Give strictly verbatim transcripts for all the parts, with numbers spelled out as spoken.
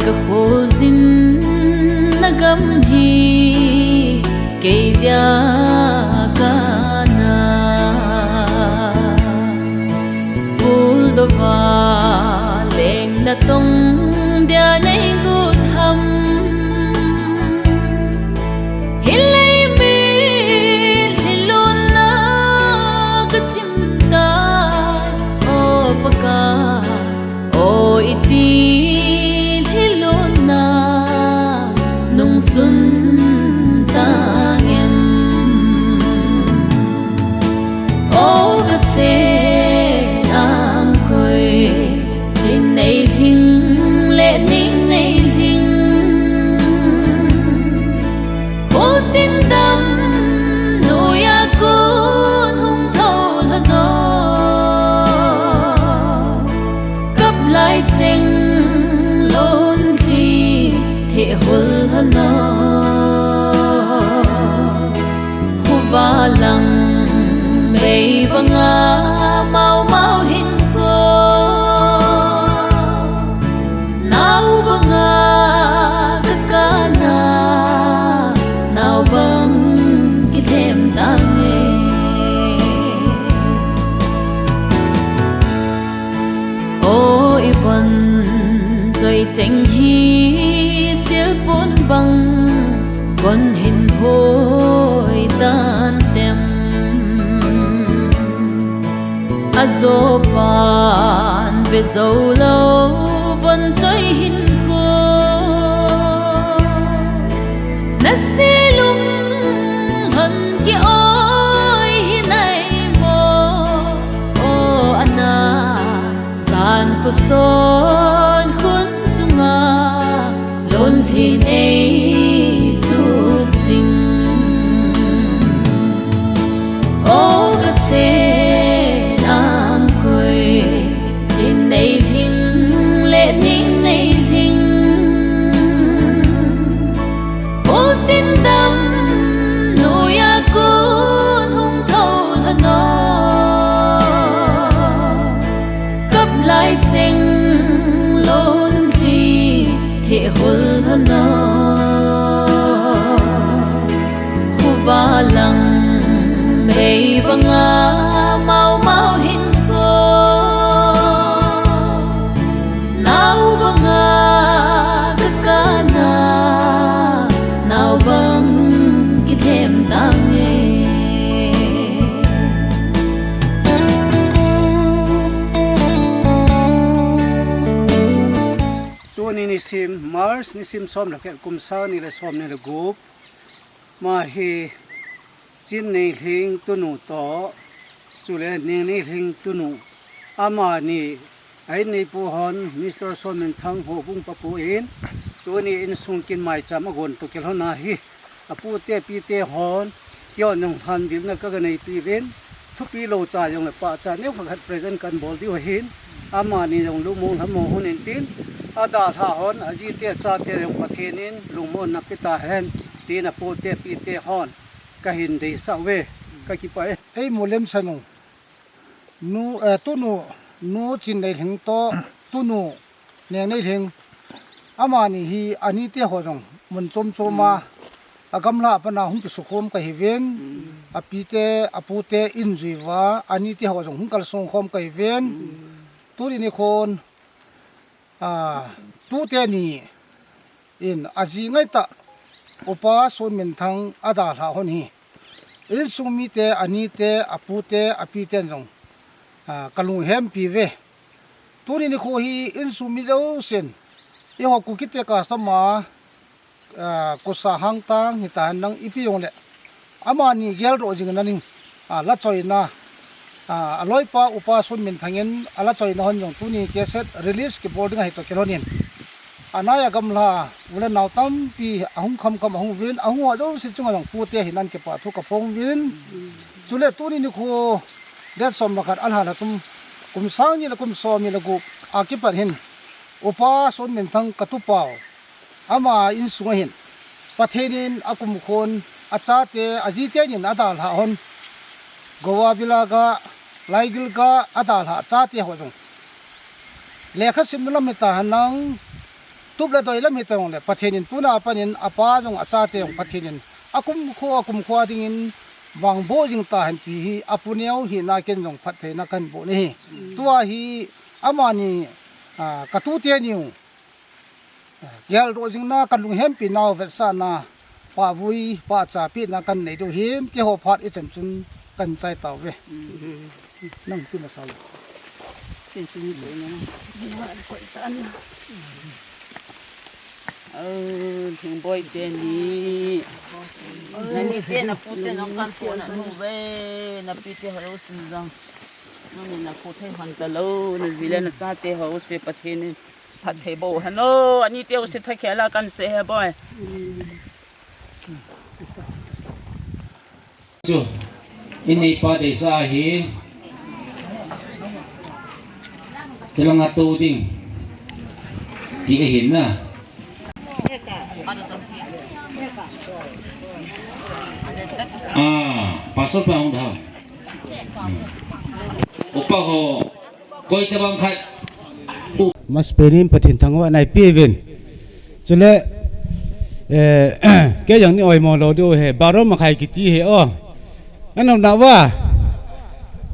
Ka kholjin na gam hi kei dia ka na. Buldova leng na tong dia nei gutham. Hilei mi lhilun na ka chim tai, o Pakai. O iti lhilun na nung sun tang em? O ka sen ang koi, chin nei lhing le ning nei lhing. Kholjin damnoiya kon hung thou lhon o. Kap lai cheng lonlhi thehul lhon o. Khuva lang mei banga mau mau hin kho. Nao banga ka kana, nao bang kilhem tange. O i von choi cheng hi silpun bang kon hin hoi tan tem. Ajo pan ve jou lou von choi hin ko. Na silung lhon ki oi hi nai mo. O ana, jan khuson khun chunga lonlhi nei chup jing. O ka sen ang koi, chin nei lhing le ning nei lhing. Kholjin damnoiya kon hung thou lhon o. Kap lai cheng lonlhi thehul lhon o. Khuva lang mei banga mau mau hin kho. Nao banga ka kana, nao bang kilhem tange. Tuni nisim March nisim som le khat kum sang ni le som ni le gup. Ama hi Chin Neilhing tunu toh, chule Neng Neilhing tunu. Amani a inneipu hon, Mister Sonminthang Houbung papu in, tuni insung kin maicham agon toh kilhon ahi. Apute apite hon, keiho jong lhanvilna kaga neipi uvin, thupi lou cha jong le pachat neo khat present kan bol diu ahin, amani jong lungmong lhamong hon intin, adalhah hon, ajite achate jong Pathen in lungmonna pe tahen, tin apute apite hon kahin deisah uve, kakipah e. Ei mu lemsan u. Nu, eh, tunu, nu Chin Neilhing toh, tunu Neng Neilhing. Amani hi anite ho jong mun chom chom a, agamla a pat a hung kisukhom kahiuvin, apite, apute in jui uva, anite ho jong hung kalsong khom kahiuvin. Tuni nikhon, a, tute ni in aji ngaitah Upa Sonminthang adalhah hon hi insung mite, anite, apute, apiten jong, a, kalung hempi uve. Tuni nikho hi insung mi jousen, eiho Kukite custom a, a, kusa hangtang hitahen lang ipi jongle, amani geldoh jing na ding, a, lachoina, a, aloipa Upa Sonminthang in alachoina hon jong tuni cassette release kibol ding ahi toh kilhon in. Anai a gamla u le nao tampi ahung khamkham ahung uvin, ahung ho jouse chunga jong pute hinan kipah thu kaphong uvin. Chule tuni nikho date som le khat, a lha lha thum, kum sang ni le kum som ni le gup a kipat hin Upa Sonminthang katupau, ama insunga hin Pathen in akumkhon, achate, ajite nin adalhah hon, Goa vil a ga, Laigil ga adalhah chate ho jong, lekha simna lam hitahen lang, Tup le doi lam hi tong le, Pathen in tuna panin apa jong achate jong Pathen in akumkho, akumkho dingin vangboh jing tahen ti hi apuneo hina ken jong phattheina kahin boh nahi. Tua hi amani, ah, katute niu, ah, geldoh jingna kalunghempi nau vetsahna, pahvui, pahcha pehna kanei diu hin, keiho phat ichan chun kahin chai tauve. Nang tu masa lo. Chen chun ni koi na. Koi tan. Aa, Thingboi teni. Nani te napu te nang kan po na nu ve, napi te ho lo sin jong. Nani napu te hon ta lo, naji le nachate ho se Pathen in phatthei boh hen o, ani te ho se tha khela kan se he boi. Chu, in neipa deisah hi, chalanga tou ding, ti ahin na. Ah, Pastor pa hung dau. Upa ho, Koi tabang khat. Mas penin Pathen thangvahna ipeuvin. Chule, eh, kei jong nei oimo lou diu ahi, baro makhai kiti ahi o. Nano na va.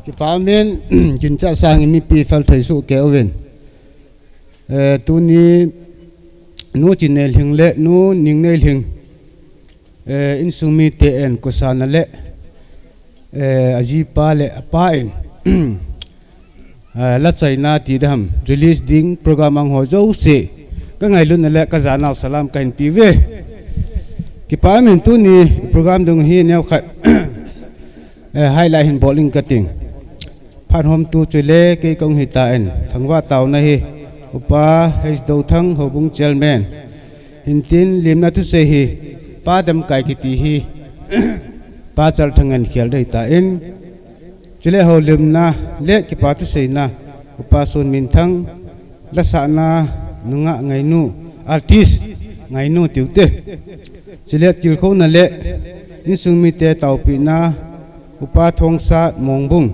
Kipa min, ginchat sangin mipi fel thei soh kei uvin. Eh, tuni Nu Chinneilhing le Nu Ningneilhing, eh, insung mite in kosana le, eh, ajipa le apa in, eh, la chaina ti dam, release ding program ang ho jouse, ka ngailutna le ka janau salam kahin peuve. Kipa min tuni program dung hi neokhat, eh, highlight hin bol ing kating. Phat hom tu chule kei kong hita in, thangvah tauna hi, Upa H Douthang Houbung Chairman. Hintin limna thusei hi, Pa Damkai kiti hi, Pa Chalthang in khel dei ta in. Chule houlimna le kipa thuseina, Upa Sonminthang, lasahna nungah ngainu, artist ngainu tiute. Chule tilkhouna le insung mite taopina, Upa Thongsat Mongbung.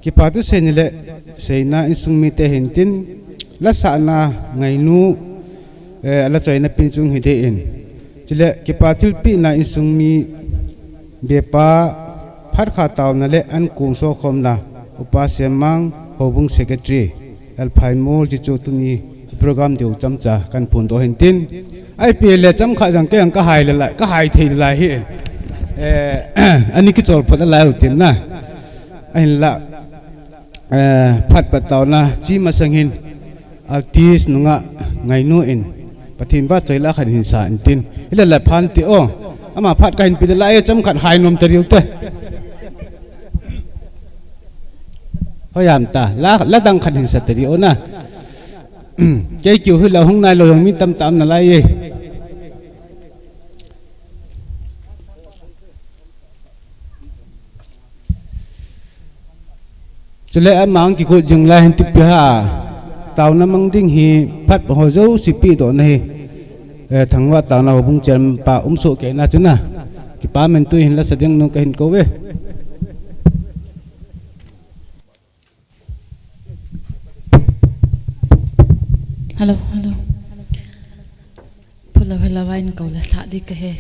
Kipa thuseina le seina insung mite hintin, lasahna ngainu, eh, ala chaina pin chung hidei in. Chule kipa thilpehna insung mi bepa phat kha tauna le ankong sokhomna Upa Semmang Houbung Secretary. Alphaimol chi chu tuni program diu chamcha kan phondoh hintin. Ipi le chomkhat jong kei jong ka hai le lai, ka hai thei le lai hi. Eh, ani kichol phot le lai u tin na. Ahinla, eh, phat pat tauna chi masang hin artist nungah ngainu in Pathen vahchoi la khat hin sa intin. Hile la phan ti o. Ama phat kahin pe le lai chomkhat hai nom ta diu te. Hoiam ta, la, la dang khat hin sa teri o na. Kei kiu hi la hung nai lou jong mi tamtah um nalai e. Chule amang kigot jing lai hin tipi ha. Tauna mang ding hi phat ho jouse pehdohna hi. Eh, thangvah tauna Houbung Chairman pa um soh kei na chu na. Kipa min tu hin la sa ding nu kahin kou ve. Hello, hello. Phulou, hello, va in kou la sa di kahe.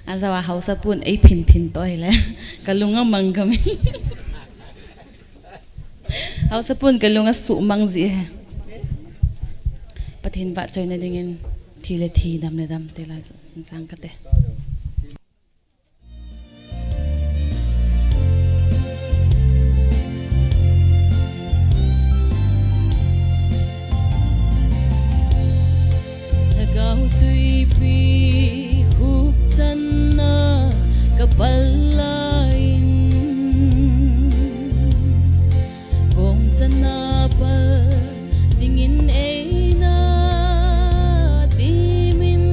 Ajawa haosa pun ei phin phin to hile. Kalung amang kami. Haosa pun kalung asuhmang ji he. Pathen vahchoina dingin thi le thi, dam le dam te la chu. Insang kate. Lhagao tuipi khupchanna kapal laiyin, kong channa pal dingin eina timin,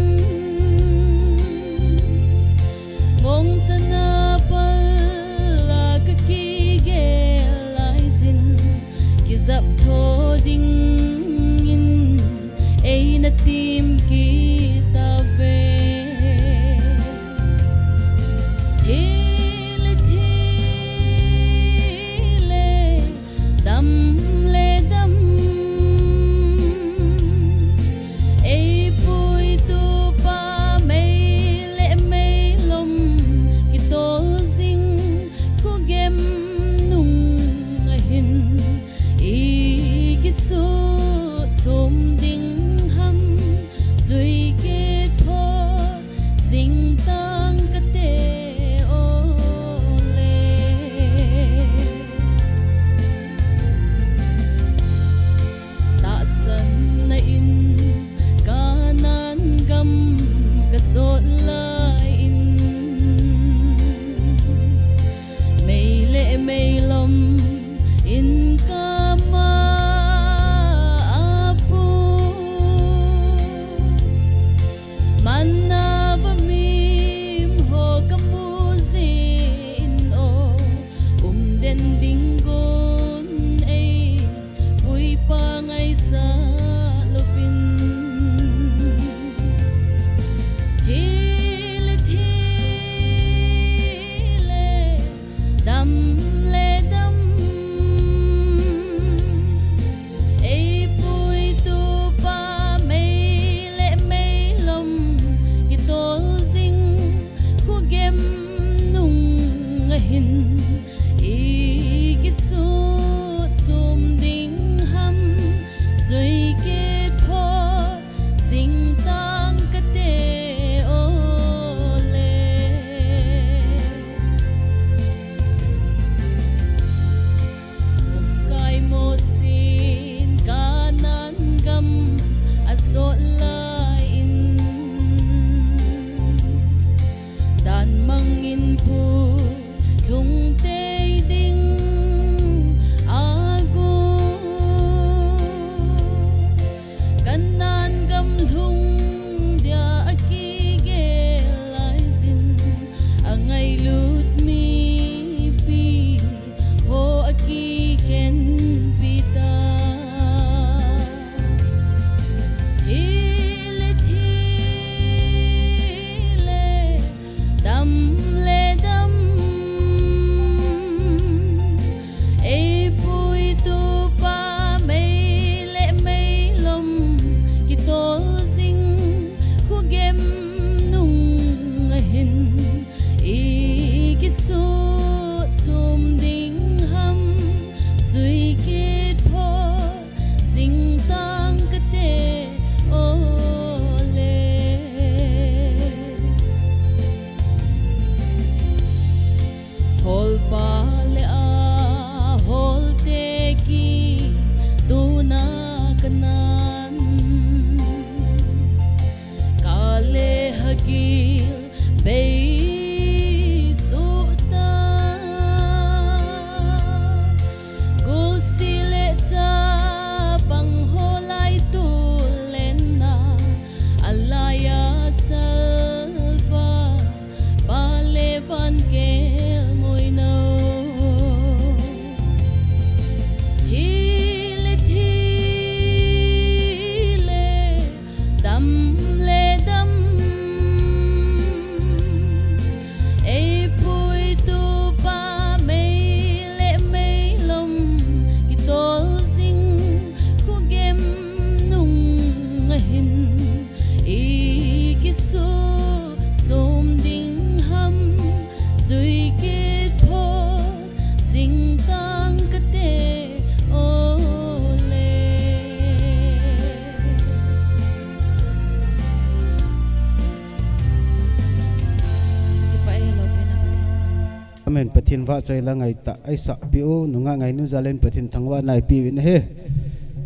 Pathen vahchoi la ngaitah eisah peh u, nungah ngainu jal in Pathen thangvahna eipeh uvin ahi.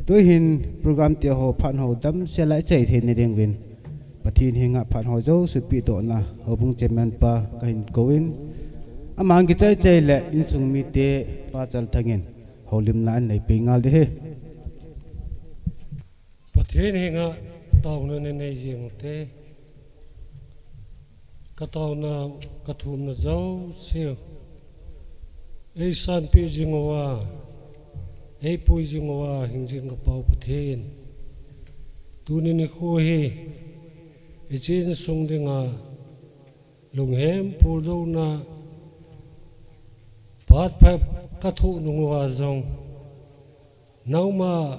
Tuhin program te ho phat ho damsel a ichai theina ding uvin Pathen henga phat ho jouse pehdohna houbung chairman pa kahin kouvin, aman kichai chai le insung mite Pa Chalthang in houlimna anei peh ngal ding ahi. Pathen henga taona nanei jing ute. Ka taona, ka thumna jouse u eisanpeh jing uva, eipui jing uva hing jing ka Pa u Pathen, tuni nikho hi hiche insung dinga lunghem puldouna phat pha ka thoh nung uva jong, nangma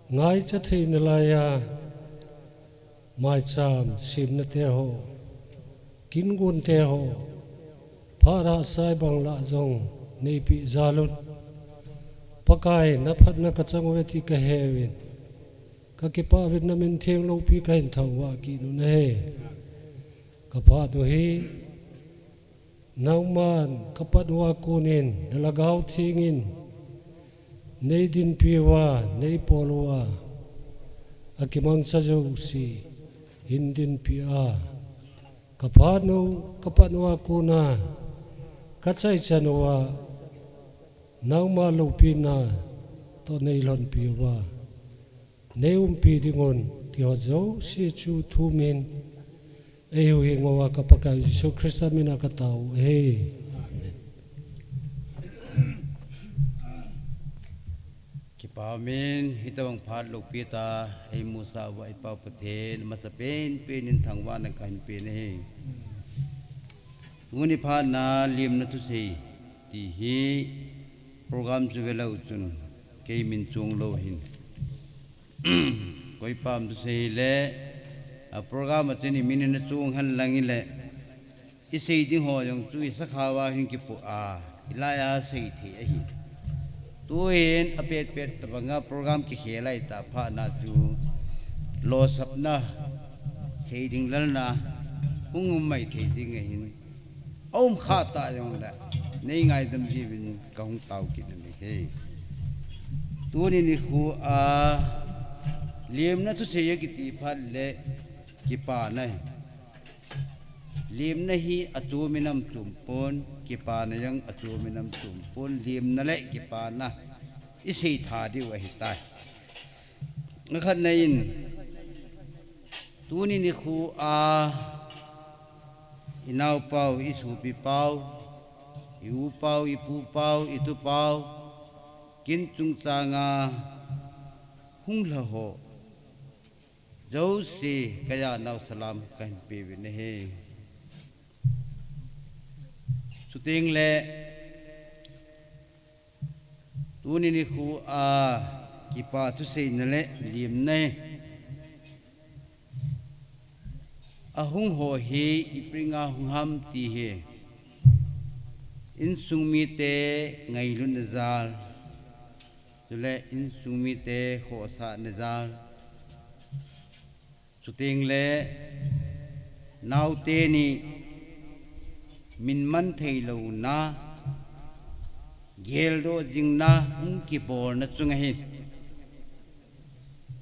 ngaicha theina laiya maicham semna te ho, kin gon te ho, phat hahsa bang lah jong neipeh jal un, Pakai, na phatna ka chang uve ti ka he uvin, ka kipah uvin, na min theng loupi kahin thangvah kit un ahi. Ka phat u hi nangman ka pat uva konin na Lhagao Theng in nei dinpi uva, nei pol uva, akimangcha jouse hin dinpi a, ka phat u, ka pat uva kona ka chaichan uva, nangma loupina toh nei lhonpi uva, nei umpi ding un, ti ho jouse chu thumin eihuhhing uva ka Pakai Jesu Christa mina ka tao u ahi. Amen. Kipa umin, hitobang phat loupi tah eimusah uva i Pa u Pathen, amasapen pen in thangvahna kahin pe nahi. Tuni phat na lemna thusei ti hi program chu velou chun kei min chong lou hin. Koipa ham thusei le, a program a chun i min in achong hen lang ile, i sei ding ho jong chu i sakhao a hin kipoh a, i lai a sei thei ahi. Tuhin a pet pet tobanga program kikhel lai tah phat na chu losapna, thei ding lalna hung um mai thei ding ahin. A um kha tah jongle, nei ngaidam jiuvin ka hung tao kit na ahi. Tuni nikho a lemna thusei akiti phat le kipana ahi. Lemna hi achom in aum chom pon, kipana jong achom in aum chom pon, lemna le kipana i sei tha diu ahitai. Akhatna in, tuni nikho a, i naopau, i sopipau, i upau, i pupau, i tupau, kin chungchanga hung lha ho jouse kajana u salam kahin pe uvin ahi. Chuteng le, tuni nikho a kipa thuseina le lemna hi ahung ho hi ipi dinga hung ham ti hi insung mite ngailutna jal, chule insung mite khohsahna jal, chuteng le naote ni min man thei louna, geldoh jingna hung kibolna chunga hin,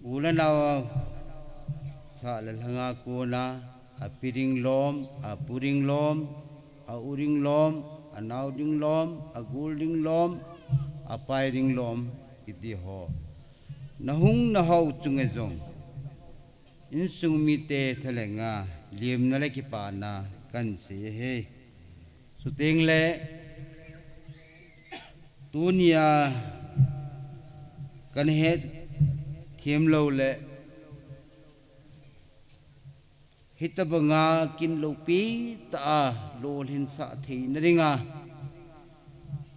u le nao, sah le lhanga kona, api ding lom, apu ding lom, a u ding lom, anao ding lom, agol ding lom, apai ding lom, kiti ho, nahung nahao chunga jong insung mite thalenga lemna le kipana kahin sei ahi. Chuteng le, tunia kahin het them lou le, hitobanga kin loupi tah a lolhinsah theina dinga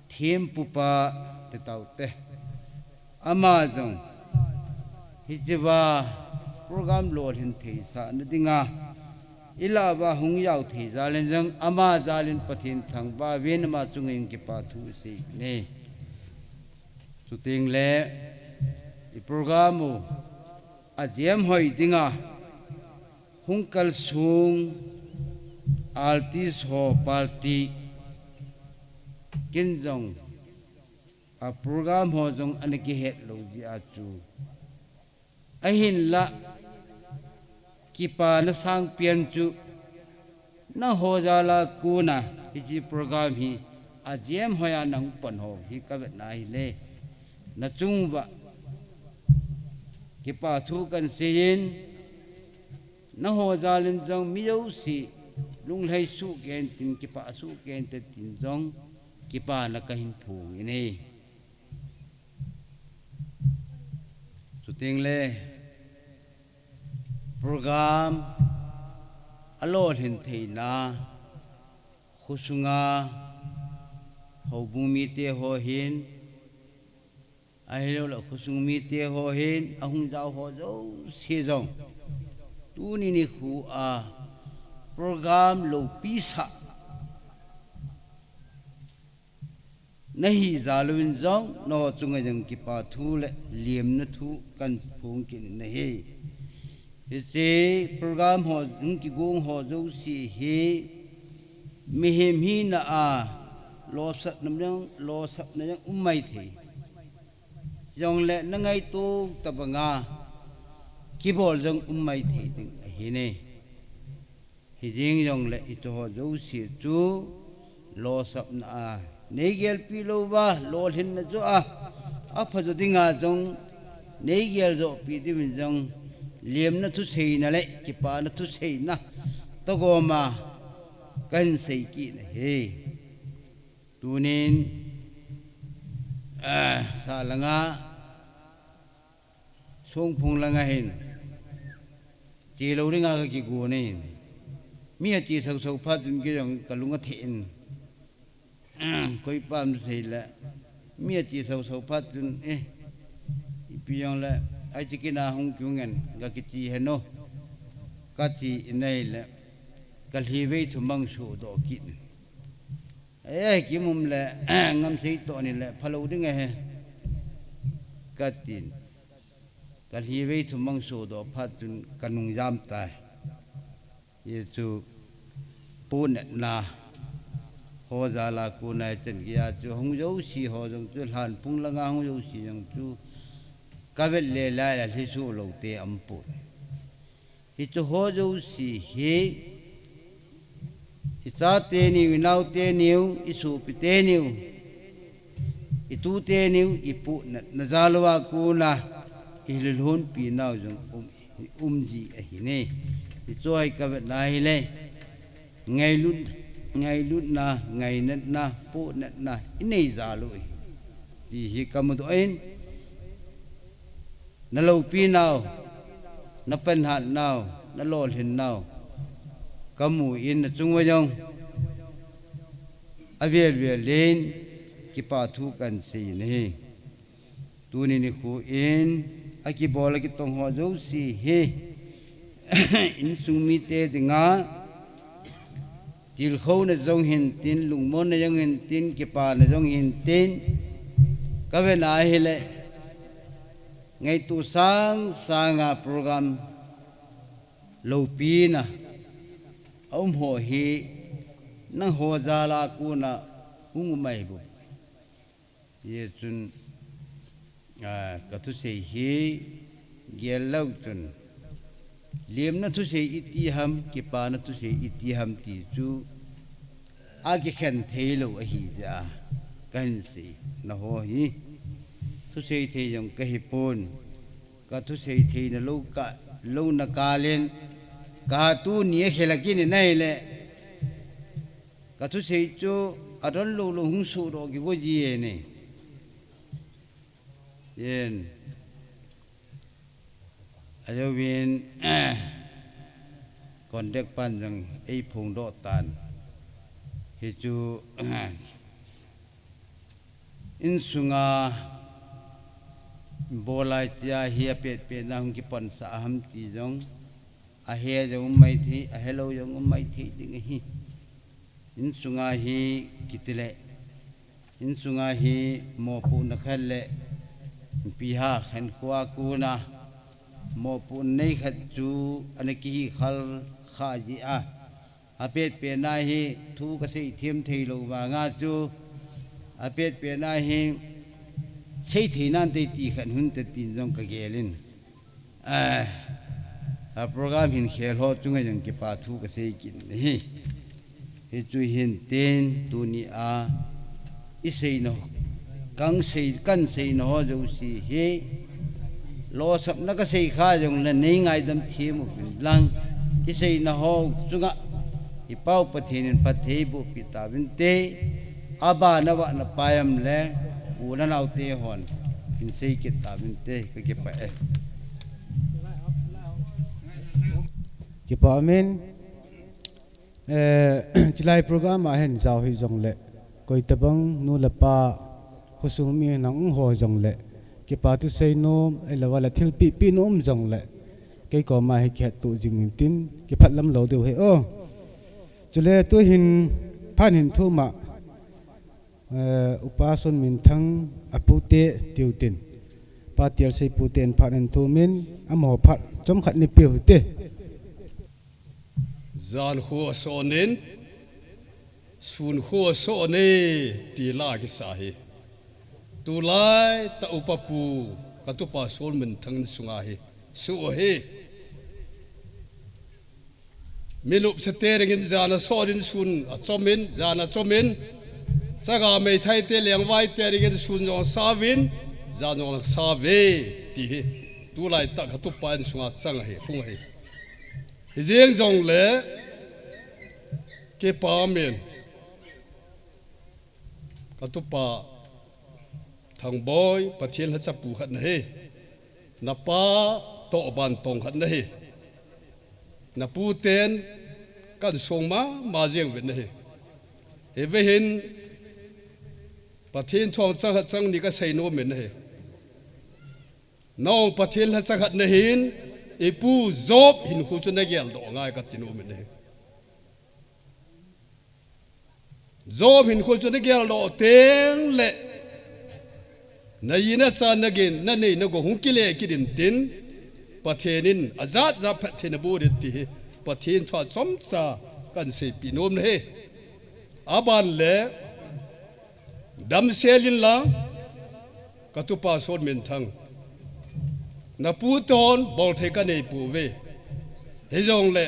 thempupa te taote, ama jong hichea program lolhin theisahna dinga i lah uva hung jao thei jal in jong ama jal in Pathen thangvah uvin ama chunga hin kipa thu sei ne. Chuteng le, i program u ajem hoi dinga hung kalsong artist ho party, Ken jong a program ho jong ana kihet lou jeh a chu. Ahinlah, kipana sangpen chu, nangho jal a kona hiche program hi ajem hoi a nahung pan ho hi kavetna ahile, nachung uva kipa thu kahin seiyin, nangho jal in jong mi jouse lunglhai suhkei intin, kipah suhkei inte tin jong kipana kahin phong in ahi. Chuteng le program alolhin theina, khosunga houbung mite ho hin, ahilouleh khosung mite ho hin, ahung jao ho jouse jong, tuni nikho a program loupi sah nahi jal uvin jong, nangho chunga jong kipa thu le lemna thu kahin phong kit in ahi. Hiche program ho, hung kigong ho jouse hi, mihem hina a losapna jong, losapna jong um maithei. Jongle nangaito tabanga kibol jong um maithei ding ahi ne. Hijeng jongle hiche ho jouse chu losapna a neigelpi louva, lolhinna joh a, apha jo dinga jong neigel joh pi diuvin jong, lemna thuseina le kipana thuseina togoma kahin sei kit in ahi. Tunin, ah, sahlanga, Songphung langa hin, chelou dinga kakigon in, mi ache soso phat chun kei jong kalung atheh in, koipa ham seile, mi ache soso phat chun, eh, ipi jongle, ai chikina hung kiung in, kakiche hen o, kati in ahile, kalhivei thumang sodoh kit in. Eh, kimum le, ngamsei toh ni le, phalou ding ahi, katin. Kalhivei thumang sodoh phat chun kanung jam tai. Hichu pohnatna ho jal a kona hichan geiya chu hung jouse ho jong chu, lhanphung langa hung jouse jong chu, kavet le laila lhisoh lou te aumpon. Hiche ho jouse hi, icha teniu, inao teniu, isopi teniu, itu teniu, ipohnatna jal uva kona ilhilhonpi nau jong um, umji ahi ne. Hichu hi kavetna ahile, ngailut, ngailutna, ngainatna, pohnatna inei jal u ahi, ti hi kamudoh in, naloupi nau, napanhat nau, nalolhin nau kamu in, nachung uva jong avel vel in kipa thu kahin sei in ahi. Tuni nikho in akibol akitong ho jouse hi insung mite dinga tilkhouna jong hintin, lungmonna jong hintin, kipana jong hintin, kavetna ahile, ngaito sang sanga program loupina aum ho hi nangho jal a kona hung um ahi bou. Hichun, ah, kathusei hi gel leu chun, lemna thusei iti ham, kipana thusei iti ham ti chu akikhen theilou ahi jeh a kahin sei, naho hi thusei thei jong kahipon, kathusei theina lou ka, louna kal in, katuni akhel a kinin ahile, kathusei chu adon lou lou hung sodoh kigo ji e ne. Yen. Ajouvin, contact pan jong eiphongdoh tan. Hichu, insunga bol lai tia hi apetpetna hung kipansah ham ti jong, ahe jong um maithei, ahelou jong um maithei ding ahi. Insunga hi kitile, insunga hi mopohna khat le, ipi ham khenkhoa kona mopohna nei khat chu ana kihi khal kha jeh a, apetpetna hi thu kasei them theilou vanga chu, apet pet na hi, sei thei nante ti khat hung te tin jong ka gel in. A, a program hin khel ho chunga jong kipa thu ka sei kit in ahi. Hichu hin tin tuni a i seina, kan sei, kan seina ho jouse hi losapna ka sei kha jongle nei ngaidam them uvin lang, i seina ho chunga i Pau Pathen in phatthei boh pi tauvin te, abana vah na pai am le, u le nao te hon hin sei kit tauvin te, ka kipah e. Kipah amen. Eh, chulai program a hin jao hi jongle, koi tabang nu le pa, khosung mi nang ho jongle, kipa thu sei nom, ei lou a le thilpi pi nom jongle, kei koma hi kihet tu jing in tin, kiphat lam lou diu he o. Chule tu hin, phan hin thum a, eh, Upa Sonminthang a pute tiu tin. Pa Tialsei pute in phat in thum in, amaho phat chomkhat ni piu te. Jan khu a son in, sun khu a son e, ti la kisa hi. Tulai ta upa pu, ka tupa Sonminthang in sunga hi. Su hi. Mi lupsa te ringin jan a sot in sun a chom in, jan a chom in, chaga meithai te lengvai te ringin sun jong a sa uvin, jan jong a sa uve, ti hi. Tulai ta ka tupa in sunga chang ahi, hung ahi. Hi jeng jongle, kipah amen. Ka tupa Thangboi, Pathen lhacha pu khat na hi. Na pa toh ban tong khat na hi. Na pu ten kan song mama jeng uvin na hi. Hi ve hin Pathen thu chang khat chang ni ka sei nom in na hi. Nang Pathen lhacha khat na hin, i pu Job hinkho chu na geldoh ngai ka ti nom in na hi. Job hinkho chu na geldoh teng le, na ji na cha na gin, na nei na gou hung kile kit in tin, Pathen in ajat jat phatthei na boh ding ti hi, Pathen thu chomcha kan seipi nom na hi. Aban le, damsel in lang, ka tupa Sonminthang. Na pu ten bol thei ka nei pouve. Hi jongle,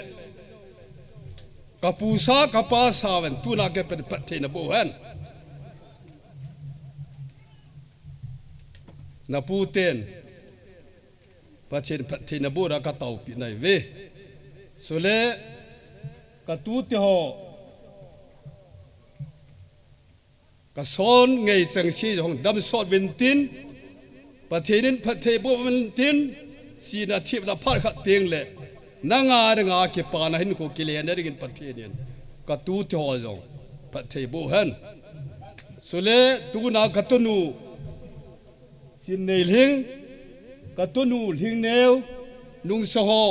ka pu sa, ka pa sa uvin, tuna kei pen phatthei na boh hen. Na pu ten, Pathen phatthei na boh a ka taopi nai uve. Chule, ka tute ho, ka son ngei chang si jong dam sot uvin tin, Pathen in phatthei boh uvin tin, sihna thina phat khat teng le, na nga na nga kipana hinkho kile na dingin Pathen in ka tute ho jong phatthei boh hen. Chule tuna ka tunu Sinneilhing, ka tunu Lhingneo, Nungsaho,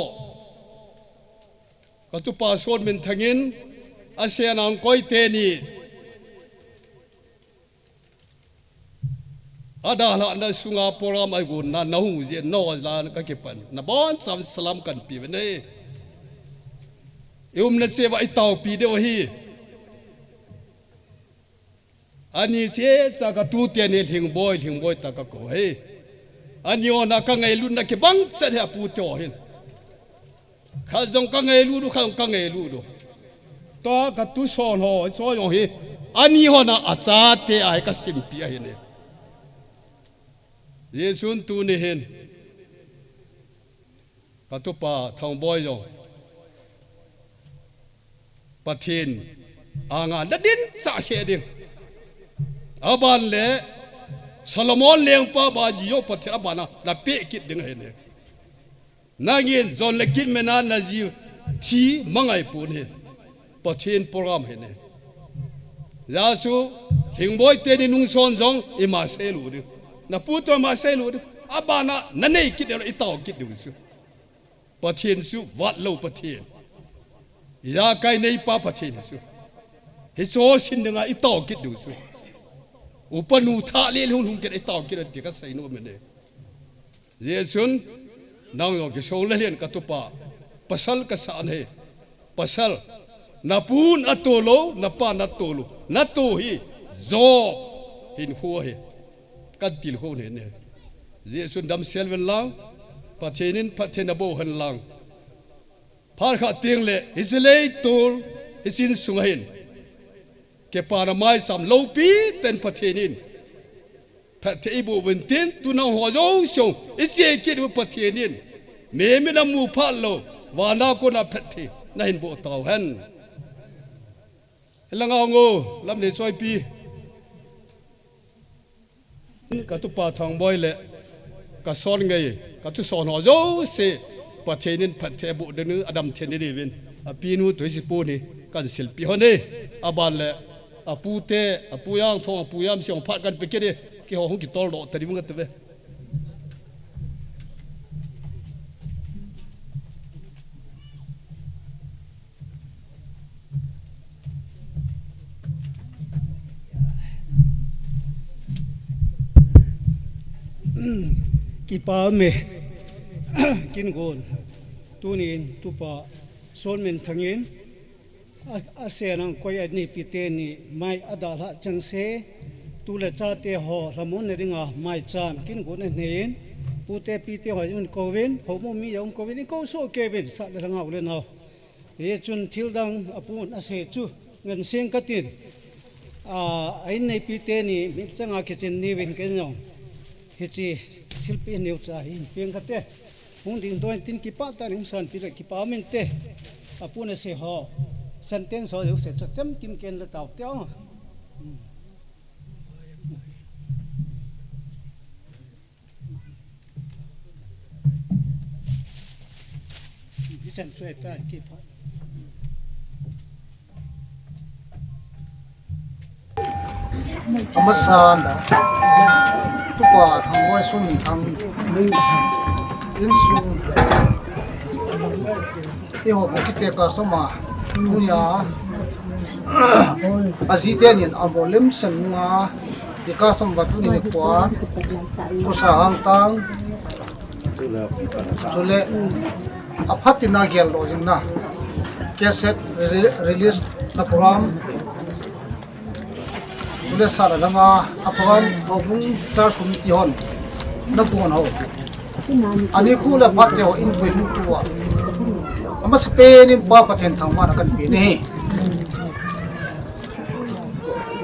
ka tupa Sonminthang in, asen a hung koi teni, adalhahna sunga program a i gonna na hung jeh in, na ho jal a ka kipah in, na boncha salam kan pe uve. I umna cheh uva i taopi diu ahi. Ani cheh cha ka tute ni Lhingboi, Lhingboi ta ka kou hi. Ani hon a ka ngailutna kibang chet hi a pute ho hin. Khat jong ka ngailut u, khat jong ka ngailut u. Tua ka tuson ho, so jong hi. Ani hon a achate a hi ka simpi ahi ne. Hijeh chun tuni hin, ka tupa Thangboi jong Pathen anga na dinchah khe ding. Aban le Solomon lengpa ba ji jong Pathen abana na peh kit ding ahi ne. Nangin jon le kit mena na ji thi mangai pon ahi. Pathen program ahi ne. Hijeh chun Lhingboi teni Nungsaho jong ima seilut ding. Na pu toh ima seilut ding. Abana na nei kit ding, i tao kit ding chu. Pathen chu vat lou Pathen. Ijakai neipa Pathen hi chu. Hichu sin dinga i tao kit diu chu. Upa nu thah le lhung lhung kit i tao kit ti ka sei nom e. Hijeh chun nang jong kisong le lhin ka tupa. Pasal ka sa ahi. Pasal. Na pun atoh lou, na pan atoh lou. Na toh hi. Job. Hinkho hi kan tilkhou nei nei. Jesun damsel uvin lang, Pathen in phatthei naboh hen lang. Phat khat teng le, hiche leitol, hiche insung a hin kipana maicham loupi tah in Pathen in phatthei eiboh uvin tin, tuna ho jouse, iche kit u Pathen in, mihem in amu phat lou, vana kona phatthei nahin boh tauhen. Hilanga ngo, lam nei choipi. Ka tupa Thangboi le, ka son ngei, ka thuson ho jouse, Pathen in phatthei aboh ding, adam thei ding uvin. Apinu toh hiche pon hi, kan silpi hon e. Aban le, apute, apu Jangthong, apu Jamsing phat kan pe kit e, keiho hung kitol doh ta ding uvin kati uve. Kipa ume, kin gon, tunin tupa Solminthang in, a, asen a koi a neipi teni mai adalhah chengse, tu le chate ho lhamonna dinga maicham kin gon anei in, pute pite ho jong kouvin, houbung mi jong kouvin, ikou soh keuvin, sah le lhangau le nao. Hichun thildang apun asei chu nganseng katin. A, a inneipi teni michanga kichin niuvin ken jong hiche thilpeh neocha hi hin peng kate. Hung ding doh in tin kipah tah in hung sanpi le kipa umin te. Apun asei ho. Sentence ho jouse chu chemkim ken le tao te o. Hichan chu ahitai, kipa. Amasan, tupa Thangboi Solminthang insung, eiho bou kiti kasoma, tunia, ajiteni abol lim sen nunga, i kasoma tuni nikhoa, khosa hangtang, chule, aphat tina geldoh jingna, cassette rele-, release na program, chule sahna langa a program, houbung church committee hon, na kon ho. Ani khu le phat te ho in pui hung tua. Amasapen in Pa Pathen thangvahna kan pe ahi.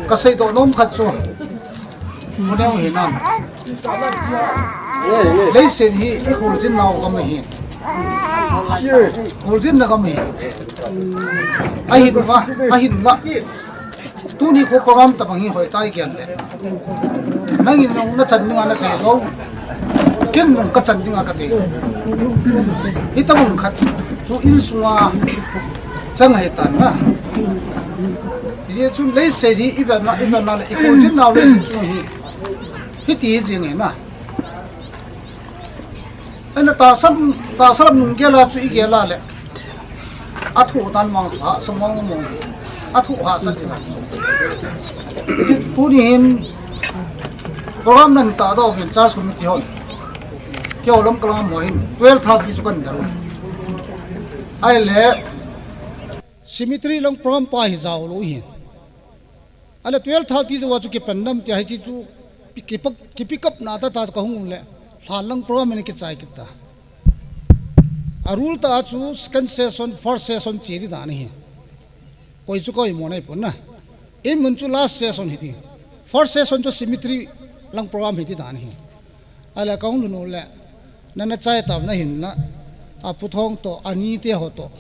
Ka seidoh nom khat chu, muneu hinam. Leiset hi i kholjin nau gam ahi. Kholjinna gam ahi. Ahinla, ahinla. Tuni kho program tabang hi hoitai ken le. Nangin nong na chan dinga na tei lou. Ken nong ka chan dinga ka tei. Hitabang khat chu insunga chang ahitan na. Hijeh chun leiset hi i vetna, i vetna le i kholjin nau leiset chu hi. Hiti hi jing ahi na. Ahin tahsa, tahsa lam nung gel a chu i gel a le. Athu tan mang hahsa mong mong. Athu hahsa di la. Hiti tuni hin program nan tahdoh uvin church committee hon. Keiho Lamka lang ho hin twelve thirty chu kan del. Ahile cemetery lang program pa hi jao lou hin. Ahile twelve thirty jou a chu kipan dam tia hiche chu pi-, kipak-, kipick up na tah tah chu ka hung um le. Lhan lang program in kichai kit ta. A rule tah a chu second session, first session che di dan ahi. Koi chu koi mo nai pon na. Eimun chu last session hiti. First session chu cemetery lang program hiti dan ahi. Ahile ka hung lhun u le. Na na chai tau na hin na. A Pu Thong toh, ani te ho toh.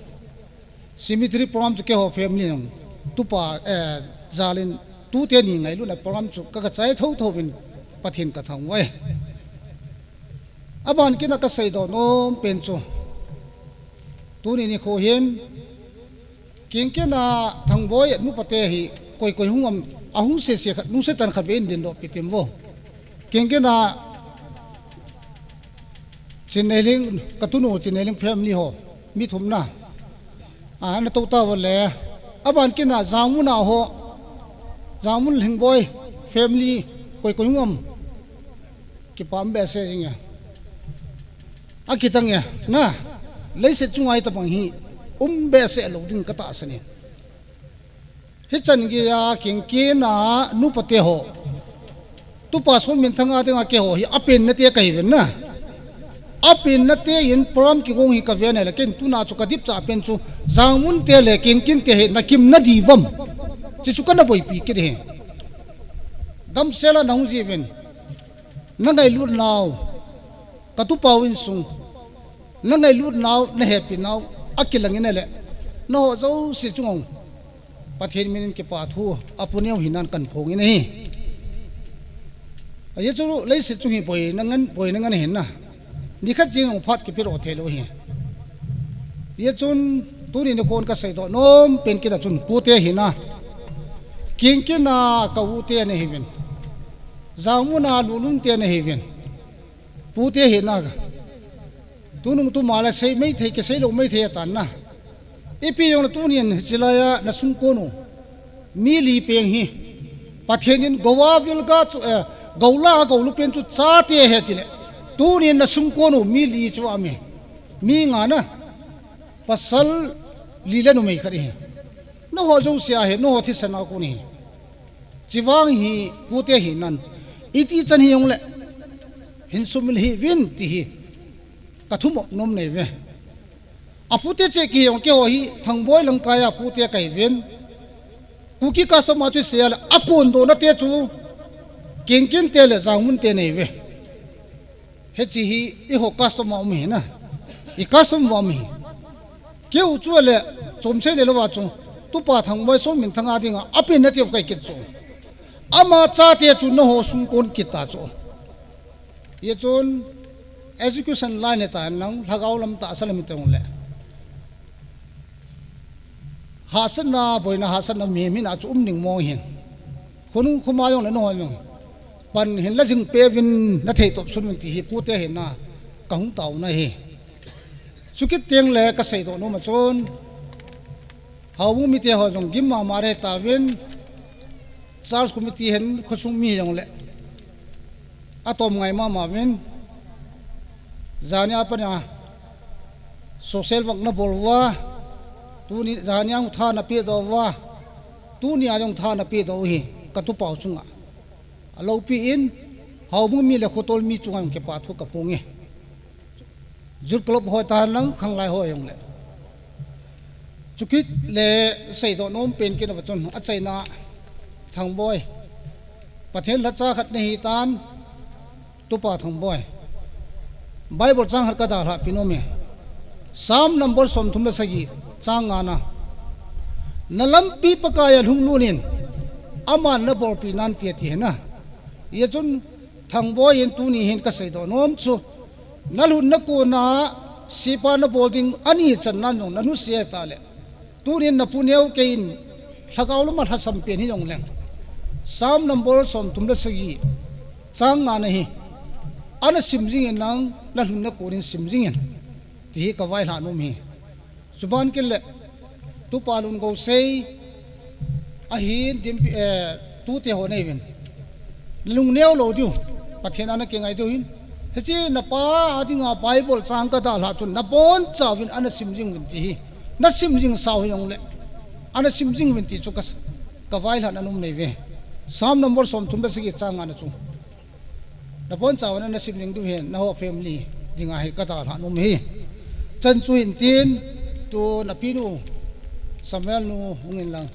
Cemetery program chu keiho family nung tupa, eh, jalin tute ni ngailutna program chu ka, ka chai tho tho vin Pathen ka thangvah e. Aban kit a ka seidoh nom pen chu tuni nikho hin kengkeng a Thangboi nupa te hi koi koi hung am, ahung sese khat, nung setan khat vin dindoh pi tem vo. Kengkeng a Chinneilhing, ka tunu Chinneilhing family ho, mi thum na. A, na to ta vale. Aban kit a Jangmun a ho, Jangmun Lhingboi family, koi koi hung am. Kipa um behseh jing e. Akitang e, na. Leiset chunga hitabang hi, um behseh lou ding ka tahsan e. Hichan geiya kengkeng a nupa te ho. Tupa Songminthang a dinga keiho hi apenna te kahi uvin na. Apenna te in program kigong hi kave na le, ken tuna chu kadipcha pen chu Jangmun te le Kengkin te hi nakim nadi uvam. Chuchu kana boipi kit hi. Damsel a nahung ji uvin. Nangailut nau. Katupa u insung. Nangailut nau, nahepi nau. Akilang in le. Naho jouse chunga Pathen minin kipa thu, apu neo hinan kaphong in ahi. Ajeh chu leiset chung hi boina ngen, boina ngen ahin na. Nikhat jeng jong phat kipe lou thei lou ahi. Ajeh chun tuni nikho a kaseidoh nom pen kit a chun pute hina. Kengkin a ka u te ana hi uvin. Jangmun a Lulun te ana hi uvin. Pute hina ka. Tunung tuma le sei maithei, kisei lou maithei atan na. Ipi jong le tunin hiche laiya nasung kon u mi li peng hi Pathen in gou a vil ga chu, eh, gou la a gou lu pen chu chate ahi tile. Tunin nasung kon u mi li chu aum e. Mi nga na. Pasal li le numei khat ahi. Naho jouse ahi, naho thisan a kon ahi. Chuvang hi pute hinan. Iti chan hijong le. Hin sumil hih uvin ti hi. Kathum nom nei uve. Apute cheh kihi jong keiho hi Thangboi lang kaiya pute kahi uvin. Kuki custom a chu seile akondoh na te chu Kengkin te le Jangmun te nei uve. Hiche hi eiho custom a um ahi na. I custom a um ahi. Keu chu le chomsei le lou a chu. Tupa Thangboi Songminthang a dinga apenna te kahi kit chu. Ama chate chu naho sung kon kit ta chu. Ajeh chun education line ta nang lhagao lam tahsa lam teng le. Hahsatna, boina hahsatna mi, mi na chu um ning mo hin. Khonung khoma jong le naho jong. Pan hin la jing pe uvin nathei top sun uvin ti hi pute hina kahung taona ahi. Chukit teng le kaseidoh nom a chun. Houbung mite ho jong gim mama re tauvin, church committee hin khosung mi jong le atom ngai mama uvin, jani a pat a social work nabol uva, tuni jani a jong tha napedoh uva, tuni a jong tha napedoh u hi katupa u chunga alopi in, houbung mi le khotol mi chunga jong kipa thu kaphong e. Youth club ho tahen lang, khanglai ho jong le. Chukit le seidoh nom pen kit a chun, achaina Thangboi. Pathen lhacha khat nahi tan, Tupa Thangboi. Bible chang khat kadalhah pi nom e. Psalm number somthum le sagi, chang nga na. Nalampi Pakai a lhunglut in, aman nabolpi nante ati ahi na. Ajeh chun Thangboi in tuni hin kaseidoh nom chu. Nalhun nakon a, sepa nabol ding ani chan nan jong nanunung se ta le. Tunin napu neo kei in lhagao lama lhasam pen hijong leng. Psalm number somthum le sagi. Chang nga na hi. Ana sim jing in nang, nalhun nakon in sim jing in. Ti hi kavailhah nom hi. Chuban kit le, Tupa Lungou sei, ahin, dim, eh, tute ho nei uvin. Lung neo lou diu, Pathen a nakingai diu hin. Hiche napa a dinga Bible chang kadalhah chun, nabonchauvin ana sim jing uvin ti hi. Nasim jing sau hijong le, ana sim jing uvin ti chu ka, kavailhah na nom nei uve. Psalm number somthum le sagi chang nga na chu. Nabonchauvin ana sim jing diu hin, naho family dinga hi kadalhah nom hi. Chan chu hin tin, tu napinu, Samuel nu hung in lang.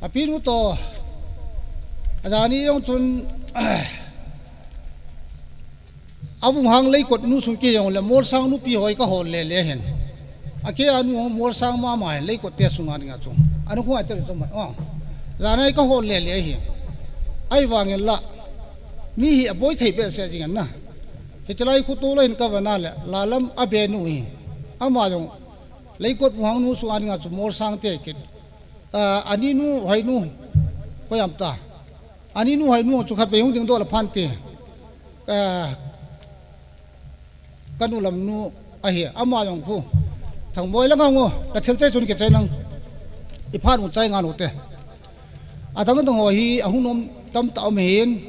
Apinu toh, ajani jong chun, avunghang leikot nu sung kei jong le, molsang nupi ho hi kahol le le hin. Akei a nu ho molsang mama hin, leikot te sunga dinga chu. Anu khu ai te chu man. Oh. Jana hi kahol le le hi. Ahivangin la. Mi hi aboi thei behseh jing in na. Hiche lai khu tol a hin kavena le, Lalam a be nu hi. Ama jong, leikot vunghang nu sunga dinga chu molsang te kit. Ah, ani nu, hoi nu, koi am ta. Ani nu, hoi nu, chu khat vei hung ding doh le phan te. Ah, Kanu lam nu ahi, ama jong khu. Thangboi lang a ngo, na thil chai chun kichai nang. I phat u chai ngan u te. Adang dang ho hi, ahung nom tamtah um hin.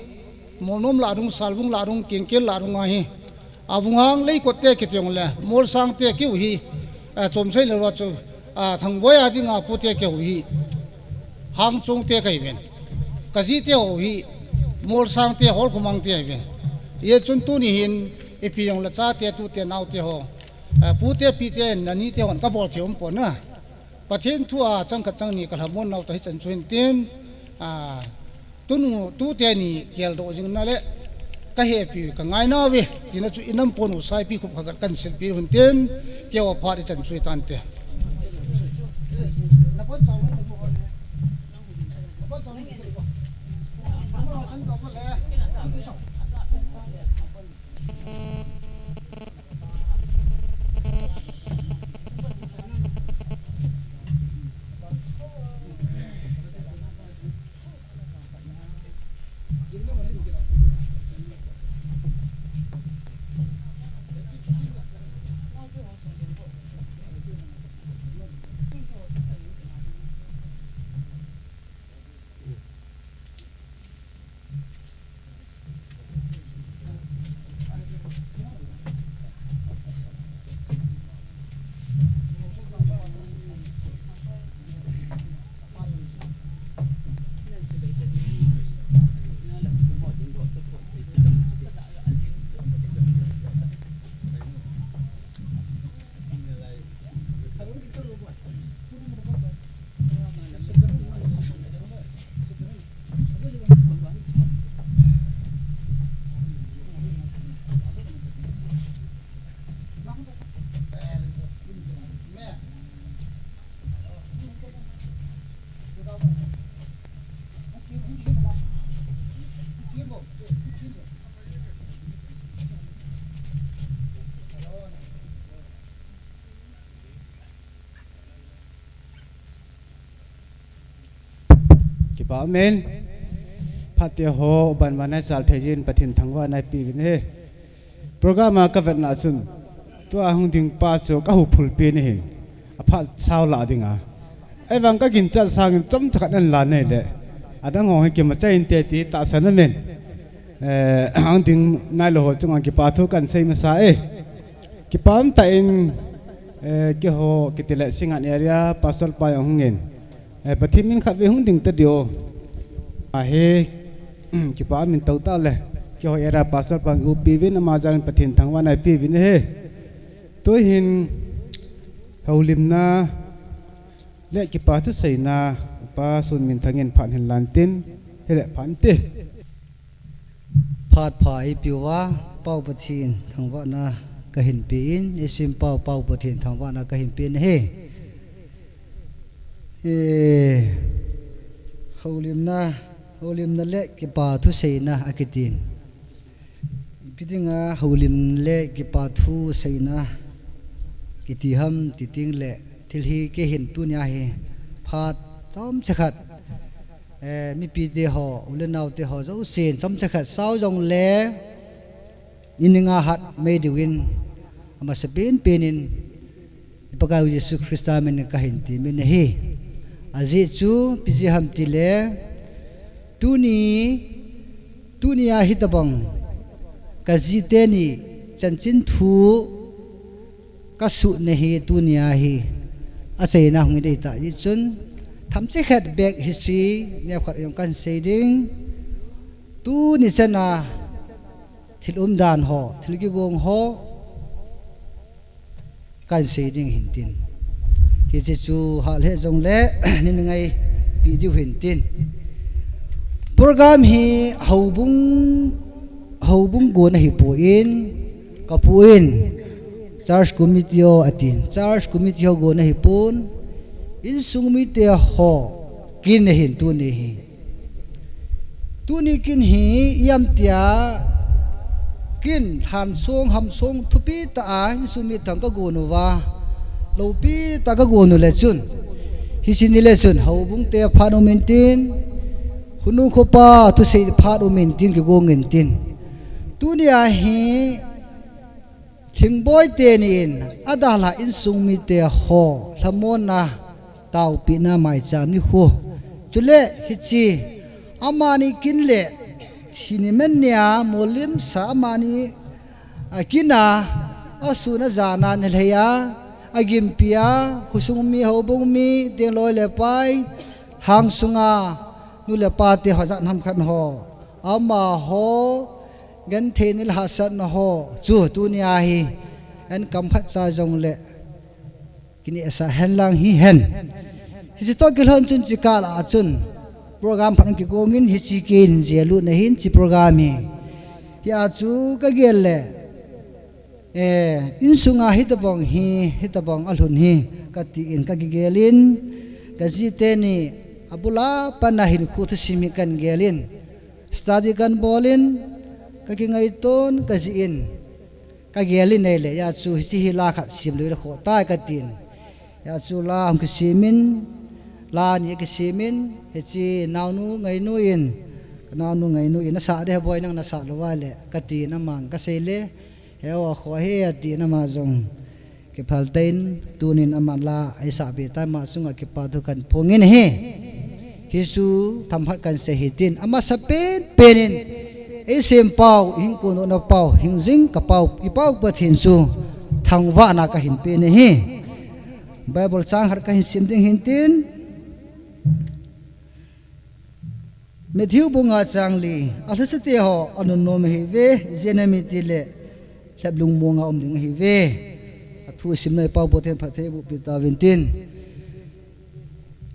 Molnom lah rung, Salvung lah rung, Kengkel lah rung ahi. Avunghang leikot te kiti jong le, molsang te kiu hi. A, chomsei le lo chu, a, Thangboi a dinga pu te kiu hi. Hangchong te kahi uvin. Kaji te ho hi. Molsang te, Holkhomang te ahi ve. Hijeh chun tuni hin, ipi jong le chate, tute, naote ho, eh, pute, pite, nani te hon kabol thei um pon na. Pathen thu a chang khat chang ni kalhamon nau ta hichan chu hin tin, ah, tunu, tute ni geldoh jing na le, kahepi, kangai nauve, tina chu inam pon u saipi khup khat khat kahin silpeh u hin tin, keiho phat ichan chu hitante. Kipa, amen. Phat te ho, ban ban a chal thei jin Pathen thangvahna ipi uvin ahi. Program a kavetna chun, tua hung ding pa chu kahuphulpi nahi. Aphat sao lah dinga. Ahivang kaginchat sangin chomcha khat nahin la nei le, adang ho hi kimacha inte ti tahsan amen. Eh, hung ding nailou ho chunga kipa thu kahin sei masa e. Kipa umtah in, eh, keiho kiti le Singngat area pastor pa jong hungin. Eh, Pathen min khatvei hung ding tadiu. Ahi, kipa min tou tah le. Keiho area pastor pa hung upi uvin ama jalin Pathen thangvahna ipi uvin ahi. Tuhin, houlimna le kipa thuseina, Pa Sunminthang in phat hin lan tin, hile phat inte. Phat pha eipe uva, Pau Pathen thangvahna kahin pe in, eisim pau, Pau Pathen thangvahna kahin pe in ahi. Eh, houlimna, houlimna le kipa thuseina akitin. Ipi dinga houlim le kipa thuseina kiti ham ti teng le, thil hi kei hin tunia hi phat chomcha khat, eh, mipite ho, u le naote ho jousen chomcha khat sao jongle, in nga hat mai diuvin, amasapen pen in, i Pakaiu Jesu Christa min in kahin temin ahi. Ajeh chu ipi jeh ham tile, tuni, tunia hitobang kajite ni chanchin thu kasuhna hi tunia hi achaina hung hi dei tah jeh chun, themcha khat back history neokhat jong kahin sei ding. Tuni chana thil umdan ho, thil kigong ho, kahin sei ding hin tin. Hiche chu hah lheh jongle, nin ngaipi diu hin tin. Program hi houbung, houbung gon ahipon, kapu in, church committee ho atin, church committee ho gon ahipon, insung mite ho kin ahin tuni hi. Tuni kin hi ipi ham tia, kin lhansong hamsong thupi tah a insung mi thang kagon uva, loupi tah kagon u le chun, hiche ni le chun houbung te phat um intin, khonu khopa thusei phat um intin, kigong intin. Tunia hi Lhingboi teni in adalhah insung mite ho lhamonna taopehna maicham nikho. Chule hiche amani kin le thi ni man nia molimsa amani, a, kin a asun ajan a nilhei a, agimpi a, khosung mi, houbung mi, tengloi le pai, lhang sunga nu le pa te ho jat ham khat ho amaho gentheina le hahsatna ho chu tunia hi, an kam khat cha jongle kinehsah henlang hihen. Hiche toh kilhon chun hiche kah a chun program phat kigongin hiche kin jia lut na hin hiche program hi. Hia chu kagel le, eh, insunga hitobang hi, hitobang alhun hi, katin kakigelin, kaji teni abula pat a hin khu thusim hi kagelin, study kabolin, kakingaito in, kajin, kagelin ahile, hia chu hiche hi la khat sim lou le khoh tai katin. Hia chu la hung kisimin, la ni kisimin, hiche naonu Ngainu in, kanaonu Ngainu in, nasah de boi nang nasah lou vale, katin aman kasei le, he o kho he atin ama jong kiphal tah in tunin ama la eisah be tai, ama chunga kipa thu kahin phong in ahi. Hichu themkhat kahin sei hitin, amasa pen pen in eisem pau, hung kondohna pau, hingjing ka pau, i Pau Pathen chu thangvahna kahin pe ahi. Bible chang khat kahin sim ding hitin. Matthew bung nga chang li, alhasate ho anunnom ahiuve, ijeh inem itile lheplung monga um ding ahiuve. Athu simna i Pau Pathen phatthei boh pi tauvin tin.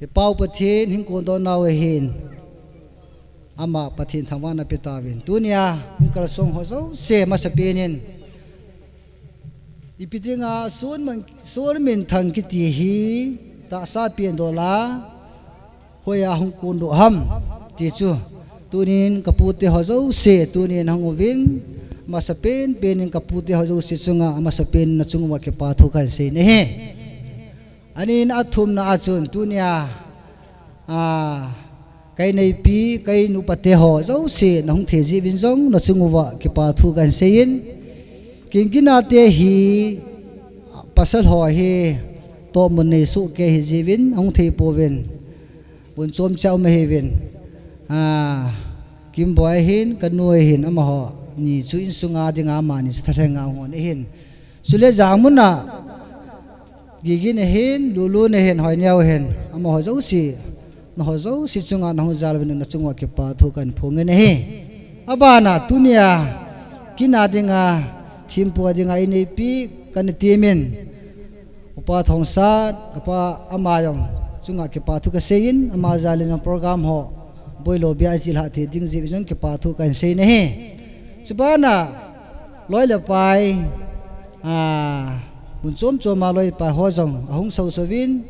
I Pau Pathen hung kondoh nau ahin, ama Pathen thangvahna pe tauvin. Tunia hung kalsong ho jouse masa pen in, ipi dinga Suan Min, Suan Minthang kiti hi tahsa pen dola, hoiya hung kondoh ham ti chu, tunin ka pute ho jouse, tunin hung uvin, masa pen pen in ka pute ho jouse chunga masa pen in nachung uva kipa thu kahin sei ahi. Ahin athumna a chun tunia, a, ka inneipi, ka inupate ho jouse nahung thei jiuvin jong nachung uva kipa thu kahin sei in. Kingkina te hi pasal ho hi tohmun nei soh kei ahi jiuvin, ahung thei pouvin. Mun chom cha um ahiuvin. A, Kimboi ahin, kanu ahin, amaho ni chu insunga dinga amani chu thalheng a hung hon ahin. Chule jangmuna Gigi nahin, Lulu nahin, Hoineo hin, amaho jouse, naho jouse chunga nahung jal uvin nachung uva kipa thu kahin phong in ahi. Abana tunia kina dinga, thempu dinga inneipi kana temin, Upa Thongsa, kapa ama jong chunga kipa thu kasei in, ama jal in jong program ho boilou bia jilha thei ding jeh in jong kipa thu kahin sei ahi. Chubana loi le pai, a, mun chom choma loi pai ho jong ahung soso uvin,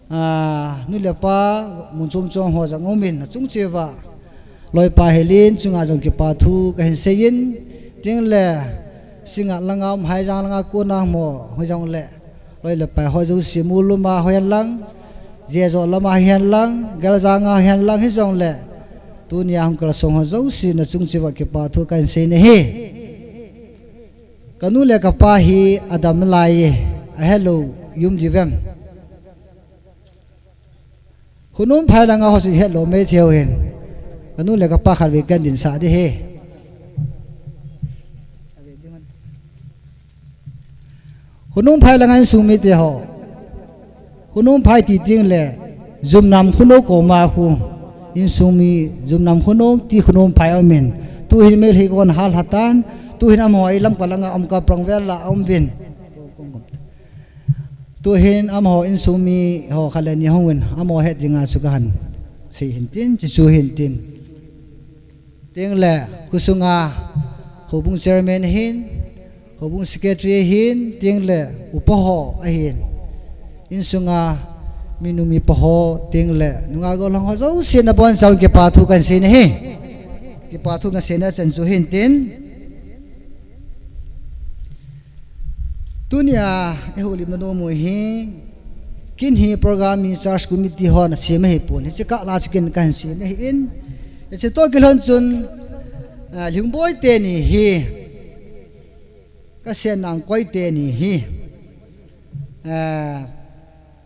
a, nu le pa mun chom chom ho jong aumin, achung cheh uva loi pa Helen chunga jong kipa thu kahin sei in, tin le Singngat langa um, Haijang langa kona um ho, hijongle loi le pai ho jouse Mulum a hihen lang, Jejo lama hihen lang, Geljang a hihen lang hijongle, tunia hung kalsong ho jouse nachung cheh uva kipa thu kahin sei ahi. Kanu le kapa hi adam lai e, ahelou um diu vem? Khunom phai langa ho chu ihet lou mai thei u hin. Kanu le kapa khatvei kahin dinsah ding ahi. Khunom phai langa insung mite ho. Khunom phai ti teng le, Jumnam Khunou koma khu, insung mi Jumnam Khunou ti Khunom phai aumin. Tuhin Meitei kon hal hatan, tuhin amaho ilam kalanga um ka prang vel la aum uvin. Tuhin amaho insung mi ho khat le ni hung uvin, amaho het dinga chu kahin sei hin tin, chuchu hin tin. Tin le, khosunga houbung chairman hin, houbung secretary hin, tin le, upa ho ahin. Insunga minu mipa ho, tin le, nungah gollhang ho jouse nabonchauvin kipa thu kahin sei ahi. Kipa thu kahin seina chan chu hin tin. Tunia, eiho lim na domu hi, kin hi program hi church committee hon asem ahipon, hiche kah la chu kin kahin sem ahin, hiche toh kilhon chun, a, Lhingboi teni hi, kasei nang koi teni hi, a,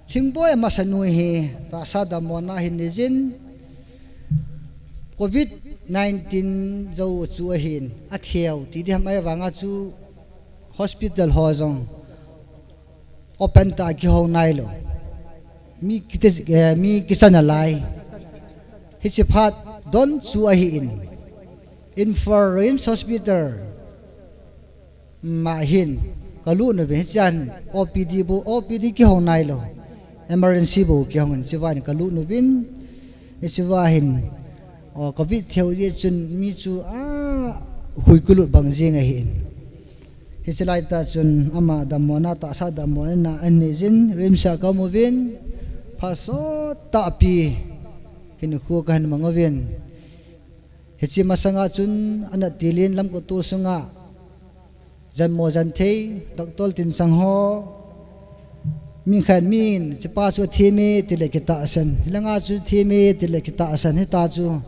Lhingboi amasa nu hi, tahsa dammona hin neijin, covid nineteen jou chu ahin, atheu, ti diham ahivanga chu hospital ho jong open tah kihou nailou. Mi kiti, eh, mi kisa nalai. Hiche phat don chu ahin. Imphal RIMS Hospital ma hin kalut uvin, hichea hin O P D bou, O P D kihong nailou, emergency bou kihong in, chea hin kalut uvin, hichea hin, o, covid thei jeh chun mi chu ahui kalut bang jing ahin. Hiche laitah chun ama dammona, tahsa dammona anei jin, RIMS a kaum uvin, phat sot tahpi hinkho kahin mang uvin. Hiche masanga chun anat tilin lamkai tol sunga janmo janthei, doctor tin chang ho, mi khat min, hichepa chu athem e tile kitahsan, hilanga chu athem e tile kitahsan, hita chu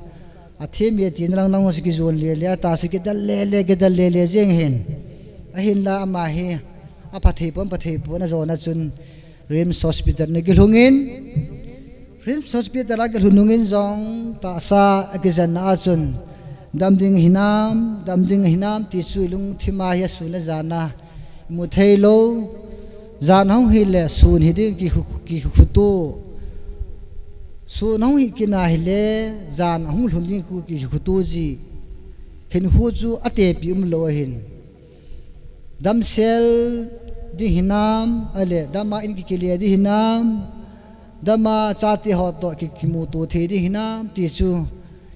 athem e tina lang lang ho chu kijon lele, ata chu kidal lele, kidal lele jeng hin. Ahinla ama hi aphathei pon, phathei pon ajona chun RIMS Hospital ana kilhungin, RIMS Hospital a kilhun nungin jong tahsa akijenna a chun, dam ding hinam, dam ding hinam ti chu ilungthima hi asun le jana imu theilou, jan ahung hile sun hiding kikhu-, kikhutu, sun ahung hi kit a hile jan ahung lhun ding khu kikhutu ji, hinkho chu atepi umlou ahin. Damsel ding hinam, ahile dama in kikile ding hinam, dama chate ho toh ki, kimuto thei ding hinam ti chu,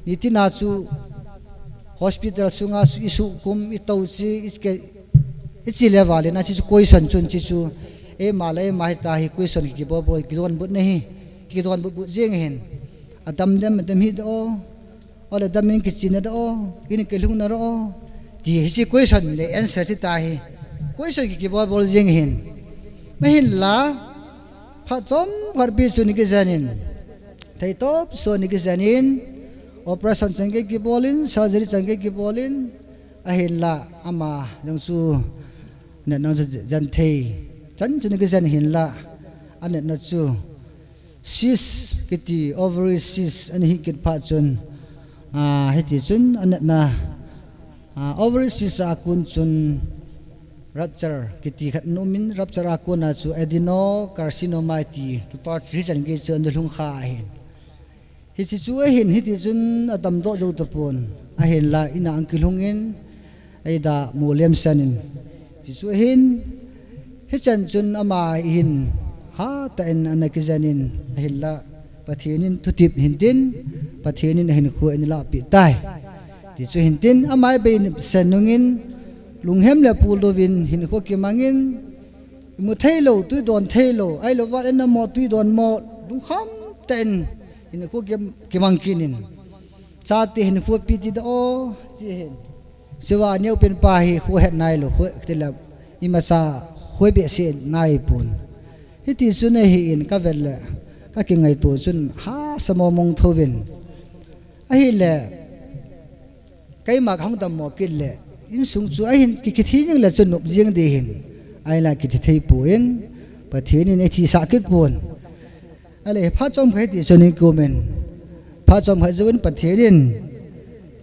nitina chu hospital sunga chu isuhkum, itouche, ike, iche le vale na, hiche chu question chun hiche chu, eima le eima hita hi question kibol bol, kidonbut na hi, kidonbut but jeng hin. Adam dem, adam hih o, ole dam in kichena o, in kilhungna o, ti hiche question le answer hita hi, question ki, kibol bol jeng hin. Mahinla, phat chomkhat pi chu ana kijen in, theitop chu ana kijen in, operation chan gei kibol in, surgery chan gei kibol in, ahinla ama jong chu natna chu jen thei chan chu ana kijen hinla, anatna chu cyst kiti, ovary cyst ana hi kit phat chun, a, hiti chun anatna, a, ovary cyst a kon chun rupture kiti khat ana um in, rupture a kona chu adenocarcinoma ti, tupa chu hichan gei chu ana lhung kha ahin. Hiche chu ahin, hiti chun adamdoh jou tapon, ahinla in a ana kilhung in, eida molem san in. Hiche chu ahin, hichan chun ama hin hatah in ana kijen in, ahinla Pathen in thutep hintin, Pathen in ahinkho ana lahpeh tai. Ti chu hintin, ama ibei sen nungin, lunghem le pul louvin hinkho kimang in, imu theilou, twi don theilou, ahilou vale namo twi don mo, lungkham tah in hinkho ki, kimang kit in. Chate hinkho ipi ti ding o, chi hin. Chua neopen pa hi kho het nailou, kho tile imacha kho behseh naipon. Hiti chun ahin kavet le, kakingaito chun hahsa mong mong thouvin. Ahile, keima kahung dammo kit le, insung chu ahin ki, kithi jeng le chu nop jeng ding hin, ahile kithi thei pon, Pathen in eithisah kit pon. Ahile phat chomkhat hiti chun ana kium in, phat chomkhat jouvin Pathen in,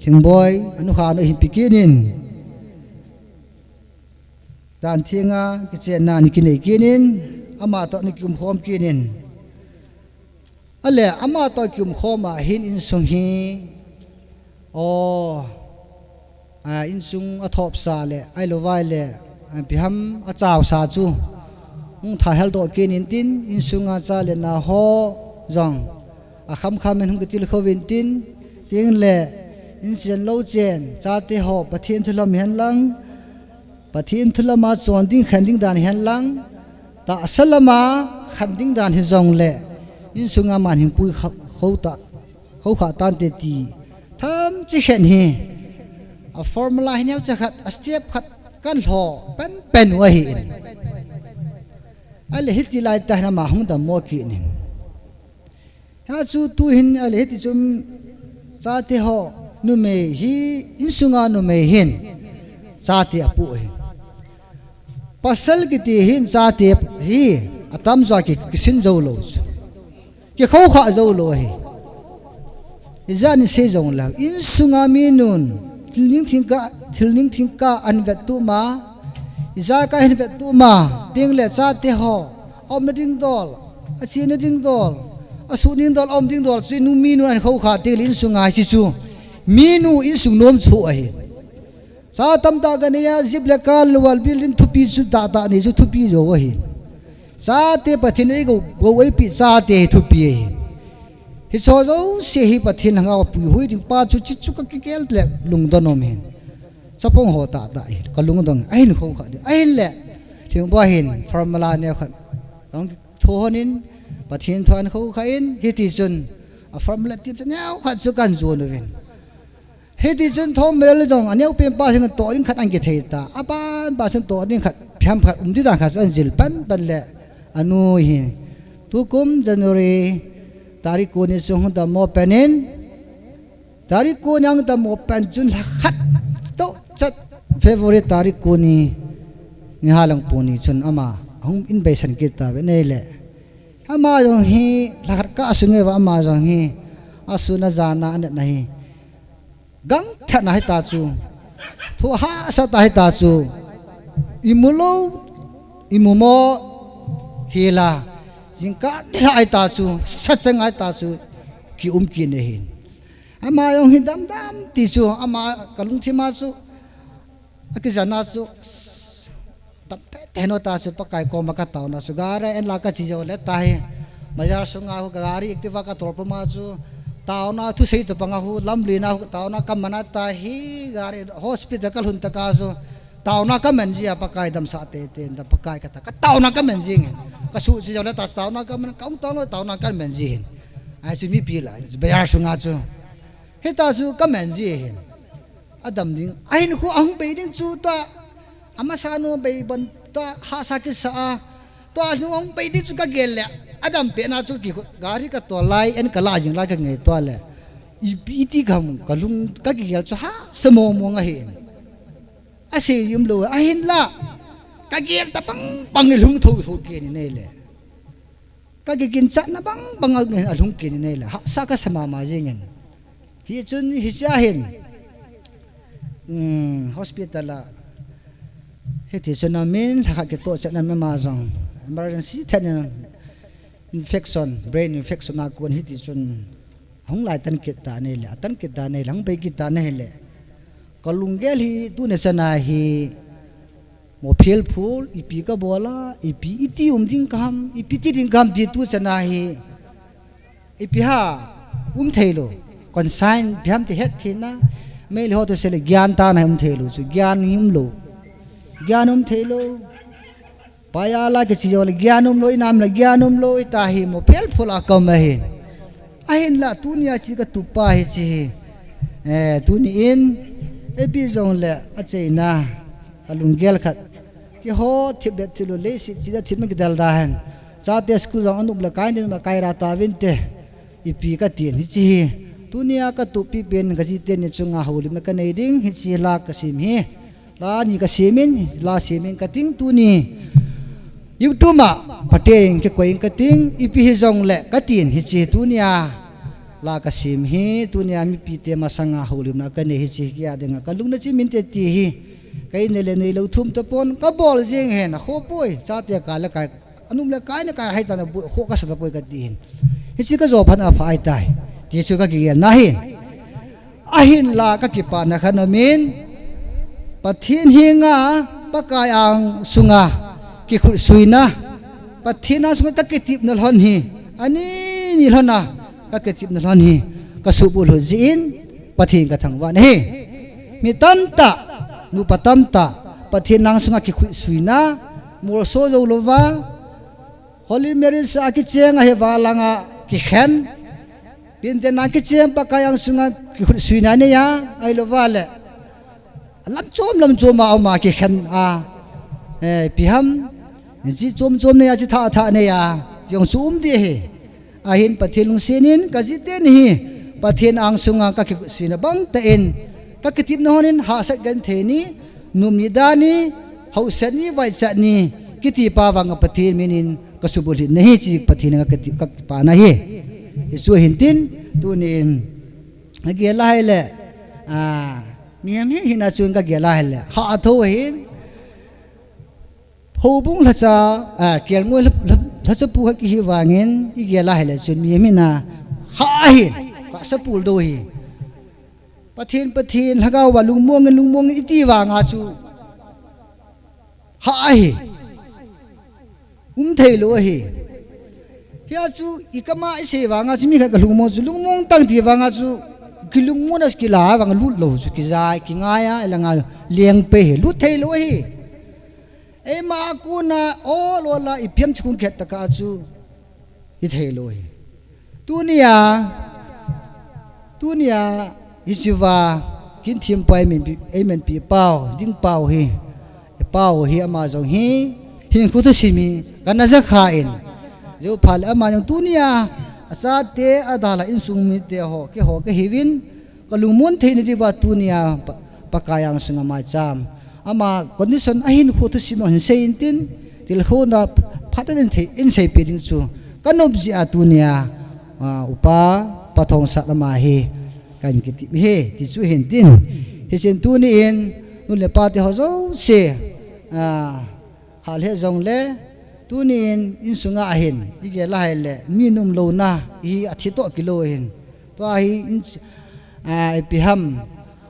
Lhingboi, anukha nu hin pe kit in, dan thenga kichenna ana kinei kit in, ama toh ana kium khom kit in. Ahile ama toh kium khom a hin insung hi, o, a, insung athopsa le, ahilou vale, a, ipi ham achaosa chu hung thahel doh kit intin, insunga cha le nao ho jong akham kham in hung kitilkhou intin, tin le, inchen lou chen, chate ho, Pathen thu lam hen lang, Pathen thu lama chon ding khen ding dan hen lang, tahsa lama khen ding dan hijong le, insunga man hin pui kha, khou ta, khou kha tante ti, themcha khen hi, a formula hi neocha khat, a step khat, kan lho pen pen u ahin. Ahile hiti laitah hin ama hung dammo kit in. Hiche chu tu hin ahile hiti chun chate ho, numei hi, insunga numei hin chate apoh ahin. Pasal kiti hin chate hi atamjo a ki, kisin jou lou chu. Kikhou kha jou lou ahi. Ijat in sei jong le, insunga mi nun, thil ning thingkah, thil ning thingkah ahin vet tup ma, ijakai ahin vet tup ma, tin le chate ho, aumna ding dol, achena ding dol, asuh ding dol, aum ding dol, chu nu mi nun ahin khou kha tin le insunga hiche chu, Minu insung nom chu ahi. Sa tamtah kanei a, jeep le car le wall building thupi chu tahtah nei chu thupi jo ahi. Chate Pathen in eigo, go eipeh chate hi thupi ahi. Hiche jouse hi Pathen lhanga puihui ding pa chu, chuchu kakigel le lungdon um ahi. Chapang ho tahtah hi kalungdon, ahin khoukhah ding. Ahinle, thingba hin formula neo khat. Kahung thou hon in, Pathen thu ahin khoukhah in, hitichun, a formula tip chu neo khat chu kahin jon uvin. Hitichun Thongmel jong, aneopen pa hin toh ding khat ahin kithei ta. Aban pa chun toh ding khat, phiam khat, um ding dan khat chu ahin jil panpan le, anu hi. Tukum January, tarik ko ni sung hung dammo pen in, tarik ko ni hung dammo pen chun lhakhat toh chat February tarik ko ni, ni halang pu ni chun ama hung in beisan kit tauve nei le. Ama jong hi lhakhat kah sung uva ama jong hi asun a jan a anatna hi gangthatna hita chu, thu hahsatna hita chu, imu lou, imu mo hila, jingkah nilhah hita chu, sachang hita chu, kium kit ahin. Ama jong hi damdam ti chu, ama kalungthim a chu, akijana chu, tam tete heno ta chu Pakai koma kataona chu gari en la kache jou le tahi. Bazar sunga hu gari Activa katol puma chu taona thusei tobanga hu lamluina hu taona kaman a tahi gari hospital kalhun tah a chu taona kaman jia Pakai damsah tete da Pakai kata kataona kaman jingin. Kasuh che jou le ta taona kaman kaung taona taona kaman jingin. Ahi chu mipi la bazar sunga chu. Hita chu kaman jingin. Adam ding. Ahin khu ahung bei ding chu tua. Amasa nu bei ban tua hahsa kisa a. Tua nu ahung bei ding chu kagel le. Adam pena chu ki gari katol lai en kala jing lai kangai tua le. Ipi iti gam kalung kagel chu hahsa mong mong ahin. Asei umlou ahinla. Kagel tabang bang lung thotho kit in nei le. Kakiginchatna bang bang a, alhung kit in nei le. Hahsa kasa mama jingin. Hichun hichea hin. Hmm, hospital a. Hitichun amin, lhakhat kitoh chetna mama jong. Emergency thei in infection, brain infection a kon hitichun. Ahung lai tan kit ta nei le, atan kit ta nei le, hung bei kit ta nei le. Kalunggel hi tuni chana hi. Mophel phul, ipi kabol a, ipi iti um ding kaham, ipi ti ding kaham ti tu chana hi, ipi ha, um thei lou, consign, ipi ham ti het thei na, mei le ho tu se le gyan tana um thei lou, chu gyan hi um lou, gyan um thei lou, paya la kiche jou le gyan um lou, inam le gyan um lou, ita hi mophel phul a kaum ahin. Ahinla, tunia chi katup pa hi chi hi. Eh, tuni in, ipi jong le, acheina, alunggel khat. Kiho thip det thilo le si chi da thip ma kidal da hen. Chate school jong anop le kai din ma kai ra ta vin te. Ipi katin hi chi hi. Tunia katup pi pen kaji teni chunga houlimna kanei ding hi chi la kasim hi. La ni kasim in, la sim in kating tuni. YouTube a, Pathen kikoi in kating, ipi hi jong le katin hi chi tunia. La kasim hi, tunia mipi te masanga houlimna kanei hi chi kia dinga. Kalungna chi min te ti hi. Kaine le neilou thum tapon, kabol jing hen, akho poi, chate ka le kai, anum le kai na kai hai ta na bu, kho kasa tapoi kati hin. Hi chi kajo phat a pha ai tai. Ti chu kakigel na hin. Ahinla kakipana khat amin. Pathen henga, Pakai ang sunga, kikhutsuina. Pathen ang sunga kakitepna lhon hi. Ani ni lhon a, kakitepna lhon hi. Kasuhbulhit jin, Pathen kathangvah na hi. Mi tamtah, nupa tamtah, Pathen ang sunga kikhutsuina, molso jou louva, Holy Marriage a kicheng ahi vang langa kikhen. Pinte na kicheng Pakai ang sunga kikhutsuina nei a, ahilouva le. Lam chom, lam chom a um a kikhen a. Eh, ipi ham. Chi chom chom nei a, chi thah thah nei a. Jong chu um ding ahi. Ahin Pathen lungset in, kaji teni hi. Pathen ang sunga kakisuina bang tah in. Kakitepna hon in, hahsat genthei ni, num ni da ni, hausa ni, vaichat ni, kiti pa vang a Pathen min in, kasuhbulhit na hi chi Pathen kakitep, kakipana hi. Hichu hin tin, tuni in, kagel a hile, ah, mihem hin hin a chun kagel a hile, ha atho hin, Houbung lhacha, ah, kelngoi lha, lha, lhacha pu kha kihi vangin, igel a hile chun mi mina, ha ahin, ka sapul do hi. Pathen, Pathen, Lhagao va lungmong in, lungmong in iti vanga chu ha ahi. Um thei lou ahi. Hia chu i kama i sei vanga chu mi khat ka lungmong chu lungmong tang ti vanga chu kilungmong a kila vang lut lou chu kija kingai a ilanga leng pe hi lut thei lou ahi. Eima kuna o lo la i piam chu kung khet taka chu i thei lou ahi. Tunia, tunia, hichiva, kin thim pai min pi, ei min pi pau, ding pau hi, i pau hi ama jong hi, hin khu thusim hi, kana ja kha in. Jeu pha le ama jong tunia, achate adalha insung mite ho, keiho kahiuvin, ka lungmon theina diuva tunia, pa, Pakai angsunga maicham. Ama condition ahin khu thusim hin sei intin, tilkhouna phat in thei, in sei pe ding chu. Ka nop jeh a tunia, a, upa, Pathongsat ama hi, kan kiti hi, ti chu hintin. Hichun tuni in, nu le pa te ho jouse, a, hal he jongle, tuni in, insunga ahin, i gel a hile, mi nom louna, hi athi toh kilou ahin. Tua hi, in, a, ipi ham,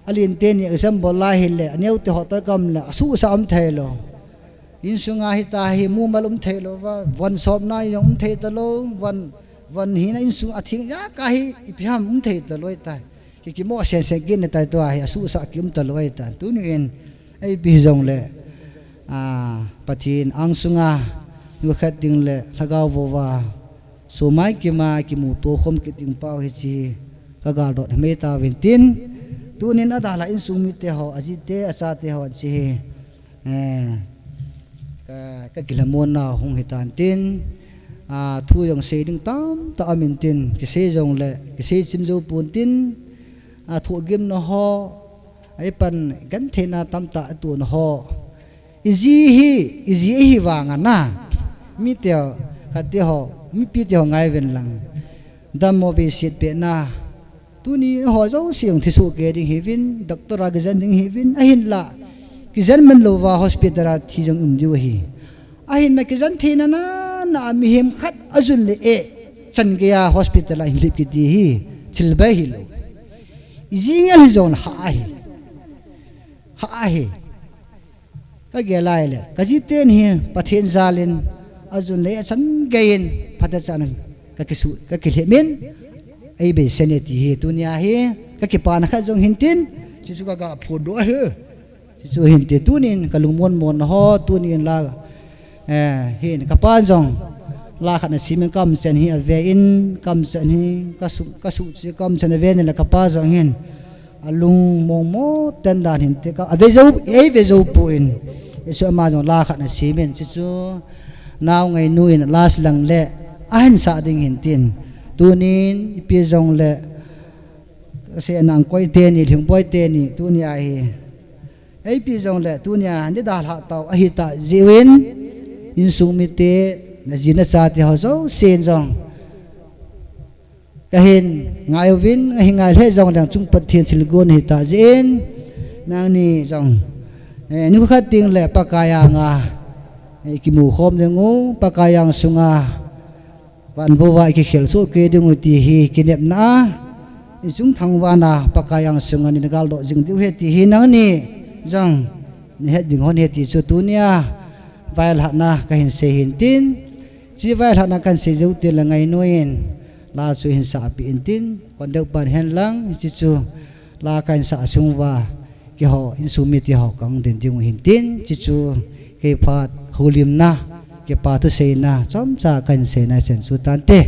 alen teni exam bol a hile, aneo te ho toh kam le, asuhsa um thei lou. Insunga hita hi mumal um thei lou va, von sopna jong um thei ta lou, von, von hina insung atheng jaka hi ipi ham um thei ta lou tai. Ki kimo sen sen kin tai tua hi asuhsa ki um ta lou tai. Tuni in, ipi jongle, a, Pathen angsunga, nu khat ding le, Lhagao vova, sumai kima, kimuto khom kit ding pau hichi, ka galdot mei tauvin tin. Tunin adalha insung mite ho, ajite, achate ho, chi hi. Eh, ka, ka kilhamonna hung hitan tin, a, thu jong sei ding tamtah um intin, kisei jongle, kisei chim jou pon tin, a, thohgimna ho, a, ipan gentheina tamtah atohna ho. I ji hi, i ji ahi vanga na, mite, khat te ho, mipi te ho ngai uvin lang. Dammo vei set pehna, tuni ho jouse jong thi soh kei ding hiuvin, doctor a kijen ding hiuvin, ahinla, kijen man louva hospital a thi jong um diu ahi. Ahinla kijen theina nana mihem khat ajun le e, chan geiya hospital a hin lhip kiti hi, thil bai hilou. I ji ngel hijongle ha ahi. Ha ahi. Ka gel a hile, ka jiten hi Pathen jalin, ajun le achan geiyin, phatechan ka kisu, ka kilhemin, ei beisei e ti hi, tunia hi, ka kipana khat jong hintin, chuchu ka ga phondoh ahi. Chuchu hintin, tunin ka lungmon monna ho, tunin la, eh, hin, ka pa jong, la khat ana simin ka umchan hi avein, ka umchan hi, ka su, ka su chi ka umchan avein le ka pa jong hin, alung mongmo ten dan hinte ka, avei jou, ei vei jou pon. Hichu ama jong la khat ana simin, chuchu nao ngainu in last lang le, ahin sah ding hintin. Tunin, ipi jongle, ka seinan koi teni, Lhingboi teni, tunia hi. Ipi jongle, tunia, ni dalha tau, ahita jiuvin, insung mite, naji nachate ho jousen jong. Kahin ngai uvin, ahin ngai lheh jongleng chung Pathen thilgon hita jeh in, nangni jong, eh, nikho khat tengle Pakai anga, eh, kimu khom ding u, Pakai angsunga, van vova i kikhel soh kei ding u ti hi kinepna a, i chung thangvana Pakai angsunga nei na galdoh jing diu ahi ti hi nangni jong, nei het ding hon ahi ti chu tunia, vailhahna kahin sei hintin, chi vailhahna kahin sei jou tengle ngainu in, la chu hin sahpeh intin, conductor pan henlang, hichu la kahin sah sung uva, keiho, insung mite ho kahung din ding u hintin, chuchu, kei phat, houlimna, kipa thuseina, chomcha kahin seina chan chu tante,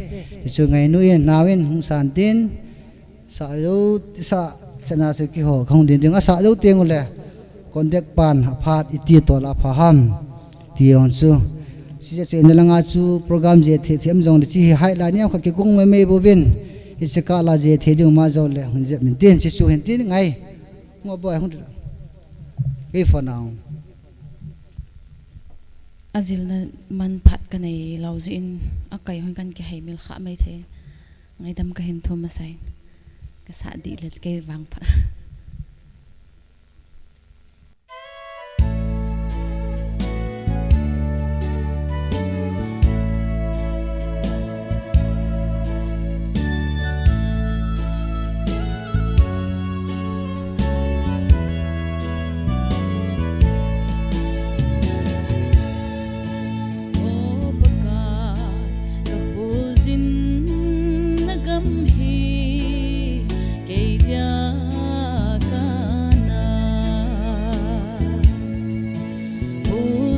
chuchu ngainu in, nao in, hung san tin, sah jou, sah, chana chu keiho, kahung din ding, asah jou tengule, conductor pan, aphat, iti tol a pha ham. Ti jong chu. Hiche chena langa chu program jeh thei thei um jongle chi hi hai la niam khat kigong mei mei bouvin. Hiche kah la jeh thei ding ma jongle hun jep min tin chi chu hin tin ngai. Ngo boi hung. Kei phone a hung. Ajilna man phat kanei lou jeh in akai hon kan kihei mil kha mai thei. Ngaidam kahin thum asai. Kasah dih le kei vang pha.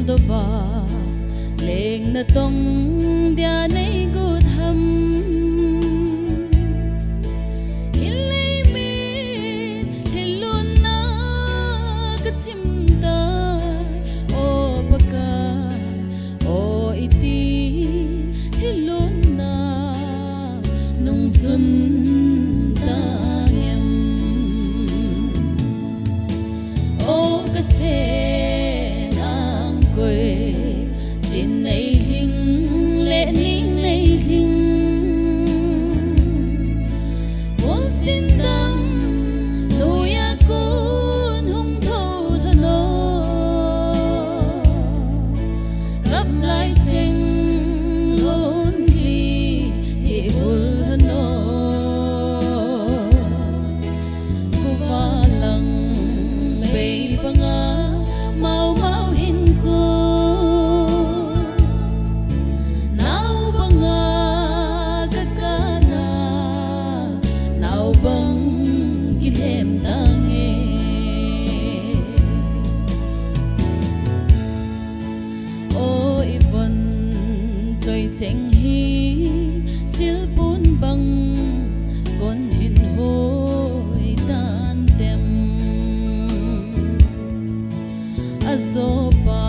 Louva leng natong dia nei got ham? Hinlei mit thil lonna kachim tai, O Pakai, O iti thil lonna nung sun tang em? O kasen angkoi, chin nei lhing le ning nei lhing, kholsin dam noiya kon hung thou lhon o. Kap lai cheng lonlhi thehul lhon o. Khuva lang bei banga maumau hinkho, nao banga kakana, nao bang kilhem tange. O ivon choi cheng hi silpun bang kon hin hoi tan tem? Ajopa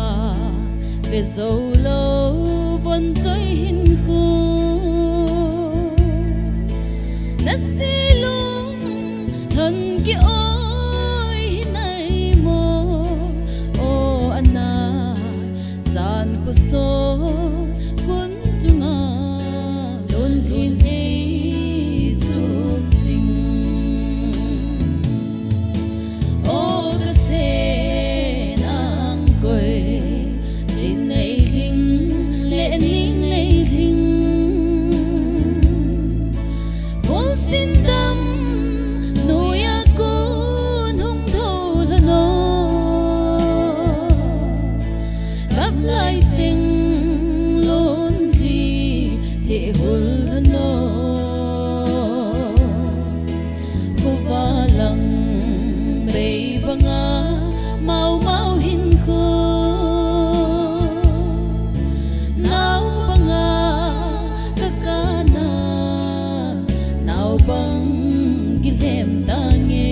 ve jou lou von choi hinkho, nase lung lhon kioi hi nai mo? O ana jan khosot kun chunga lonlhin ei chuk jing. O kasen angkoi, chin nei lhing le ning nei lhing, kholsin dam noiya kon hung thou lhon o. Kap lai cheng lonlhi thehul lhon o. Khuva lang bei banga maumau hinkho, nao banga kakana, nao bang kilhem tange.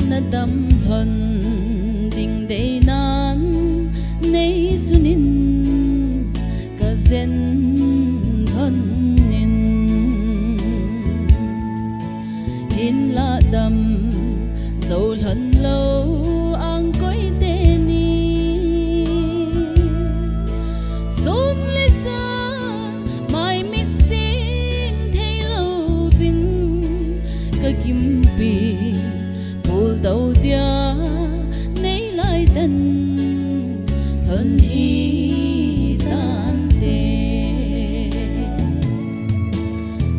Nadam lhon ding deinan neisun in, kajen lhon in. Hinlah dam jou lhon lou angkoi teni, sum le jan mai mit sing thei louvin, kagimpi puldou dia nei laitan lhon hitante.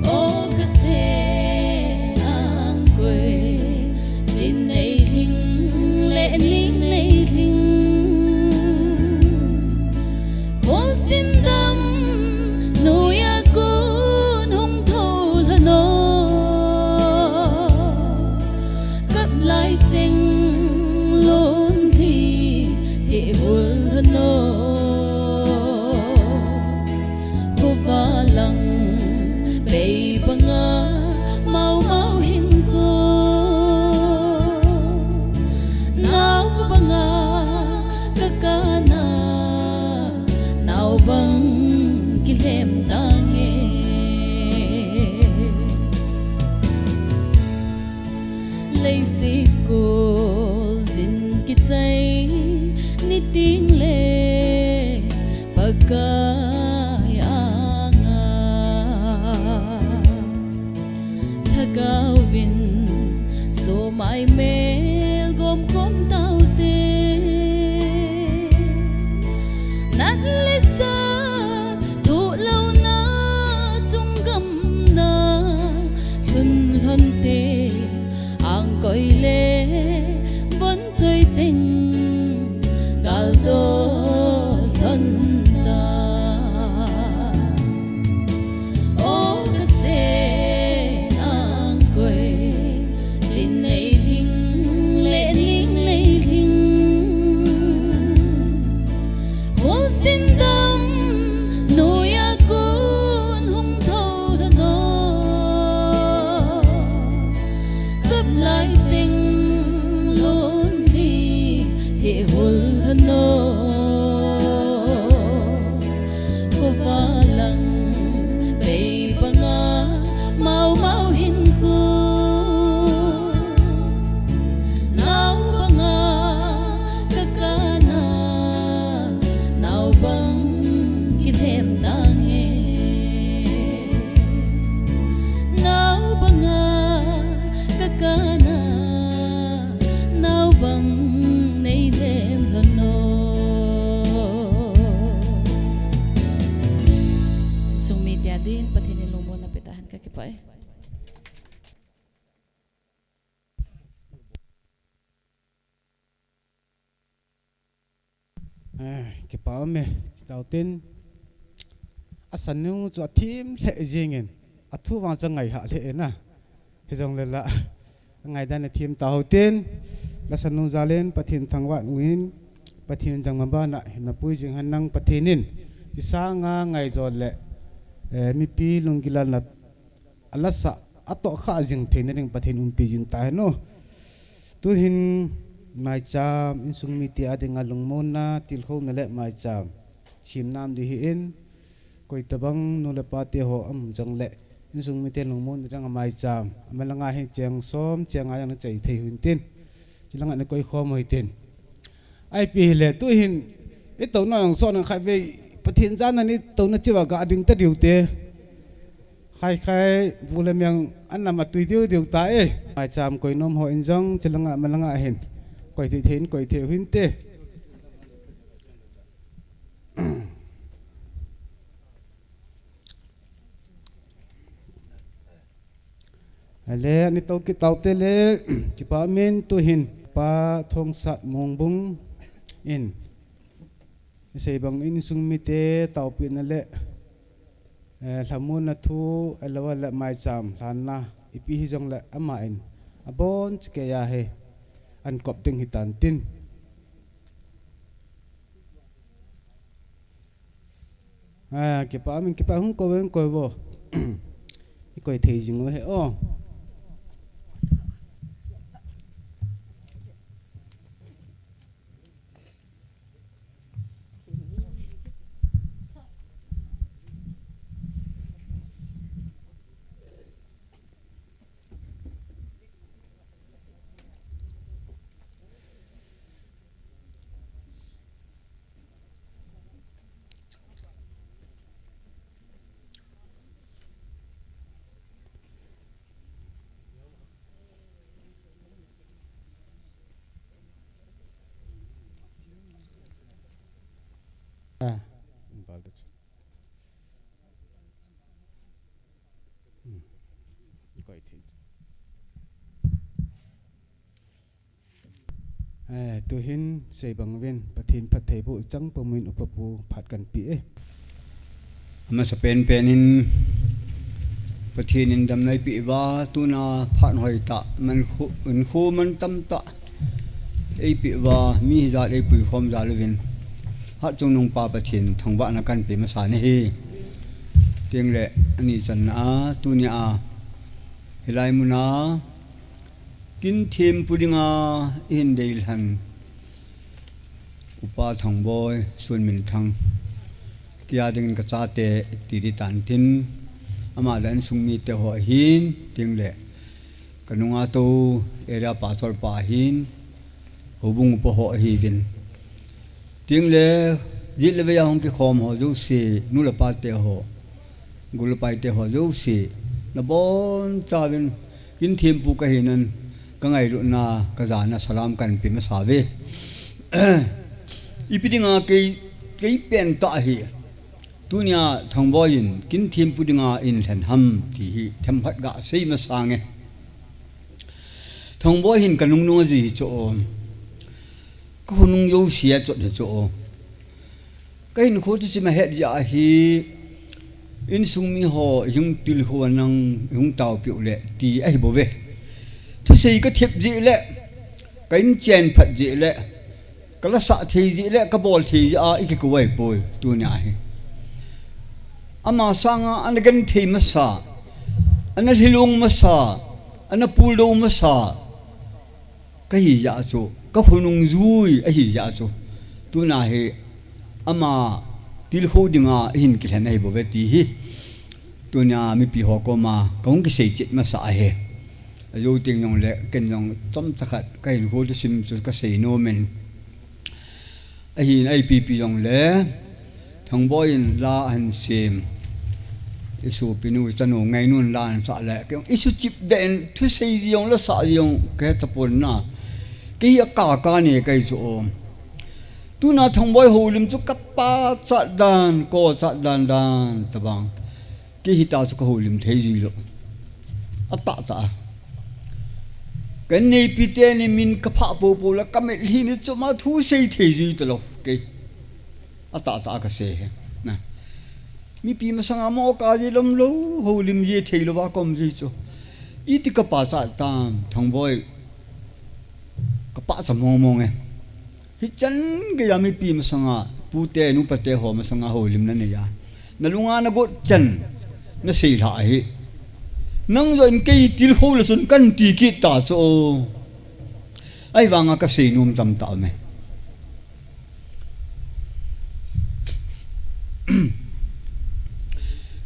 O kasen angkoi, chin nei lhing le ning nei lhing, kholsin dam noiya kon hung thou lhon o. Kap lai cheng lonlhi thehul lhon o. Khuva lang bei banga maumau hinkho, nao banga kakana, nao bang kilhem tange. Leiset kol jin kichai nitin le Pakai anga, Lhagaovin sumai mel gom khom taute. Nat le sat thoh louna chung gamna lhun lhonte, Pai. Eh, kipa um e, titau tin. Asan nu chu athim lheh jingin, athu vang chu angai ha lheh na. Hijongle la, angai dan athim ta ho tin. Lasan nu jalin, Pathen thangvah uvin, Pathen jangma bana, hinna pui jing hen lang Pathen in. Chisanga ngai jo le, eh, mipi lunggil a na alasa, atoh kha jing theina ding Pathen umpi jing ta hen o. Tuhin maicham, insung mite a dinga lungmonna, tilkhouna le maicham. Chim nam di hi in, koi tabang nu le pa te ho um jong le, insung mite lungmonna dinga maicham. Amalanga hi cheng som, cheng a jong na chai thei uvin tin. Chilanga na koi khom uvin tin. Ipi hile, tuhin, itouna jong son khatvei, Pathen jana itouna chiva ga ding ta diu te. Khai khai, bu le miang, an nam atui diu diu ta e. Maicham koi nom ho in jong, chilanga malanga hin. Koi thei thei in, koi thei uvin te. Ale, ani to kit tau te le, kipa um in tuhin, Pa Thongsat Mongbung in. Isei bang insung mite taopina le, eh, lhamonna thu, aloa le maicham, lhanna, ipi hijong le ama in. Abon chikei a hi, an kop ding hitan tin. Ah, kipa um in kipa hung ko ven ko vo. I koi thei jing u he o. Ah, hmm. Koi thei. Eh, tuhin sei bang uvin, Pathen phattheiboh chang pum in upa pu phat kan pe e. Amasa pen pen in Pathen in damna eipeh uva, tuna phat hoitah, man khu, in khu man tamtah eipeh uva, mi hijat eipui khom jal uvin, Hatchungnung pa Pathen thangvahna kan pe masa nahi. Tengle ani channa a, tunia hilai muna, Kin thempu dinga ihin deilhen Upa Thangboi, Sunminthang, kei a dingin kachate ti di tan tin, ama le insung mite ho ahin, tengle kanunga tou area pastor pa ahin, houbung upa ho ahiuvin. Tengle, jit le vei a hung kikhom ho jouse, nu le pa te ho, gol le pai te ho jouse, nabonchauvin, kin thempu kahinan, kangailutna, kajana, salam kan pe masa uve. Ipi dinga kei, kei pentah hi, tunia Thangboi in, kin thempu dinga eilhen ham, ti hi, themkhat gasei masa nge. Thangboi hin kanungnung aji chu. Kahunung jouse achot hi chu. Kahinkho thusim ahet jeh ahi, insung mi ho, ihung tilkhou a nang, ihung taopeh u le, ti ahi bouve. Thusei kathep jeh le, ka in chen phat jeh le, kalasah thei jeh le, kabol thei jeh a, ikikou ahipoi, tunia hi. Ama sanga, ana genthei masa, ana lhilung masa, ana puldou masa, kahi jeh chu, kakhonung jui ahi jeh chu. Tuna hi ama tilkhou dinga eihin kilhen ahi bouve ti hi. Tunia mipi ho koma kahung kisei chet masa ahi. Ajou teng jongle ken jong chomcha khat kahinkho thusim chu kasei nom in. Ahin ipi pi jongle, Thangboi in la ahin sem. Isopinu, ichanu, ngainun la ahin sah le, kei jong isuchip deh in, thusei jong, lasah jong, kahe tapon na. Kei hi akaka ne kahi chu o. Tuna Thangboi houlim chu kapachat dan, kochat dan dan, tabang. Kei hita chu kahoulim thei jilou. Atah tah a. Ka neipi teni min ka phah popo le ka mitlhi ni chom a thu sei thei jui talou. Kei. Atah tah a ka sei e. Na. Mipi masanga mo ka ji lom lou, houlim ji thei lou va kom ji chu. Iti ka pachat tam, Thangboi. Ka pachat mong mong e. Hichan geiya mipi masanga, pute, nupate ho masanga houlim na nei a. Na lunga na got chan, na sei lha hi. Nang joh in kei tilkhou le chun kan ti kit ta chu. Ahivanga ka sei nom tam tah me.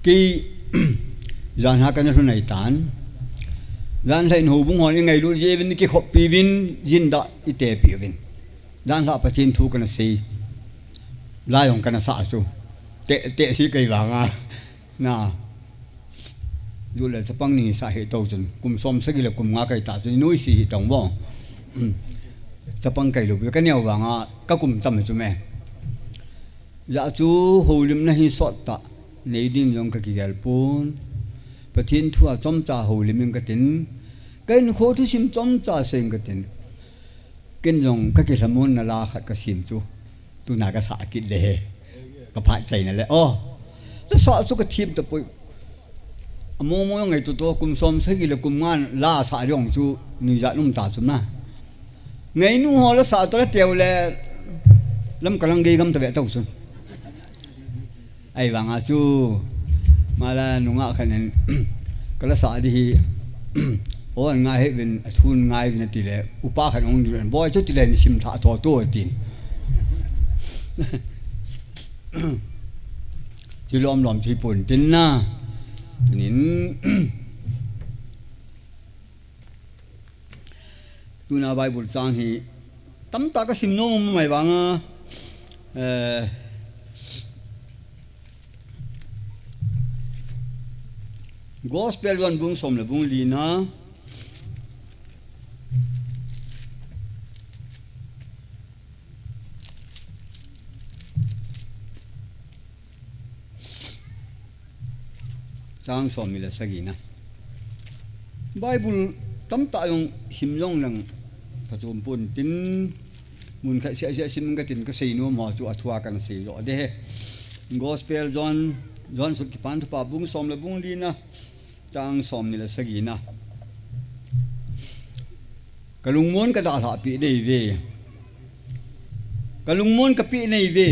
Kei, jan ha kana lhun ahi tan. Jan lha in houbung hon i ngailut jeh uvin, i kikhoppi uvin, jin dah i tepi uvin. Jan lha Pathen thu kana sei. La jong kana sah chu. Te, te si kei vanga. Na. Ju le chapang ni sa hi to chun. Kum som sagi le kum nga kai ta chun. Nui si hi tong bo. Chapang kai lu. Ka neo vanga. Ka kum tam chu me. Ja chu houlimna hi sot tah. Nei ding jong ka kigel pon. Pathen thu a chomcha houlim in ka tin. Ka in kho thusim chomcha sei in ka tin. Ken jong ka kilhamon na la khat ka sim chu. Tuna ka sa kit le he. Ka phat chaina le. Oh. La sa chu ka thim ta poi. Among mong ngai tu to kum som sagi le kum nga la sa jong chu ni ja num ta chu na. Ngai nu ho la sa to le teu le lam ka lang gei gam ta ve tau chu. Ahivanga chu, mala nunga khan in, ka la sa di hi, on ngai he vin, a thun ngai vin a ti le, upa khan ong di vin, boi chu ti le, ni sim tha tho to tin. Chi lom lom chi pun tin na. Nin, Tuna Bible chang hi tamtah ka sim nom mai vanga, eh, Gospel John bung som le bung lina. Chang som ni le sagi na. Bible tamtah jong sim jong lang phachom pon tin mun khat sia sia sim ka tin ka sei nom ho chu a thua kan sei jo de he. Gospel John, John sut Kipan Thupha bung som le bung lina. Chang som ni le sagi na. Ka lungmon ka dalhah pi nei ve. Ka lungmon ka pi nei ve.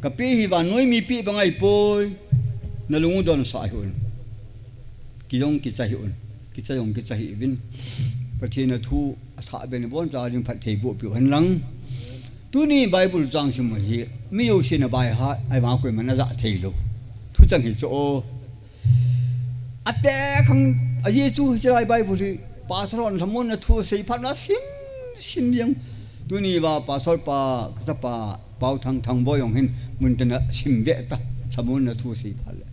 Ka pi hi vannoi mipi bang ahi poi. Na lung u donsah hih un. Kijong kicha hih un. Kicha jong kicha hih vin. Pathen a thu a thah ben bon cha jing phat thei boh piu hen lang. Tuni Bible chang sim hi. Mi jousen a baiha, ahivang koiman a ja thei lou. Thu chang hi chu o. Ate khang, a Jesu hiche lai Bible hi, Pastor hon lhamon na thu sei phat na sim, sim jeng. Tuni va Pastor pa, ka chapa, Pau Thang, Thangboi jong hin, mun tena sim ve ta, lhamon na thu sei phat le.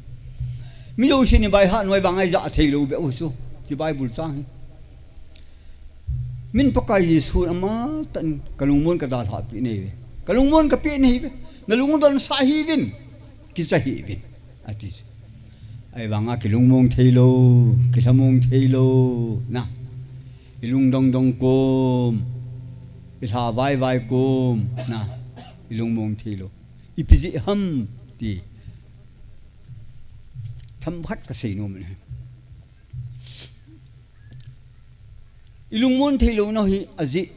Mi jousen a baiha noi vang ahi ja thei lou be u chu, hiche Bible chang hi. Min Pakai Jesu ama tah in ka lungmon ka dalhah pi nei ve. Ka lungmon ka pi nei ve. Na lung u donsah hih vin. Kicha hih vin. Ati. Ahivanga kilungmong thei lou, kilhamong thei lou. Na. I lungdong dong kom. I lha vai vai kom. Na. I lungmong thei lou. Ipi jeh ham ti. Themkhat ka sei nom e. I lungmon thei lou na hi a jeh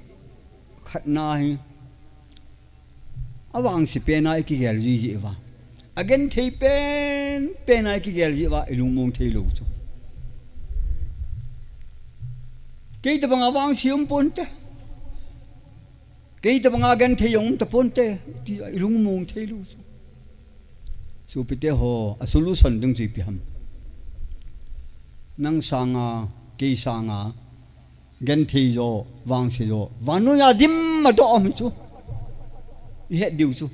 khat na hi. A vangse pen a i kigel ji ji va. A genthei pen, pen a i kigel ji va, i lungmong thei lou chu. Kei tabang a vangse um pon te. Kei tabang a genthei jong um ta pon te, ti a i lungmong thei lou chu. Sopite ho, a solution ding chu ipi ham. Nang sanga, kei sanga, genthei jo, vangse jo, vannoi a dim a doh um chu. I het diu chu.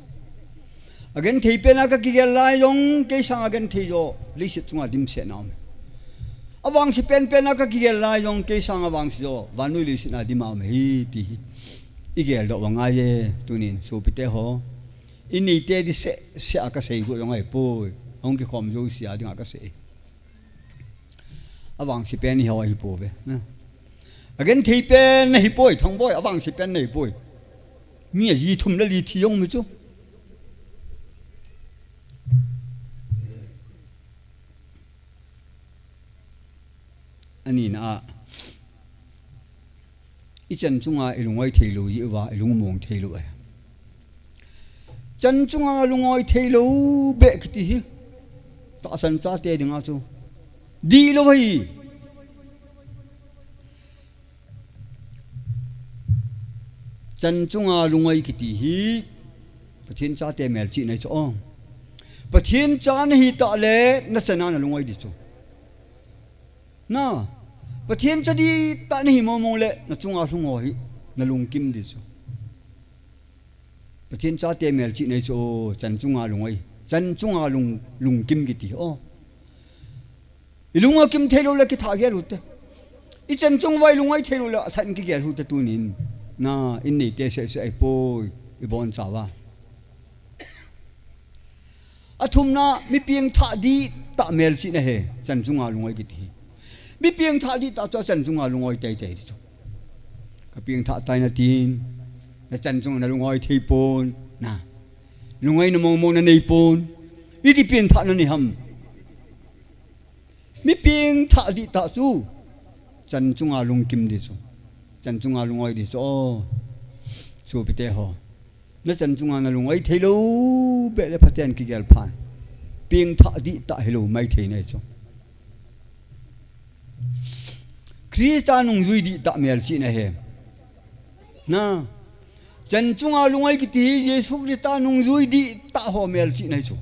A genthei pen a ka kigel lai jong, kei sanga genthei jo, leiset chunga dimset na um. A vangse pen pen a ka kigel lai jong, kei sanga vangse jo, vannoi leiset a dim a um hi, ti hi. I geldoh u angai e, tunin, sopite ho. I neite di seh, seh a ka sei got jong ahi poi. Hung kikhom jouse a dinga ka sei. Avangse pen hi ho ahi pouve. Na. Agenthei pen nahi poi, Thangboi, avangse pen nahi poi. Mi aji thum le li thi jong mi chu. Anina a, ichan chunga ilungoi theilou jeh uva, ilungmong theilou ahi. Chan chunga lungoi theilou beh kiti hi, tahsan chate dinga chu dihlou ahi. Chan chunga lungoi kiti hi Pathen chate melchihna ahi chu o. Pathen cha nahi tah le nachan a nalungoi ding chu. Na, Pathen cha dihtah nahi mong mong le nachunga lhung ho hi nalungkim ding chu. Pathen chate melchihna ahi chu o, chan chunga lungoi, chan chunga lung, lungkim kiti o. Ilung akim theilou le kithah gel u te. Ichan chung uva ilungoi theilou le asah in kigel u te tunin. Na, in neite seh seh ahipoi, ibonchauva. Athumna, mi pengthah dihtah melchihna ahi, chan chunga lungoi kiti hi. Mi pengthah dihtah chu achan chunga lungoi teitei ding chu. Kapengthah tai natin, nachan chunga nalungoi thei pon, na. Lungoina mong mong nanei pon. Iti pengthah nanei ham? Mi pengthah dihtah chu chan chunga lungkim ding chu. Chan chunga lungoi ding chu o. Sopite ho, nachan chunga nalungoi theilou beh le phaten kigel phan. Pengthah dihtah hilou maithei nahi chu. Christa nungjui dihtah melchihna ahi. Na, chan chunga lungoi kiti hi Jesu Christa nungjui dihtah ho melchihna ahi chu.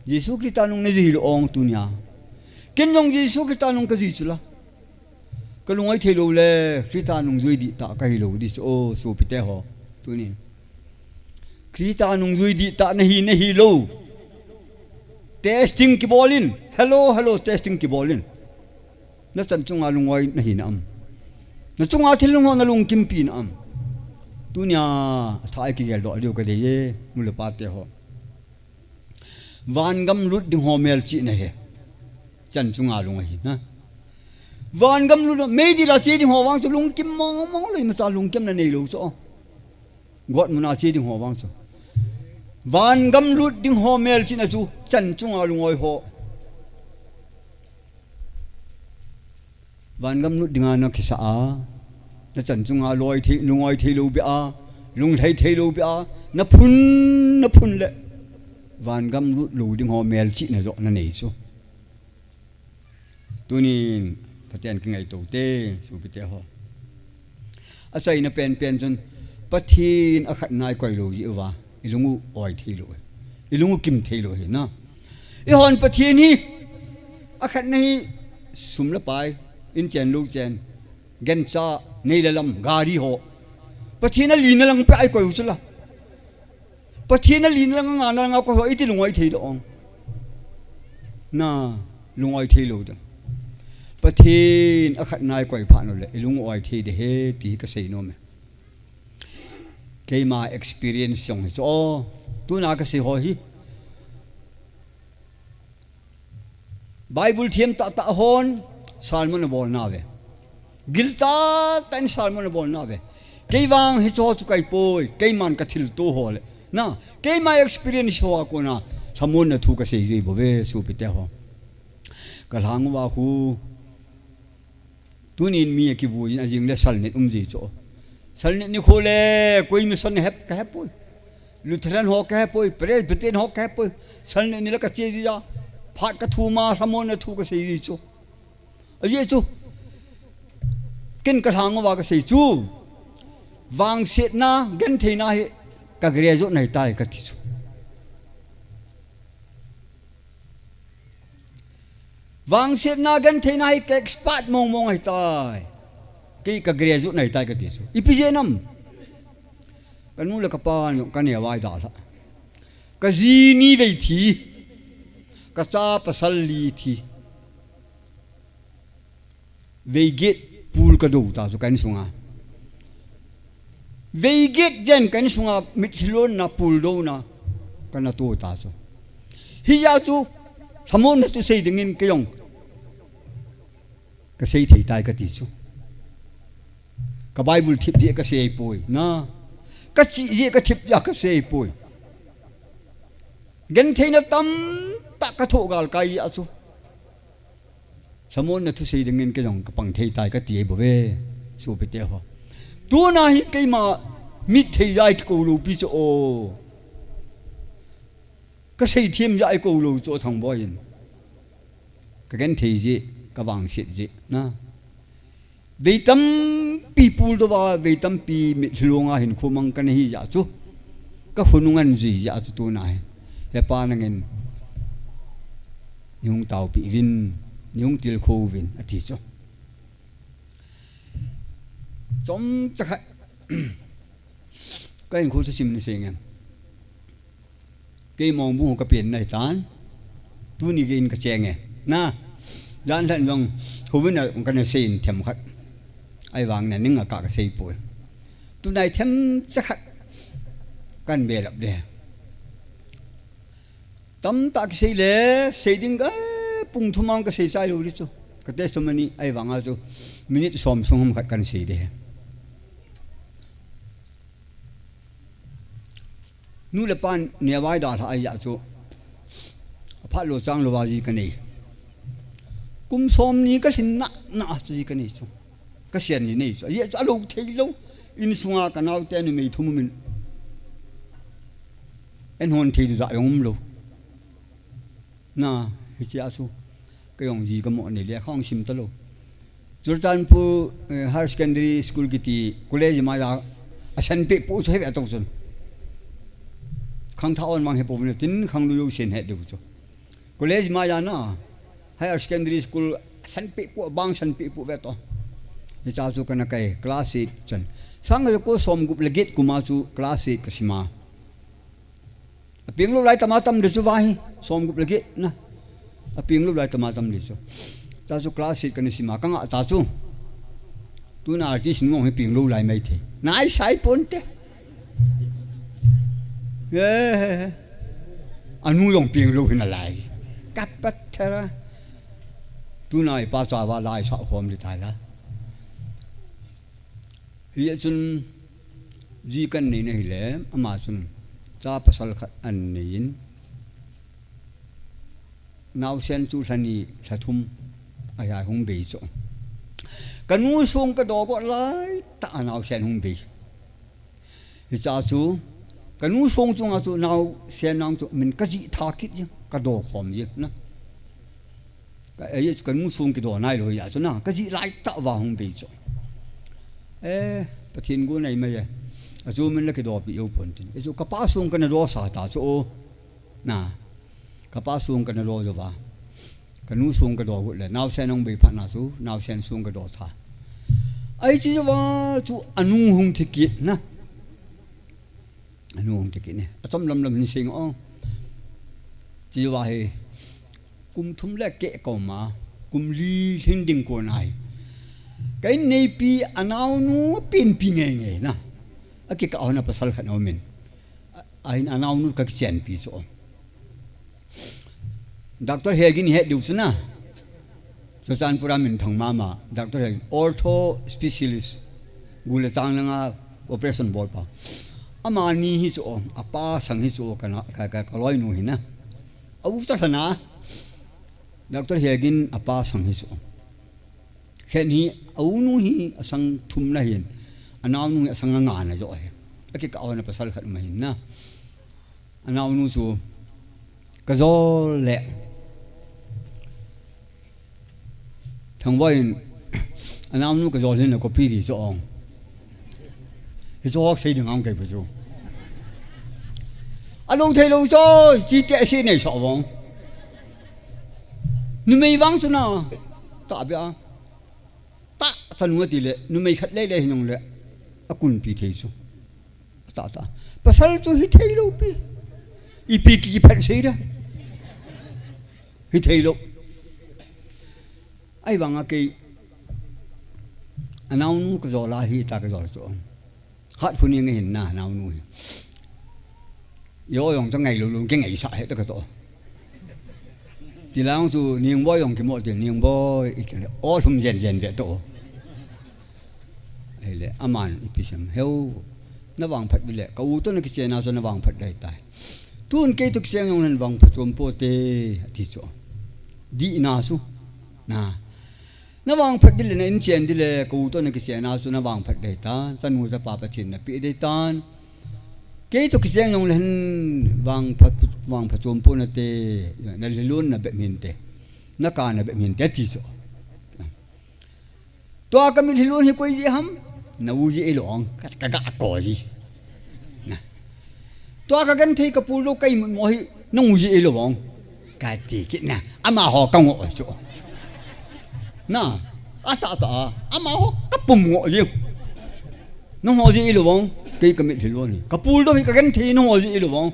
Jesu Christa nung najui hilou ong tunia. Ken jong Jesu Christa nung kajui chu la, kalungoi theilou le Christa nungjui dihtah kahilou ding chu o, sopite ho. Tunin Christa nungjui dihtah nahi, nahilou, testing kibol in. Hello, hello, testing kibol in. Nachan chunga lungoi nahi nam? Nachunga thil lungho nalungkimpi nam? Tunia athah a kigel doh diu kadei e, nu le pate ho. Vangam lut ding ho melchihna ahi. Chan chunga lung ahi na. Vangam lut, meidil a che ding ho vang chu lungkim mong mong lou, imacha lungkimna neilou chu. Got muna che ding ho vang chu. Vangam lut ding ho melchihna chu chan chunga lungoi ho. Vangam lut dinga nakisah a, nachan chunga loi thei, lungoi theilou beh a, lunglhai theilou beh a naphun, naphun le vangam lut lou ding ho melchihna joh nanei chu. Tunin phaten kingaito te, sopite ho. Achaina penpen chun Pathen akhatna ikoi lou jeh uva ilung u oi theilou, ilung u kim theilou ahi na. Eihon Pathen hi akhatna hi sum le pai, in chen lou chen, gancha, nei le lam, gari ho. Pathen alina lang peh a ikoi u chu la. Pathen alina lang, angana lang a koi ho iti lungoi thei ding ong? Na, lungoi theilou ding. Pathen akhatna ikoi phat uleh ilung u oi thei ding ahi ti hi kasei nom e. Keima experience jong hi chu o. Tuna kasei ho hi Bible them tahtah hon sermon abol nauve. Gilchat tah in sermon abol nauve. Kei vang hiche ho chu kahi poi, keiman kathilto ho le, na, keima experience ho a kona lhamonna thu kasei jui bouve, sopite ho. Kalhang uva khu, tunin mi akivui in ajing le salnit um ji chu. Salnit nikho le koi mission he, kahe poi. Lutheran ho kahe poi, Presbyterian ho kahe poi. Salnit ni le kache ji a, phat kathum a lhamonna thu kasei ji chu. Ajeh chu, ken kalhang uva kasei chu, vangsetna, gentheina hi ka graduate nahitai kati chu. Vangsetna, gentheina hi ka expert mong mong ahitai. Kei ka graduate nahitai kati chu. Ipi jeh ham? Kanu le kapan jong kaneo a eidalhah. Kaji ni vei thi. Kacha pasal li thi. Vei get pul kadou ta chu ka insunga. Vei get jen ka insunga mitlhi lonna pul douna kana to ta chu. Hijeh a chu lhamonna chu sei dingin kei jong Kasei thei tai kati chu. Ka Bible thip jeh kasei poi. Na. Kachi jeh kathip jeh kasei poi. Gentheina tamtah kathoh gal kai jeh chu. Lhamonna thusei dingin kei jong kapang thei tai kati ahi bou ve. Sopite ho. Tuna hi keima mit thei jeh kikou lou pi chu o. Kasei thiem jeh kikou lou chu Thangboi in. Kagenthei jeh, kavangset jeh. Na. Vei tampi puldou va, vei tampi mitlhi longa hinkho mang kana hi jeh chu. Kakhonung anjui jeh chu tuna hi. He Pa nangin. Neihung taopi uvin, neihung tilkhou uvin, ati chu. Chomcha khat. Kahinkho thusim nasei nge. Kei mong bu ho kapen nahi tan. Tuni gei in kacheng e. Na. Jan lhan jong. Hovin a kana sei in themkhat. Ahivang naning a ka kasei poi. Tunai themcha khat. Kan belap de. Tamtah kisei le, sei ding ka, pung thum ang kasei chai lou di chu. Ka testimony ahivang a chu. Minute som sung ham khat kan sei de. Nu le pan neo vai dalha ahi jeh chu. Aphat lou chang lou va ji kanei. Kum som ni kalhin na, na chu ji kanei chu. Kasian ni nei chu. Ajeh chu alou thei lou. Insunga kanaote numei thum umin. Eihon thei du jeh jong umlou. Na, hiche a chu. Kei jong ji kamo nei le, khang sim talou. Churachandpur, eh, Higher Secondary School kiti college maiya asan peh pu chu heve tou chun. Khangthah hon vang hepouvin tin khanglui jousen he diu chu. College maiya na Higher Secondary School asan peh pu bang san peh pu ve to. Hiche a chu kana kai class eight chan. Sang ko som gup le get kum a chu class eight kasima. Apeng lou lai tama tam di chu vahi, som gup le get na. Apeng lou lai tama tam di chu. Ta chu class eight kana sima, kanga ta chu. Tuna artist nu hi peng lou lai mai thei. Nai sai ponte. Eh. Anu jong peng lou hi nalai. Kapat thera. Tuna ipa chava lai sa khom di tai la. Hijeh chun ji kan nei na hile, ama chun cha pasal khat anei in, naosen chu lha ni, lha thum, ahi a hung bei chu. Kanu song kado got lai tah a naosen hung bei. Hiche a chu, kanu song chunga chu naosen nang chu min kajih tha kit jeng, kado khom jeng na. Ka, eh, kanu song kido nailou jeh chu na, kajih lai tah uva hung bei chu. Eh, Pathen gu nei mai e. Achu min la kidopi jou pon tin. Hichu kapa song kana dosa ta chu o. Na. Kapa song kana do jouva. Kanu song kado got le. Naosen hung bei phat na chu, naosen song kado tha. Ahi chu jouva chu anu hung thi kit na. Anu hung thi kit ne. Achom lam lam hin sing o. Chi va hi. Kum thum le keh kauma. Kum li lhin ding kon ahi. Ka in neipi anaonu penpi ngei ngei na. Akikah hon a pasal khat aumin. Ahin anaonu kakichenpi chu. Doctor Hegin het diu chu na. Churachandpur a minthang mama, Doctor Hegin, ortho specialist. Gu le chang langa operation bol pa. Amani hi chu, apa sang hi chu, kana, ka, ka, kaloinu hi na. Au cha thana. Doctor Hegin apa sang hi chu. Khen hi, aunu hi asang thum na hin. Anaonu hi asang nga na jo hi. Akikah hon a pasal khat um ahin na. Anaonu chu kajol le. Thangvah in, anaonu kajol hin na kopi di chu ong. Hichu hok sei ding ang kei pa chu. Alou thei lou chu, chi te si nei sa vong. Numei vang chu na, ta bia. Ta, ta nu ti le, numei khat le le hin ong le. Akunpi thei chu. Ta, ta. Pasal chu hithei lou pi. Ipi ki, ki phat sei da. Hithei lou. Ahivanga kei. Anaonu kajol a hi ta kajol chu. Hat phuni nge hin na, anaonu hi. Yo yong cha ngai lou lou, ke ngai sa he ta kato. Tilang chu Ningboi jong kimo ti, Ningboi, i kile, o lhum jen jen ve to. Ahile, aman ipi sem, heu, na vangphat dile, ka u to na kichen a chu na vangphat dai tai. Tun kei to kichen jong nan vangphat chom po te, ati chu. Dihna chu. Na. Na vangphat dile, na in chen dile, ka u to na kichen a chu na vangphat dai tan, chanu chapa Pathen na pe dai tan. Kei to kichen jong le hin vangphat, vangphat chom po na te, na lhilun na bep hin te. Na ka na bep hin te ti chu. Tua ka mitlhi lun hi koi jeh ham? Na u jeh ilou vang. Ka, ka ga ko ji. Na. Tua ka genthei ka pul lou ka imut mo hi, nang u jeh ilou vang. Ka ti kit na. Amaho ka ngoh chu. Na. Asa sa. Amaho ka pum ngoh ji. Nangho jeh ilou vang. Kei ka mitlhi lun hi. Ka pul lou hi ka genthei nangho jeh ilou vang.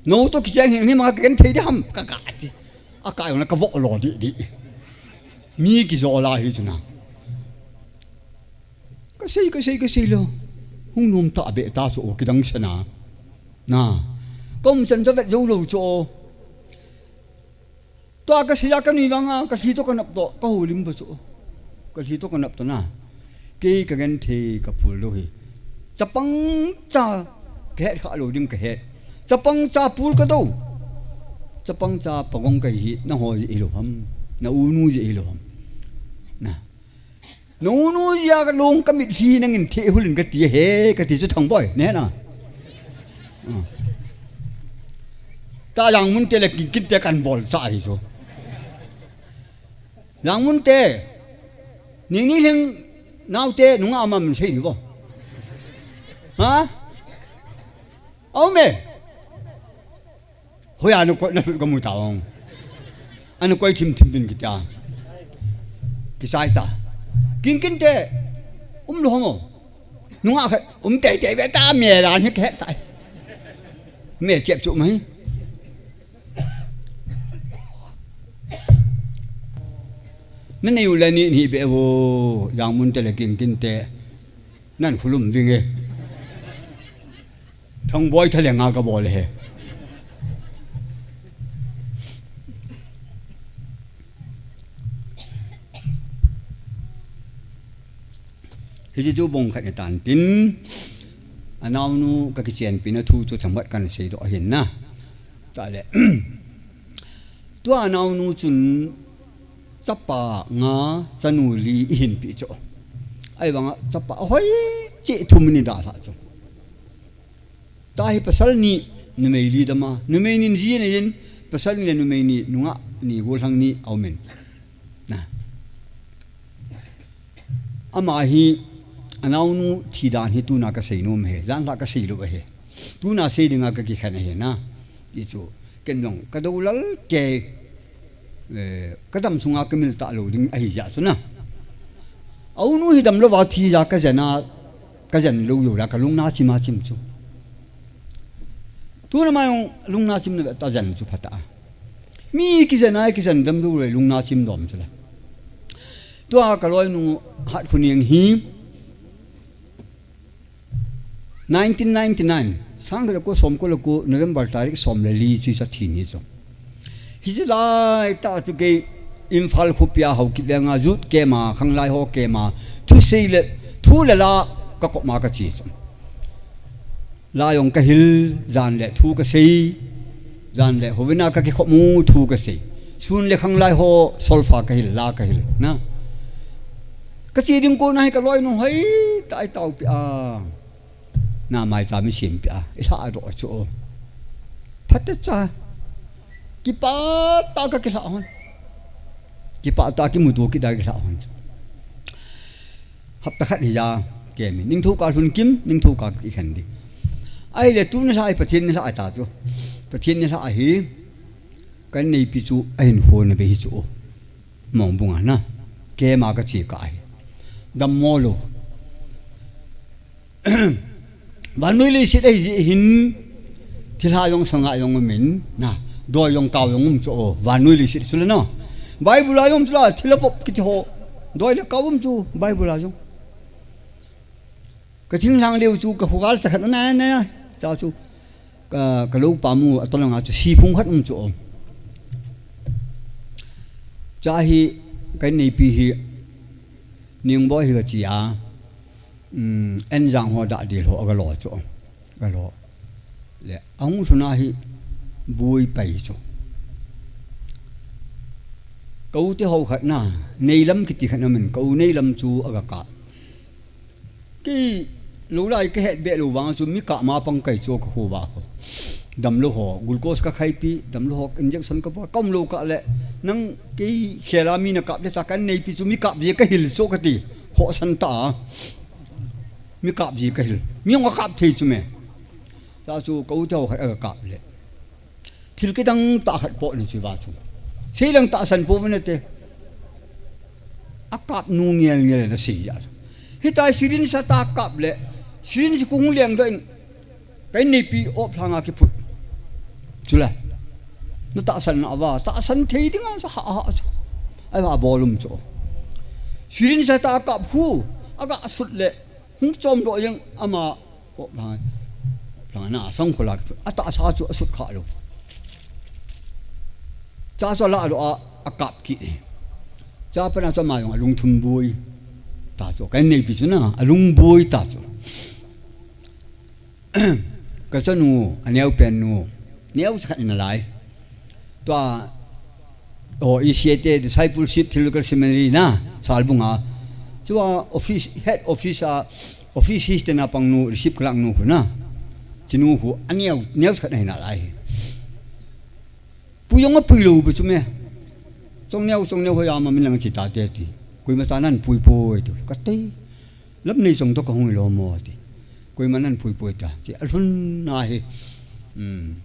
Nou to kichen hin hi ma ka genthei ding ham. Ka ga ti. A ka jong le ka vo lo di di. Mi kijol a hi chu na. Ka sei, ka sei, ka sei lou. Hung nom ta be ta chu o kidang sena. Na. Ka um chan cha vet jou lou chu o. Tua ka sei a ka nui vang a, ka lhi to ka nap to, ka holim ba chu o. Ka lhi to ka nap to na. Kei ka genthei ka pul lou hi. Chapang cha ka het kha lou ding ka het. Chapang cha pul ka do. Chapang cha pagong ka hi, nangho jeh ilou ham. Na u nu jeh ilou ham. Na. Na u nu jeh a ka long ka mitlhi nangin thehul in ka ti he, ka ti chu Thangboi, ne na. Ah. Ta Jangmun te le Kingkin te kan bol cha hi chu. Jangmun te. Ning ni lhing nau te nunga ama min sei ni vo. Ha? Au me. Hoiya na koi na lut ka mu ta ong. Ana koi thim thim vin kita. Kisai ta. Kingkin te. Um lou hong o. Nunga kha um tei tei ve ta me la ni ke tai. Me chep chu mai. Na nei u le ni ni be vo, Jangmun te le Kingkin te. Nan khulum ving e. Thangboi tha le nga ka bol he. Hiche chu bong khat ni tan tin. Anaonu ka kichenpi na thu chu themkhat kan sei doh ahin na. Ta le. Tua anaonu chun chapa nga chanu li i hinpi chu. Ahivanga chapa hoi cheh thum ni dalha chu. Ta hi pasal ni numei li dama, numei ni ji ni in, pasal ni le numei ni nunga ni golhang ni aumin. Na. Ama hi, anaonu thi dan hi tuna ka sei nom he, jan la ka sei lou he. Tuna sei dinga ka kikhen he na. Ti chu, ken jong, ka do lal ke, eh, ka dam sunga ka mil ta lou ding ahi ja chu na. Aunu hi dam lou va thi ja ka jana, ka jan lou jo la ka lungna chim a chim chu. Tuna ma jong lungna chim na ta jan chu phata. Mi kijen a kijen dam lou le lungna chim dom chu le. Tua ka loinu Hatkhuning hi nineteen ninety-nine, sang ka ko som ko le ko November tarik som le li chu cha thi ni chu. Hiche lai ta chu kei Imphal khopia Haokip venga youth camp a khanglai ho camp a thusei le thu le la ka kop ma ka che chu. La jong ka hil, jan le thu ka sei, jan le hovina ka kikhop mu thu ka sei. Sun le khanglai ho solfa ka hil, la ka hil, na. Ka che ding ko na hi ka loinu hoi, tai taupi a. Na mai cha mi sim pi a, i hla do chu. Phatecha. Kipah tah a ka kihla hon. Kipah tah a kimuto kit a kihla hon. Hapta khat hi ja, kemi. Ningthou ka lhun kim, ningthou ka kikhen di. Ahile tuni lha hi Pathen ni lha ta chu. Pathen ni lha hi, kan neipi chu, ahin hon be hi chu. Mongbung a na. Kema ka che ka hi. Dammo lou. Vannoi leiset ahi jeh hin, thilha jong sanga jong um in, na, doi jong kau jong um chu o, vannoi leiset chu le na. Bible a jong chu la, thilha vop kiti ho, doi le kau um chu, Bible a jong. Ka thinglhang leu chu, ka khugal cha khat na, na, cha chu, ka, ka lou pa mu, a tolanga chu, siphung khat um chu o. Cha hi, ka inneipi hi, Ningboi hi ka chi a, um, Enjang ho dah dil ho, a ka lo chu, ka lo. Le, a hung lhun a hi, bui pai chu. Ka u te ho khat na, Neilam kiti khat na min, ka u Neilam chu a ka kap. Kei lo lai ka het beh lo vang chu mi kap ma pang kai chu ka khu va khu. Damlou ho, glucose ka khaipi, damlou ho, injection ka bol, ka um lou kah le, nang kei khel a mi na kap le ta ka inneipi chu mi kap ji ka hil chu ka ti. Khohsan ta a. Mi kap ji ka hil. Mi ong a kap thei chu me. Ta chu ka u te ho khat a ka kap le. Thil kidang tah khat po ni chu va chu. Sei lang tahsan po vin te. A kap nu ngel ngel na sei ya. Hita syringe sa ta kap le. Syringe kung leng do in. Ka inneipi op lhang a kiphut. Chula. Na tahsan na va. Tahsan thei ding a sa ha ha chu. Ai va bol um chu. Syringe sa ta kap khu. A ka sut le. Hung chom do yang ama. Op lhang. Op lhang na sang khula. A tahsa chu a sut kha lo. Cha chu la lo a, a kap ki ni. Cha pa na cha ma jong a lungthim boi. Ta chu ka inneipi chu na, a lung boi ta chu. Ka chanu, a neo pen nu. Neo cha khat in a lai. Tua, o, E C A te, Discipleship Theological Seminary na, Salbung a. Chua office, head office a, office assistant a pang nu, receive clerk nu khu na. Chinu khu, a neo, neo cha khat in a lai. Pui jong a pui lou bu chu me. Chong neo, chong neo ho ya ma min lang chi ta te ti. Koima cha nan pui pui tu. Ka te. Lam nei chong to ka hung lo mo ti. Koima nan pui pui ta. Chi a lhun na hi. Um.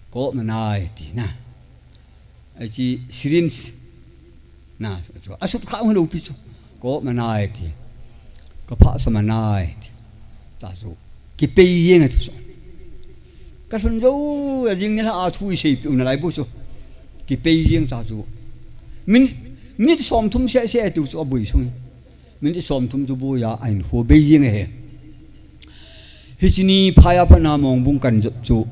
Ko ma nai ti na. A chi syringe. Na, chu a sut kha hung lo pi chu. Ko ma nai ti. Ka pha sa ma nai ti. Cha chu. Ki pei jeng a tu chu. Ka lhun jo, a jing ni la a thu i sei pi u na lai bu chu. Ki pei jeng cha chu. Min, min som thum se se tu chu a bui sung. Min som thum chu bui a, a in khu bei jeng he. Hi chi ni phai a pa na mong bung kan jot chu.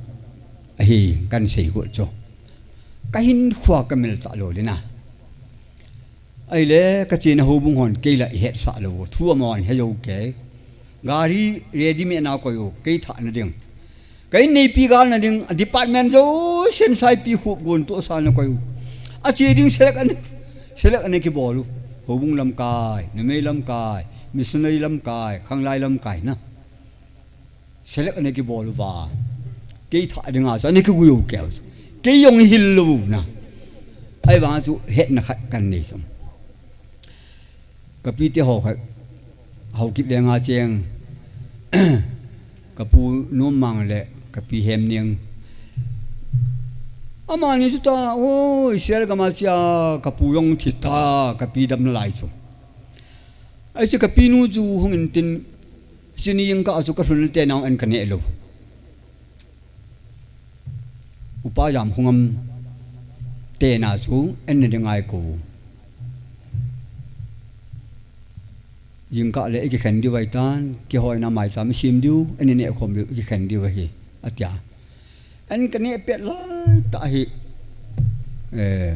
A hi kan sei khu chu. Ka hin khua ka mel ta lo le na. Ai le, ka chena houbung hon kei la i het sa lo, thu a mon he jo ke. Gari ready me na ko jo, kei tha na ding. Ka inneipi gal na ding, a department jo, sen sai pi khup gon to sa na ko jo. A che ding select an, select an ki bol u. Houbung lam kai, numei lam kai, missionary lam kai, khanglai lam kai na. Select ana kibol uva. Kei tha dinga chu ana kigui u keu chu. Kei jong hil lou na. Ahivang chu hetna khat kan nei chu. Ka pi te ho khat. Haokip lenga cheng. Ka pu Nomang le ka pi Hemneng. Amani chu ta, oi, Israel gam a chia, ka pu jong thi ta, ka pi dam lai chu. Ahi chu ka pi nu chu hung in tin, Chini jingkah chu ka lhun le tenau an ka neh lou. Upa Jamkhongam tena chu an na ding ngai ko. Jingkah le i kikhen diu ahi tan, kihoina maicham i sim diu, an i neh khom diu, i kikhen diu ahi, a tia. An ka neh pet lai tah hi, eh,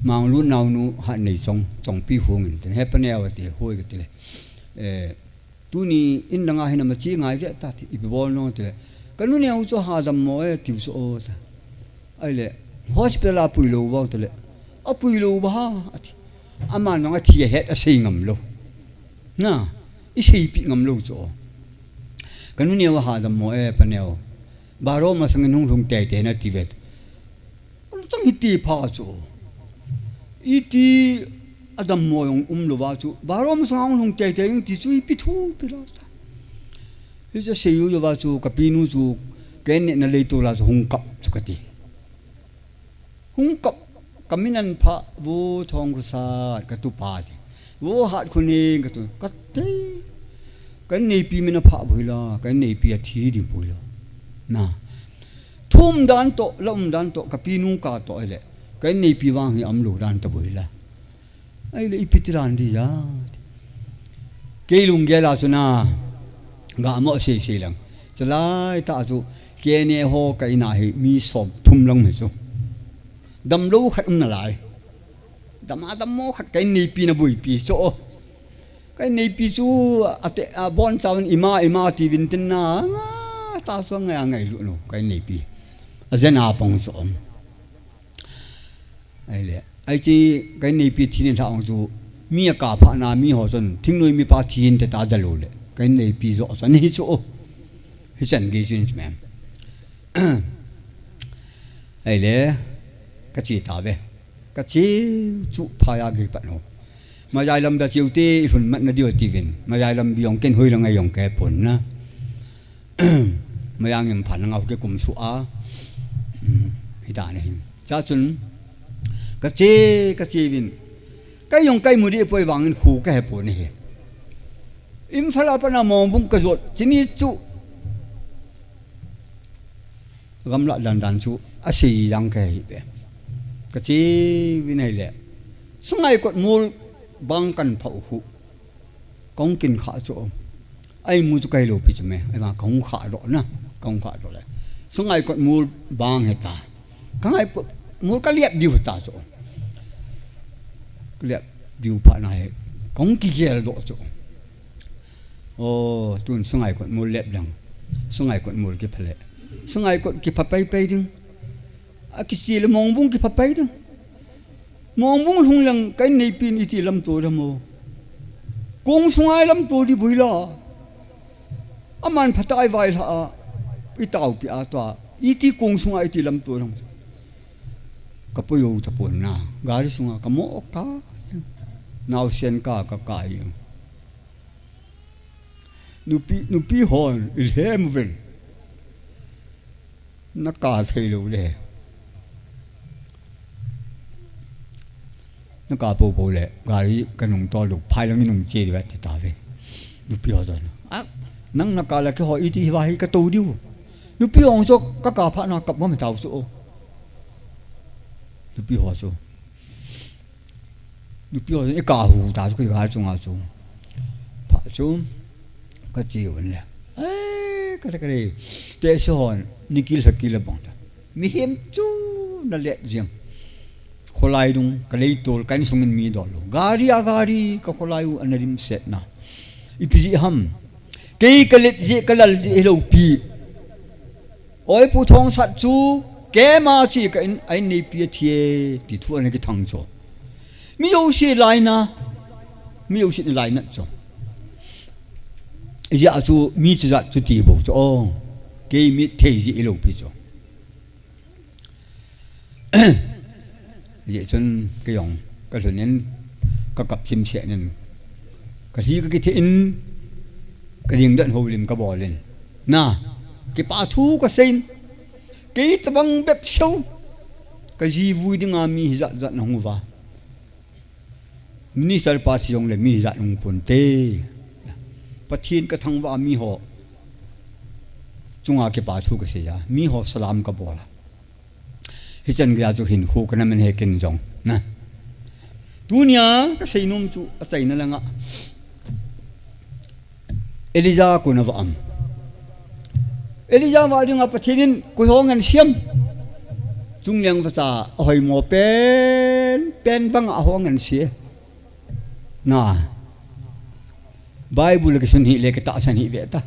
Manglut naunu Hatneichong, Chongpi Hung in, tin he pa neo a ti, hoi ka ti le. Eh, Tuni in langa hin ama chi ngai ve ta ti, ipi bol nong ti le. Ka nu neo chu ha dammo e, tiu chu o ta. Ahile, hospital a pui lou vang ti le. A pui lou ba ha, a ti. Ama nong a thi a het a sei ngam lou. Na, i seipi ngam lou chu o. Ka nu neo ha dammo e, pa neo. Baro masang in hung lhung tei tei na ti ve. Lutang hiti pha chu. Iti a dammo jong um louva chu. Baro masang a hung lhung tei tei jong ti chu ipi thu pi la ta. Hiche sei u jouva chu ka pi nu chu ka neh na lei to la chu hung kap chu ka ti. Hung kap ka min an pha vo Thongkhosat ka tupa ti. Vo Hatkhoning ka tu ka ti. Ka neipi min a pha boi la, ka neipi a thi ding boi la. Na. Thu um dan toh, la um dan toh, ka pi nu ka toh ahile. Ka neipi vang hi um lou dan ta boi la. Ahile ipi ti dan di ja. Kei lunggel a chu na. Ga mo sei sei lang. Chalai tah chu K N A ho ka in a hi mi som thum lang hi chu. Damlou khat um nalai. Dama damo khat ka inneipi na buipi chu. Ka inneipi chu ate, abon chauvin ima, ima tiuvin tin na, nga, ta chu ngai, ngailu nu, ka inneipi. Ajen a pang chu um. Ahile, ahi chi, ka inneipi thi ni lha ong chu, mi akap phat na, mi ho chun, thingnoi mipa thi inte ta dalou le. Ka inneipi jo chun hi chu. Hichan gei chu in chu mem. Ahile, ka che tauve. Ka che chu phai a gei pat nu. Mayai lam bia cheu te i lhun mat na diu tiuvin. Mayai lam bia ong ken hoi lang a ong ke pon na. Mayang in phan ngau ke kum su a. Hmm, hita na hin. Cha chun, ka che, ka che vin. Ka ong kai mu di poi vangin khu ka he pon he. Imphal a pat na Mongbung ka jot. Chini chu. Gamla dan dan chu asei jang ka hi pe. Ka che vin ahile. Sangaikot mol bang kan phau hu. Kong kin kha chu. Ai mu chu kai lo pi chu me. Ai ma kong kha do na. Kong kha do le. Sangaikot mol bang he ta. Ka ngai mol ka liat diu ta chu. Ka liat diu phat na he. Kong ki gel do chu. O, tun Sangaikot mol lep dang. Sangaikot mol kipha le. Sangaikot kipha pai pai ding. A kichi le Mongbung kipha pai ding. Mongbung lhung lang ka inneipi in iti lam to dam o. Kong sungai lam to di bui la. Aman phatai vai lha a. I taupi a to a. Iti kong sungai iti lam to dam. Ka poi o ta pon na. Gari sunga ka mo ka. Nau sen ka ka kai. Nupi, nupi hon, i lhem uvin. Na ka thei lou le. Na ka po po le, gari ka nung tol lou, phai lang i nung che di vet ta ve. Nupi ho chun. A, nang na ka la ke ho iti hi va hi ka to diu. Nupi ho chu ka ka pha na kap bom tau chu. Nupi ho chu. Nupi ho chun i ka hu ta chu, ka ka chunga chu. Pha chu, ka che un le. Ai, ka le, ka le. Te se hon, ni kil sa kil bang ta. Mihem chu na let jeng. Kholai dung, ka lei tol, ka in sungin mi dol lo. Gari a gari, ka kholai u, ana dim set na. Ipi ji ham. Kei ka let ji, ka lal ji, hello pi. Oi, Pu Thongsat chu, keima chi ka in, a inneipi a thi e, ti thu ana kithang chu. Mi jouse laina, mi jouse laina chu. Ijeh chu, mi chujat chu ti bou chu, o, kei mi thei ji ilou pi chu. Hijeh chun kei jong ka lhun in ka kap chim seh in ka lhi ka kithe in ka ding dan houlim ka bol in na kipa thu ka sei in kei tabang bep sou ka ji vui dinga mi hijat jat na hung uva. Minister pa thi jongle mi hijat hung pon te. Pathen ka thangvah a mi ho chunga kipa thu ka sei a mi ho salam ka bol a. Hichan geiya chu hinkho kana man he ken jong na. Tunia ka seinom chu achaina langa Elijah kona vah am. Elijah vah dinga Pathen in koi ho ngen siam. Chungleng vacha ahoimo pen pen vanga ho ngen sia. Na. Bible kisun hile kitahsan hih ve ta.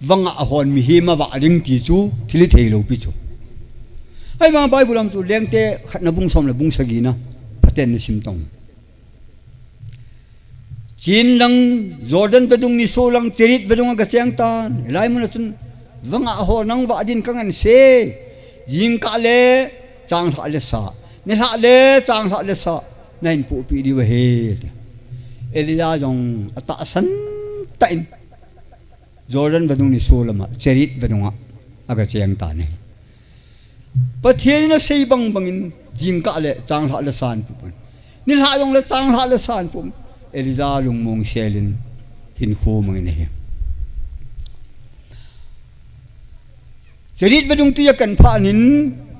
Vanga ahon mihem avah ding ti chu thil ithei lou pi chu. Ahivang Bible a um chu Lengte khatna bung som le bung sagi na phaten na sim tong. Chin lang Jordan vadung niso lang Cherith vadung a kacheng tan. Hilai mun a chun vanga aho nang vah din ka ngen se. Jingkah le changlhah le sa. Nilhah le changlhah le sa. Na hin pohpi diu ahi. Elijah jong atahsan tah in. Jordan vadung niso lama, Cherith vadunga, aga cheng tan ahi. Pathen in asei bang bangin, jingkah le changlhah le sa ahin pe pon. Nilhah jong le changlhah le sa ahin pe pon. Elijah lungmong sel in, hinkho mangin ahi. Cherith vadung tui akan phat in,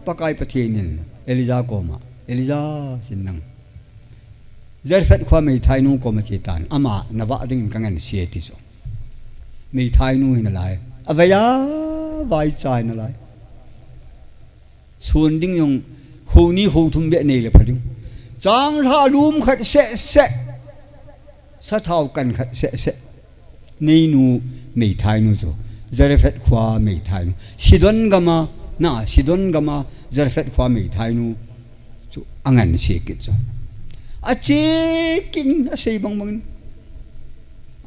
Pakai Pathen in, Elijah koma, Elijah sin nang. Zarephath khoa meithainu koma che tan, ama navah dingin ka ngen sia ti chu. Meithainu hi nalai. Avai a, vaicha hi nalai. Sun ding jong, kho ni kho thum beh nei le pha ding. Changlhah lum khat seh seh. Sathau kan khat seh seh. Neinu meithai nu chu. Zarephath khua meithai nu. Sidon gama, na Sidon gama Zarephath khua meithai nu chu angan se kit chu. Ache kit in asei bang bangin.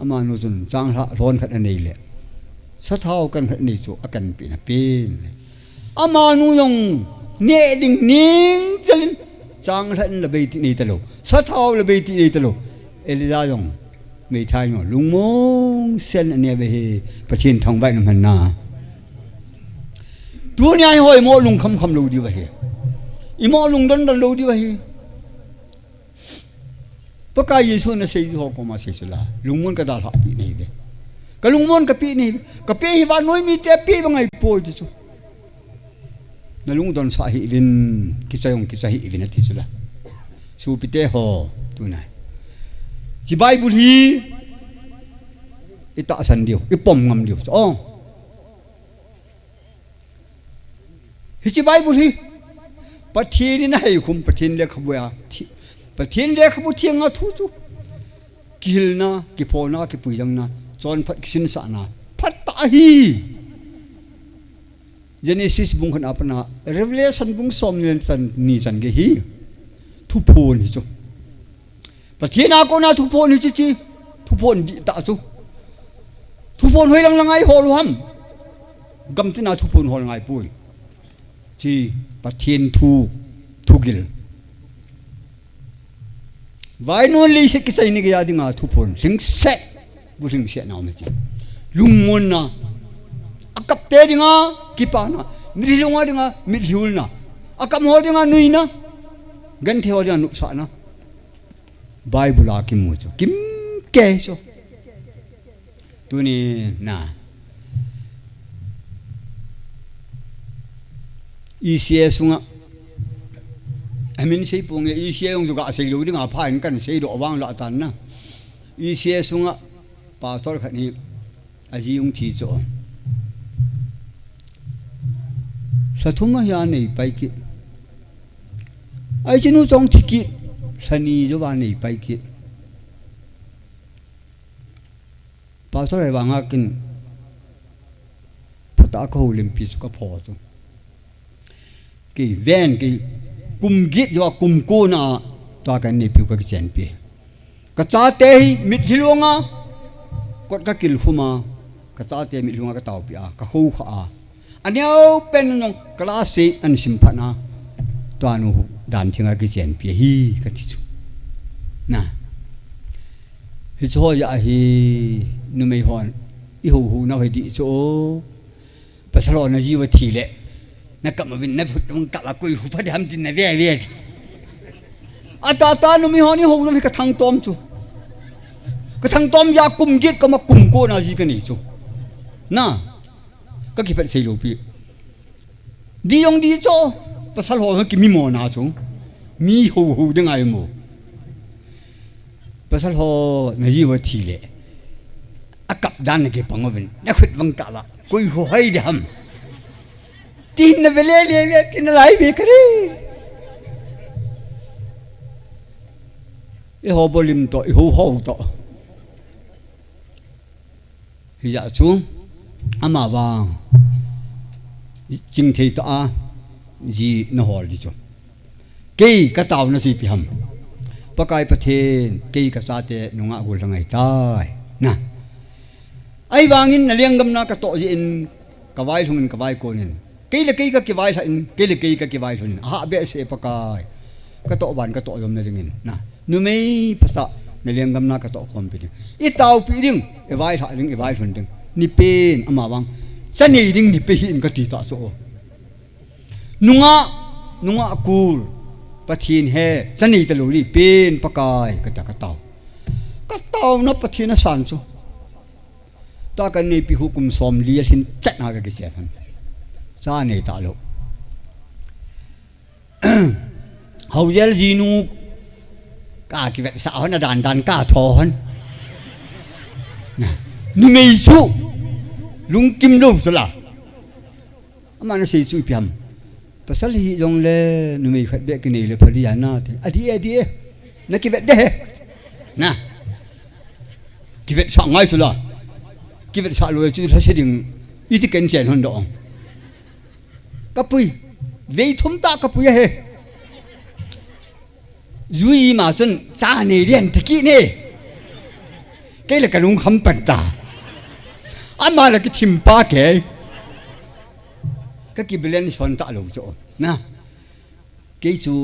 Amanu chun changlhah lhon khat anei le. Sathau kan khat anei chu akanpi na pen. Amanu jong neh ding ning chalin changlhah in la bei ti nei talou. Sathau la bei ti nei talou. Elijah jong meithai jong lungmong sen ane ve hi Pathen thangvah in um hen na. Tunia hi hoi mo lungkham kham lou diu ahi. Imo lungdon don lou diu ahi. Pakai Jesu nasei ho koma sei sela. Lungmon kadalhah pi nei ve. Kalungmon kapi nei ve. Kapi hi vannoi mite pi bang ahipoi ti chu. Nalungdon sah hih uvin, kicha jong kicha hih uvin ati sela. Sopite ho, tunai. Hiche Bible hi itahsan diu, ipom ngam diu chu. Oh. Hiche Bible hi Pathen in aheikhum, Pathen lekhabu a thi-, Pathen lekhabu theng a thu chu. Kihilna, kiphona, kipuijangna, chonphat kisinsahna phatah ahi. Genesis bung khat a pat a Revelation bung som ni le chan, ni chan gei hi thuphon hi chu. Pathen a kona thuphon hi chu chi. Thuphon dihtah chu. Thuphon hoilang lang a ihol u ham? Gamtina thuphon hol ngai poi. Chi Pathen thu, thugil. Vannoi leiset kichaina geiya dinga thuphon lhingset, bu lhingsetna um ahi. Lungmonna, akapte dinga kipana, mitlhi lunga dinga mitlhi ulna, akam ho dinga nuina, genthei ho dinga nopsahna. Bible a kimu chu kimkei chu. Tuni na E C A sunga, amin sei ponge, E C A jong chu gasei lou dinga pha in kan seidoh vang lah tan na. E C A sunga pastor khat hi aji jong thi chu. Lha thum ahi anei pai kit. Aji nu jong thi kit. Lha ni jouva nei pai kit. Pastor, ahivanga kin phatah a kahoulimpi chu kapho chu. Kei ven, kei kum get jouva kum kona tua kaneipiu kakichenpi. Kachate hi mitlhi lunga kot kakilkhum a, kachate mitlhi lunga kataopi a, kakhoukhah a. Aneo pen jong class eight ana sim phat na, tua nu dan thenga kichenpi ahi kati chu. Na. Hiche ho jeh a hi numei hon ihouhou nau hi dih chu. Pasal ho najiu athi le, nakap uvin, nakhut vang kap a koi hou pha ding ham tin nave ve. Atahta numei hon ihou nau hi kathangtom chu. Kathangtom jeh a kum get koma kum kona ji kanei chu. Na. Kakiphat sei lou pi. Dih jong dih chu, pasal ho kimimona chu. Mi houhou ding ahi mo. Pasal ho najiu athi le, akap dan nakipang uvin, nakhut vang kap a koi hou hoi ding ham? Tin nave le le le, tin nalai ve kare. Ihou bolim toh, ihou hou toh. Hijeh chun, amavang chingthei tah a ji nahol ding chu. Kei kataona chu ipi ham? Pakai Pathen, kei kachate nungah gollhang ahitai. Na. Ahivangin nalenggam na katoh jeh in, kavailhung in, kavaikon in. Kei le kei kakivailhah in, kei le kei kakivailhun in. Ahah behseh Pakai. Katoh ban katoh jom na dingin. Na. Numei phatah, nalenggam na katoh khompi ding. Itaopi ding, ivailhah ding, ivailhun ding. Nipen, amavang. Chanei ding nipe hih in kati tah chu. Nungah, nungah kul. Pathen he, chanei talou ding pen Pakai, kata katao. Kataona Pathen asan chu. Tua kaneipi khu kum somli alhin chet na kakichen hon. Cha nei talou. Houjel jinu kakivetsah hon, adan dan katho hon. Na. Numei chu lungkim lou chu la. Aman asei chu ipi ham? Pasal hi jong le numei khat beh kinei le pha di a na te. Adi e, adi e. Na kivet de he. Na. Kivetsah ngai chu la. Kivetsah lou chu lhase ding. Iti ken chen hon doh ong. Ka pui. Vei thum ta ka pui a he. Jui ima chun cha nei lian ti kit ne. Kei le ka lungkham pan ta. Ama le kithim pa kei. Ka kibilen son ta lou chu. Na. Kei chu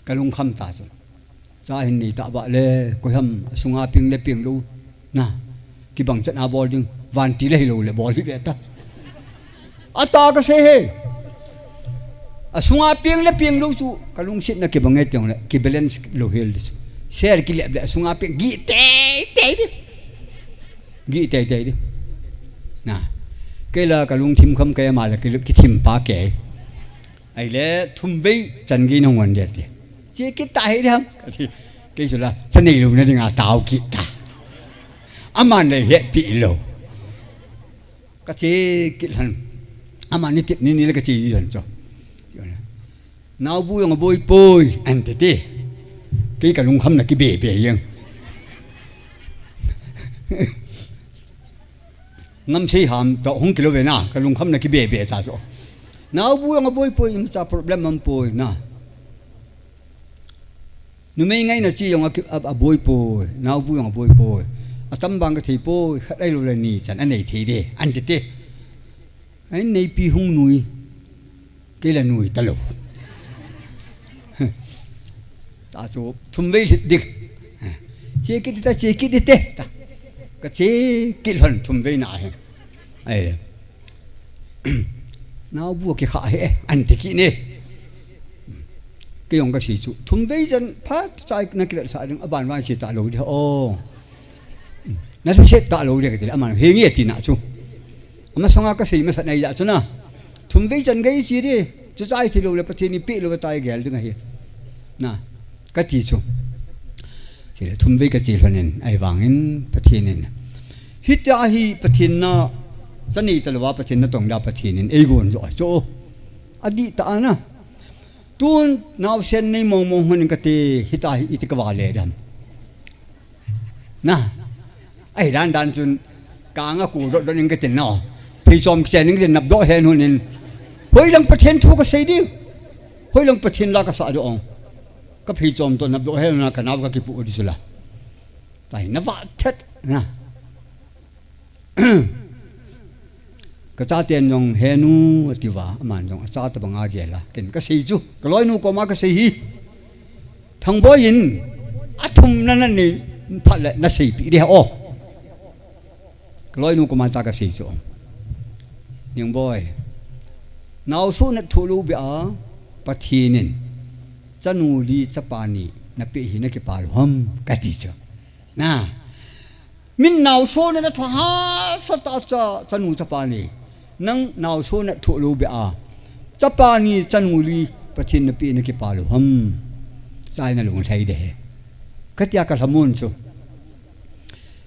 ka lungkham ta chu. Cha hin nei ta ba le, koi ham, a sunga peng le peng lou. Na. Kibang chan a bol ding, vantil a hilou le bol hi ve ta. A ta ka sei he. A sunga peng le peng lou chu, ka lungsetna kibang e teng le, kibalance lou hel di chu. Ser kilep le, a sunga peng, gi tei tei di. Gi tei tei di. Na. Kei la ka lungthim kham kei ama le ki, kithim pa kei. Ahile, thum vei chan gei na hung on dia ti. Che kit ta hi diham. Ka ti, kei chu la, cha nei louna dinga tao kit ta. Aman le hetpi lou. Ka che kit lhon. Aman ni tip ni ni le ka che ji lhon chu. Naobu jong aboi poi, an ti ti. Kei ka lungkham na kibe be jeng. Ngam sei ham, toh hung kilou ve na, ka lungkham na kibe be ta chu. Naobu jong aboi poi, imacha problem um poi na. Numei ngaina chi jong a ki, a, aboi poi, naobu jong aboi poi. Atam bang ka thei poi, khat ahilou le ni chan a nei thei de, an ti te. Ahin neipi hung nui. Kei la nui ta lou. Ta chu thum vei lhit ding. Che kit ta, che kit te ta. Ka che kit lhon thum vei na hi. Ai le. Naobu kikha he, an ti kit ne. Kei jong ka sei chu. Thum vei chan phat chai na kivetsah ding, aban van sei ta lou di o. Na lhaset ta lou di ka ti le, aman he nge ti na chu. Amasanga ka sei masat na ija chu na. Thum vei chan gei chi di. Chu chai thei lou le Pathen in pe lou tai gel ding ahi. Na. Ka ti chu. Chule thum vei ka che lhon in, ahivangin Pathen in. Hitia hi Pathen na, cha nei ta louva Pathen na tong dia Pathen in, ei gon jo chu. Adih ta na. Tun naosen nei mong mong hon in ka ti, hitia hi iti ka vale dam. Na. Ahi dan dan chun, ka nga ku dot dot in ka tin na. Pheichom kichen in ka tin nap doh hen hun in. Hoilang Pathen thu ka sei ding. Hoilang Pathen la ka sa doh ong. Ka pheichom toh nap doh hen na ka nao ka kipu di sula. Tai na va thet na. Ka chaten jong he nu ati uva, aman jong acha tabang a gel a. Ken ka sei chu, ka loinu koma ka sei hi. Thangboi in, athumna na nei phat le na seipi di ha o. Ka loinu koma cha ka sei chu. Ningboi. Naosoh na thoh lou beh a, Pathen in. Chanu li chapa ni, na pe hi na kipa lou ham, ka ti chu. Na. Min naosoh na na tho hahsa ta cha, chanu chapa ni. Nang naosoh na thoh lou beh a. Chapa ni chanu li Pathen na pe na kipa lou ham. Chai na lung lhai de he. Ka tia ka lhamon chu.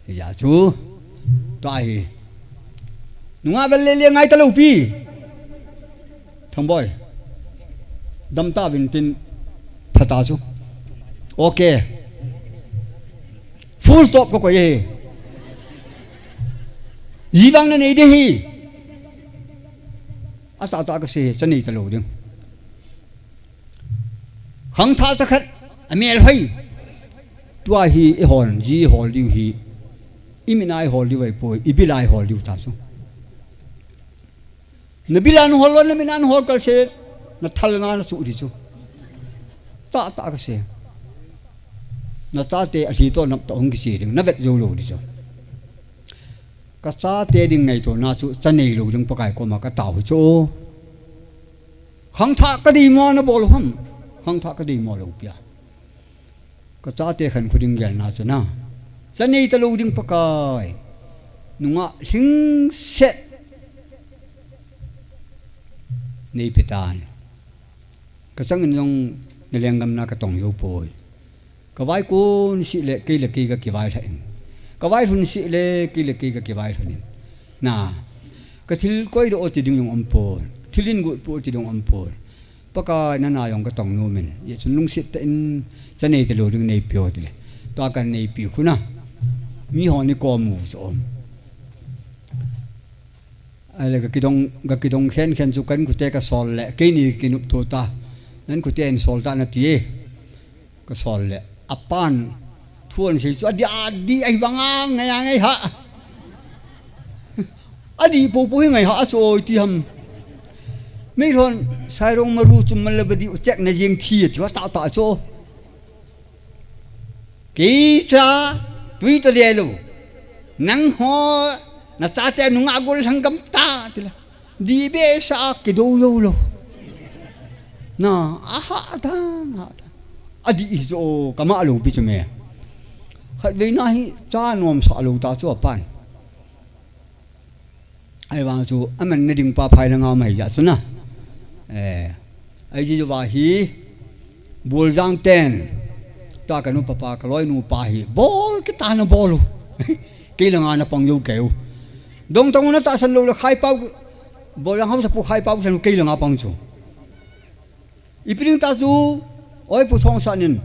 Hija chu. Tua hi. Nunga vel le le ngai ta lou pi. Thangboi. Dam ta vin tin pha ta chu. Okay. Full stop ka koi e. Ji vang na nei de hi. Asa ta ka sei, cha nei ta lou ding. Khangthah cha khat, amel hoi. Tua hi i hon, ji i hol diu hi. I min a i hol diu ai poi, i bil a i hol diu ta chu. Na bil a na hol lou, na min a na hol kal se, na thal nga na chu di chu. Ta, ta ka sei. Na chate a lhi to nap to hung kiche ding, na vet jou lou di chu. Ka chate ding ngaito na chu, cha nei lou ding Pakai koma ka tao chu. Khangthah ka dei mo na bol ham. Khangthah ka dei mo lou pia. Ka chate khan khu ding gel na chu na. Cha nei ta lou ding Pakai. Nunga lhingset. Nei pe tan. Ka chang in jong na lenggam na ka tong jou poi. Ka vai kun sih le kei le kei ka kivai lha in. Ka vai lhun sih le kei le kei ka kivai lhun in. Na. Ka thil koi doh ti ding jong um pon. Thil in got pu ti dong aum poi. Pakai nana jong ka tong nom in. Ye chun lungset tah in cha nei talou ding nei peh o tile. Tua ka nei peh khu na. Mi hon ni kom u chu um. Ahile ka kidong, ka kidong khen khen chu ka inkote ka sol le. Keini ka kinop tho ta. Na inkote in sol ta nati e. Ka sol le. Apan. Thu ahin sei chu. Adih, adih, ahi vang a, ngai a, ngai ha. Adih popo hi ngai ha, a chu oi ti ham. Meilhon, sairong maru chu mal le ba dih u chek na jeng thi, ti va ta ta chu. Kei cha, tui to le lo. Nang ho, na chate nunga gollhang gam ta, ti la. Dih behseh a kidou jou lou. Na, a ha ta, na ha ta. Adih hi chu, ka ma lou pi chu me. Khatvei na hi, cha nom sa lou ta chu apan. Ahivang chu, aman na ding pa phai langa um ahi jeh chu na. Eh, ahi jeh chu va hi, Boljang ten, ta ka nu papa, ka loinu pa hi, bol kita na bol u. Kei langa na pang jou kei u. Dong tang u na tahsan lou le Khaipao, Boljang hausa pu Khaipao san kei langa pang chu. Ipi ding ta chu, oi pu Thongsan in,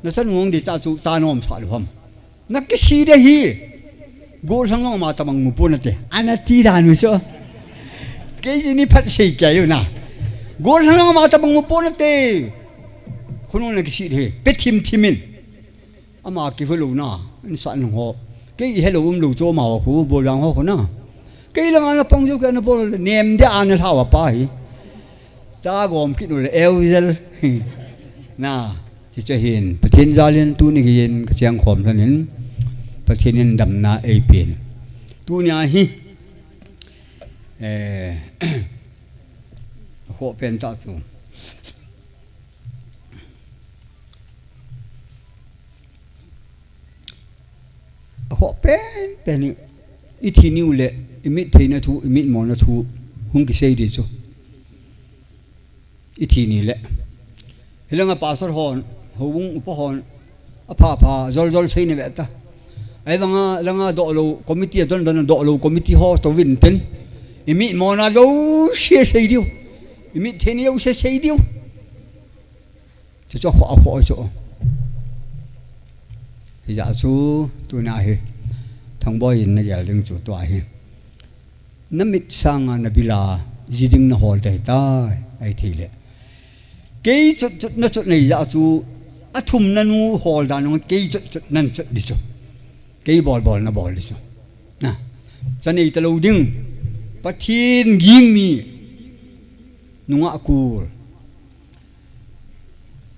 na chanu hung ding ta chu, cha nom sa lou ham. Na kisih de hi. Gollhang langa tabang mu pon nate. Ana ti dan u chu. Kei jini phat sei kei u na. Gollhang langa tabang mu pon nate. Khonung na kisih de hi. Pe thim thim in. Ama kihu lou na. Insan ho. Kei helou um lou chu ama ho khu. Boljang ho khu na. Kei langa na pang jou kei na bol nem de ana lhau a pa hi. Cha gom kit u le eu jel. Na, ti chu hin, Pathen jal in tuni hin ka cheng khom lhon in, Pathen in damna ei pen. Tuni a hi, eh, a khoh pen ta chu. A khoh pen pen hi, i thi ni u le, i mit theina thu, i mit mona thu, hung kisei di chu. I thi ni le. Hilanga pastor hon, houbung upa hon, apha pha, jol jol sei ni ve ta. Ahivanga, langa doh lou, committee a don don doh lou, committee ho to vin ten. I mit mona jouse sei diu. I mit theina jouse sei diu. Chu chu a khoh, a khoh chu. Hijeh chu, tuna hi. Thangboi in na gel ding chu tua hi. Na mit sanga na bil a, ji ding na hol dei tai, ahi thei le. Kei chot chot na chot nei jeh chu, a thum na nu hol dan jong kei chot chot nan chot di chu. Kei bol bol na bol di chu. Na, cha nei talou ding, Pathen ging mi, nungah kul.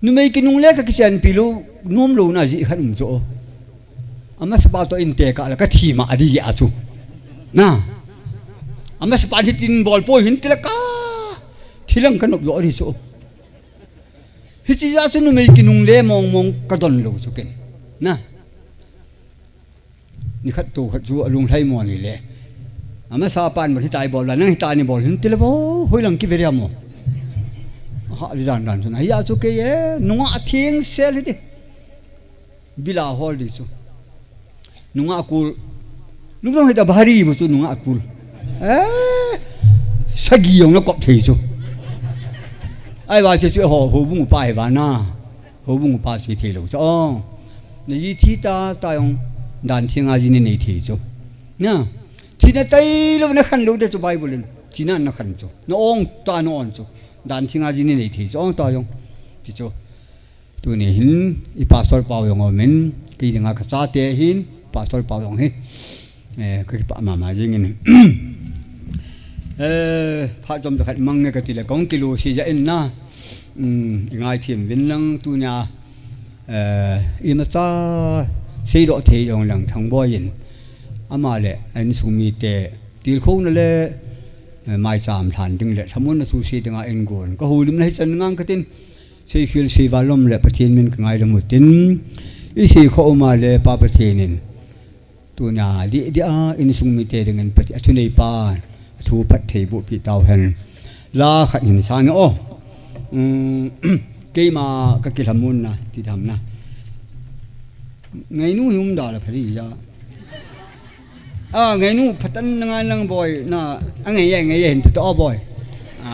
Numei kinungle ka kichenpi lou, nom louna jeh khat um chu. Amasa pa toh inte kah le ka thi ma a di jeh chu. Na. Amasa pa hitin bol poi hin ti le ka. Thi lang ka nop jo di chu. Hiche jeh chu numei kinungle mong mong ka don lou chu ken. Na. Nikhat to khat chu alung lhai mo ni le. Amasa pan bol hitai bol la, nang hitai ni bol hin ti le vo, hoilang kive dia mo. Ha, di dan dan chu na. Hijeh chu kei e, nungah theng sel hi di. Bil a hol di chu. Nungah kul. Lunglhang hita bhari bu chu nungah kul. Eh, sagi jong na kop thei chu. Ahivang chu chu ho, houbung upa hi vana. Houbung upa chu thei lou chu. Oh. Na ji thi ta, ta jong dan thenga ji ni nei thei chu. Na. Thina tailou na khan lou de chu Bible in. Thina na khan chu. Na ong ta na on chu. Dan thenga ji ni nei thei chu. Ong ta jong. Ti chu. Tuni hin, i pastor pau jong aum in. Kei dinga ka chate hin. Pastor pau jong hi. Eh, ka kipah mama jing in. Eh, phat chom ta khat mang nge ka ti le kong kilu si ja in na. Um, i ngai thim vin lang tunia. Eh, imacha seidoh thei jong lang Thangboi in. Ama le, a insung mite, tilkhouna le, eh, maicham lhan ding le, lhamonna thu sei dinga in gon. Ka houlimna hichan ngang ka tin, seikhel seival lom le, Pathen min ka ngaidam u tin, i sei kho uma le, Pa Pathen in. Tunia, di, di a, insung mite dingin Pathen, a thunei pa, a thu phatthei boh pi tau hen. La khat hin sang o. Um, keima ka kilhamon na, ti tham na. Ngainu hi um da la phari ja. A, ngainu phatan na ngai lang boi, na, a ngai ye, ngai ye hin tu to boi. A,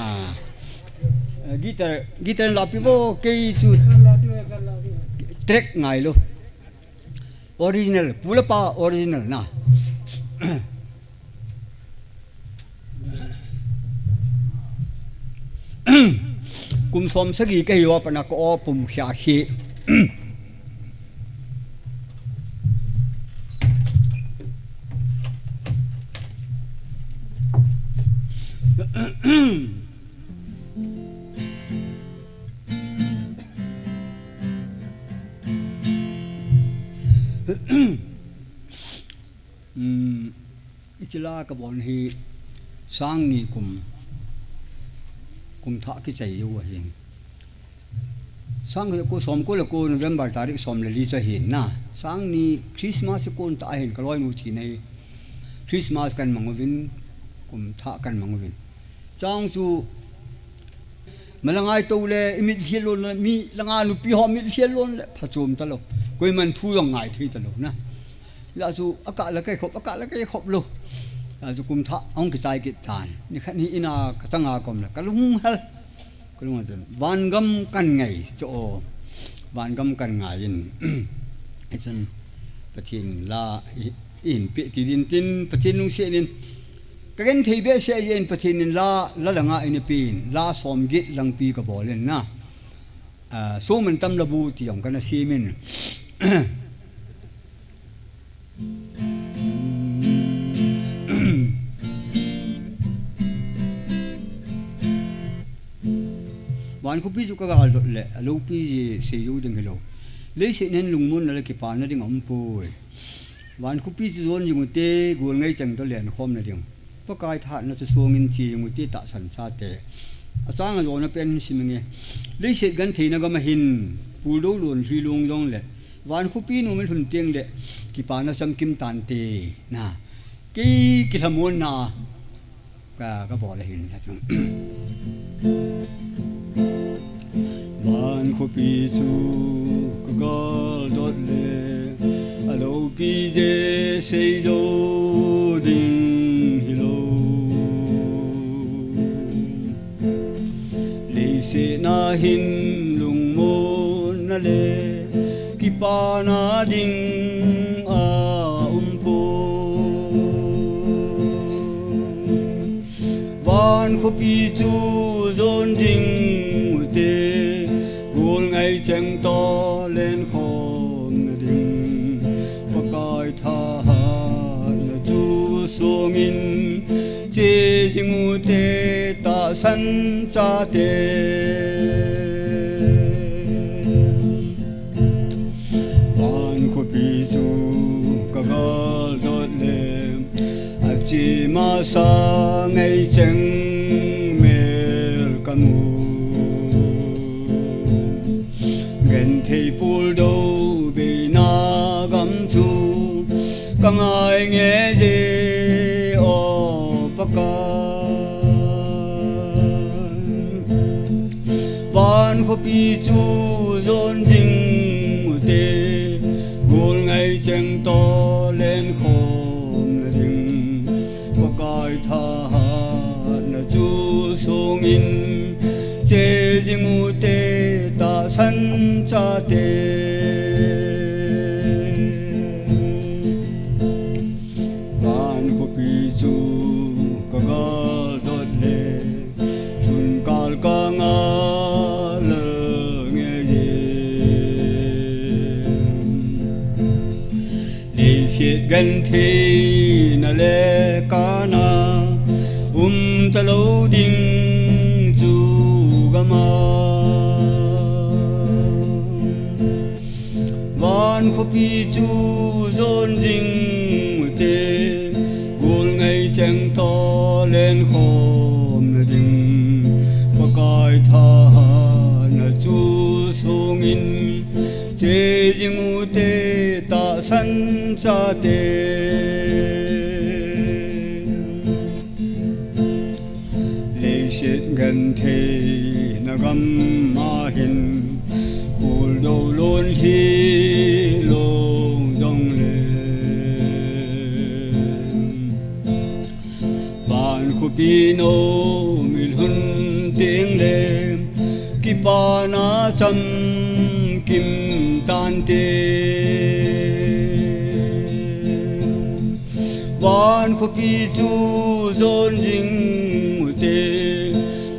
Guitar, guitar la pi vo, kei chu track ngai lou. Original, pu le pa original na. Kum som sagi kahi uva pat na ka o pum khia khi. Um, ichi la ka bon hi sang ni kum, kum thah kichai u ahin. Sang ko som ko le ko November tarik som le li chu ahin na. Sang ni Christmas kon ta ahin ka loinu thina hi. Christmas kan mang uvin, kum thah kan mang uvin. Chang chu Malangai to le, i mit lhial lon le, mi langa nupi ho mit lhial lon le, phachom ta lou. Koiman thu jong ngai thei ta lou na. La chu, a kah la kai khop, a kah la kai khop lou. La chu kum thah, hung kichai kit tan. Ni khat ni ina ka changa kom le, ka lung hel. Ka lung hel. Vangam kan ngai, chu o. Vangam kan ngai in. Hichun, Pathen la, i, in pe ti din tin, Pathen lungset in. Ka genthei behseh jeh in Pathen in la, la langa eina pen, la som get langpi ka bol in na. Ah, Soman Tam Labu ti jong kana sem in. Van khopi chu ka gal dot le, a loupi jeh sei jou ding hilou. Leiset nen lungmonna le kipana ding a um poi. Van khopi chu jon jing ute, gol ngei cheng toh len khom na ding. Pakai thahatna chu song in che jing ute tahsan chate. A chang a jona pen hin sim nge. Leiset gentheina gam a hin, puldo lon lhi lung jong le. Van khopi nom in lhun teng le, kipana chamkim tante. Na. Kei kilhamon na. Ka, ka bol ahin ka chung. Van khopi chu ka gal dot le, a loupi jeh sei jou ding hilou. Leiset na hin lungmonna le, kipana ding a um poi. Van khopi chu jon jing ute, gol ngei cheng toh len khom na ding. Pakai thahatna chu song in, che jing ute tahsan chate. Van khopi chu ka gal dot le, a che masa ngei cheng mel ka mu. Genthei puldo beina gam chu ka ngai nge je o Pakai. Van khopi chu jon jing ute, gol ngei cheng toh len khom na ding. Pakai thahatna chu song in, che jing ute tahsan chate. Van khopi chu ka gal dot le, lhun kal ka ngal nge je. Leiset gentheina le kana, um ta lou ding chu gam a. Van khopi chu jon jing ute, gol ngei cheng toh len khom na ding. Pakai thahatna chu song in, che jing ute tahsan chate. Leiset gentheina gam a hin, puldo lon lhi lung jong le. Van khopi nom in lhun teng le, Pana cham kim tante. Van khopi chu jon jing ute,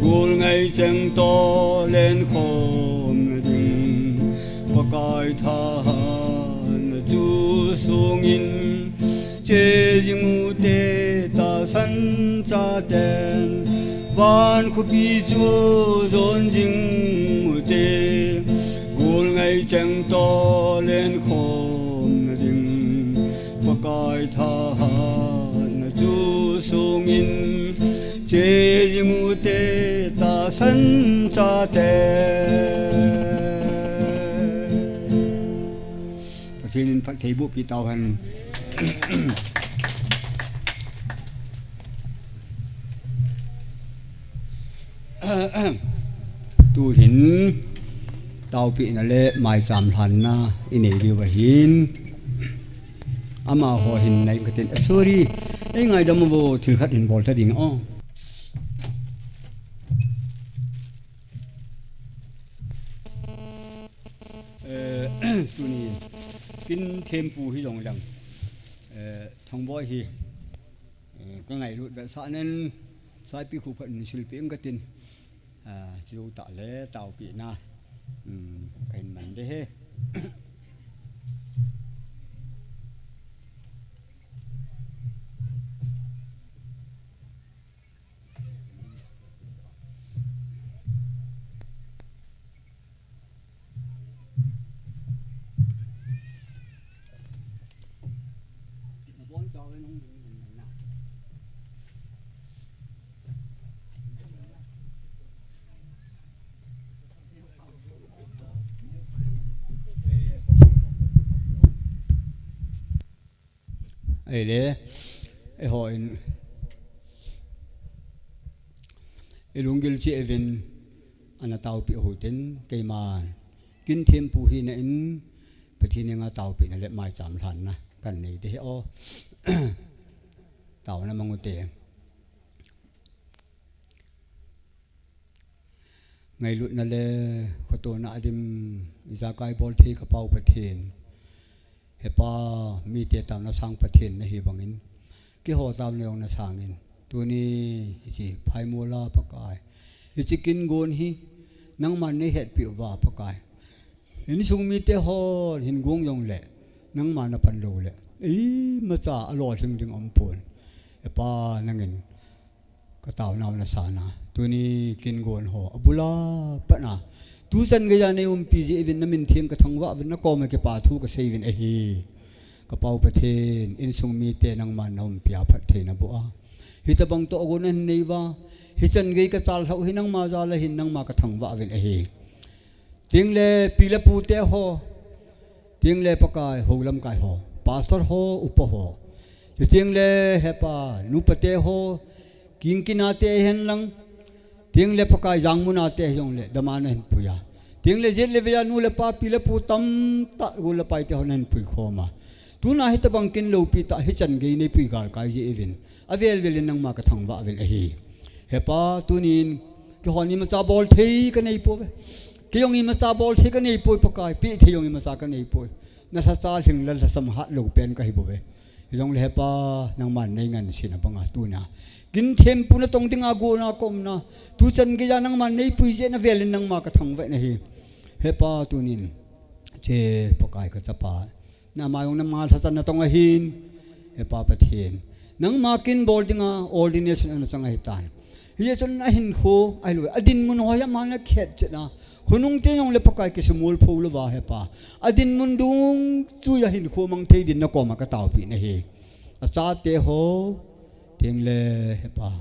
gol ngai cheng to len khom na ding, Pakai thahatna chu sungin, che jing ute tahsan chaten, van khopi chu jon jing ute, gol ngai cheng to len khom na ding, Pakai thahatna chu sungin, che jing ute tahsan chaten. Pathen in phatthei boh pi tauhen. Tuhin taopehna le maicham lhanna inei diu ahin. Amaho hin nai katin, eh, sorry. Ei ngaidam uvo, thil khat hin bol ta ding o. Eh, tuni kin thempu hi jong lang, eh, Thangboi hi, eh, ka ngailut vetsah nen, saipi khu khat in silpeh ing katin, ah, chu tah le taopehna, um, ka hin man de he. Ahile, eihon, ilunggil cheh uvin, ana taopeh u hitin, keiman kin thempu hina in, Pathen henga taopehna le maicham lhanna kan nei de he o. Taona mang ute. Ngailutna le khotona a dim, ijakai bol thei ka Pau Pathen. He Pa, mite taona sang Pathen nahi bangin, keiho taona jong nasangin, tuni hiche phaimol a Pakai, hiche kin gon hi nangman nei hetpeh uva Pakai, insung mite hon hin gong jongle, nangma napan lou le, imacha alolhing ding aumpon. He Pa, nangin ka taonau nasana, tuni kin gon ho abul a pat a, tuchan geiya nei umpi jeh uvin, namin theng ka thangvah uvin, nakoma kipa thu kasei uvin ahi. Ka Pau Pathen, insung mite nangman naumpi a phatthei naboh a, hitobang tohgon ahin nei uva, hichan gei ka chal lhau hi nangma jal ahin, nangma ka thangvah uvin ahi. Tengle pi le pute ho, tengle Pakai houlamkai ho, pastor ho, upa ho, chutengle He Pa, nupate ho, kingkinate hen lang, tengle Pakai jangmunate hijongle dama nahin pui a, tengle jet le vei a nu le pa, pi le pu tamtah, gol le paite ho nahin pui khom a, tuna hitobang kin loupi tah hichan gei nei pui galkai jeh uvin, avel vel in nangma ka thangvah uvin ahi. He Pa, tunin keihon imacha bol thei ka nei pouve. Kei jong imacha bol thei ka nei poi Pakai, peh thei jong imacha ka nei poi. Nalhacha lhing le lhasam hat lou pen kahi bouve. Hijongle He Pa, nangman nei ngansena banga tuna kin thempu natong dinga gona ka umna, tuchan geiya nangman nei pui jeh in avel in nangma ka thangvah in ahi. He Pa, tunin che Pakai ka chapa, nama jong nangma lhacha natong ahin, He Pa Pathen, nangma kin bol dinga ordination ana chang ahitan. Hijeh chun ahinkho ahilou, adinmun ho hi ama nakhet chet a, khonung te jongle Pakai kisumol pho louva He Pa, adinmun dung chuiya hinkho mang thei din nakoma ka taopeh in ahi. Achate ho, tengle He Pa,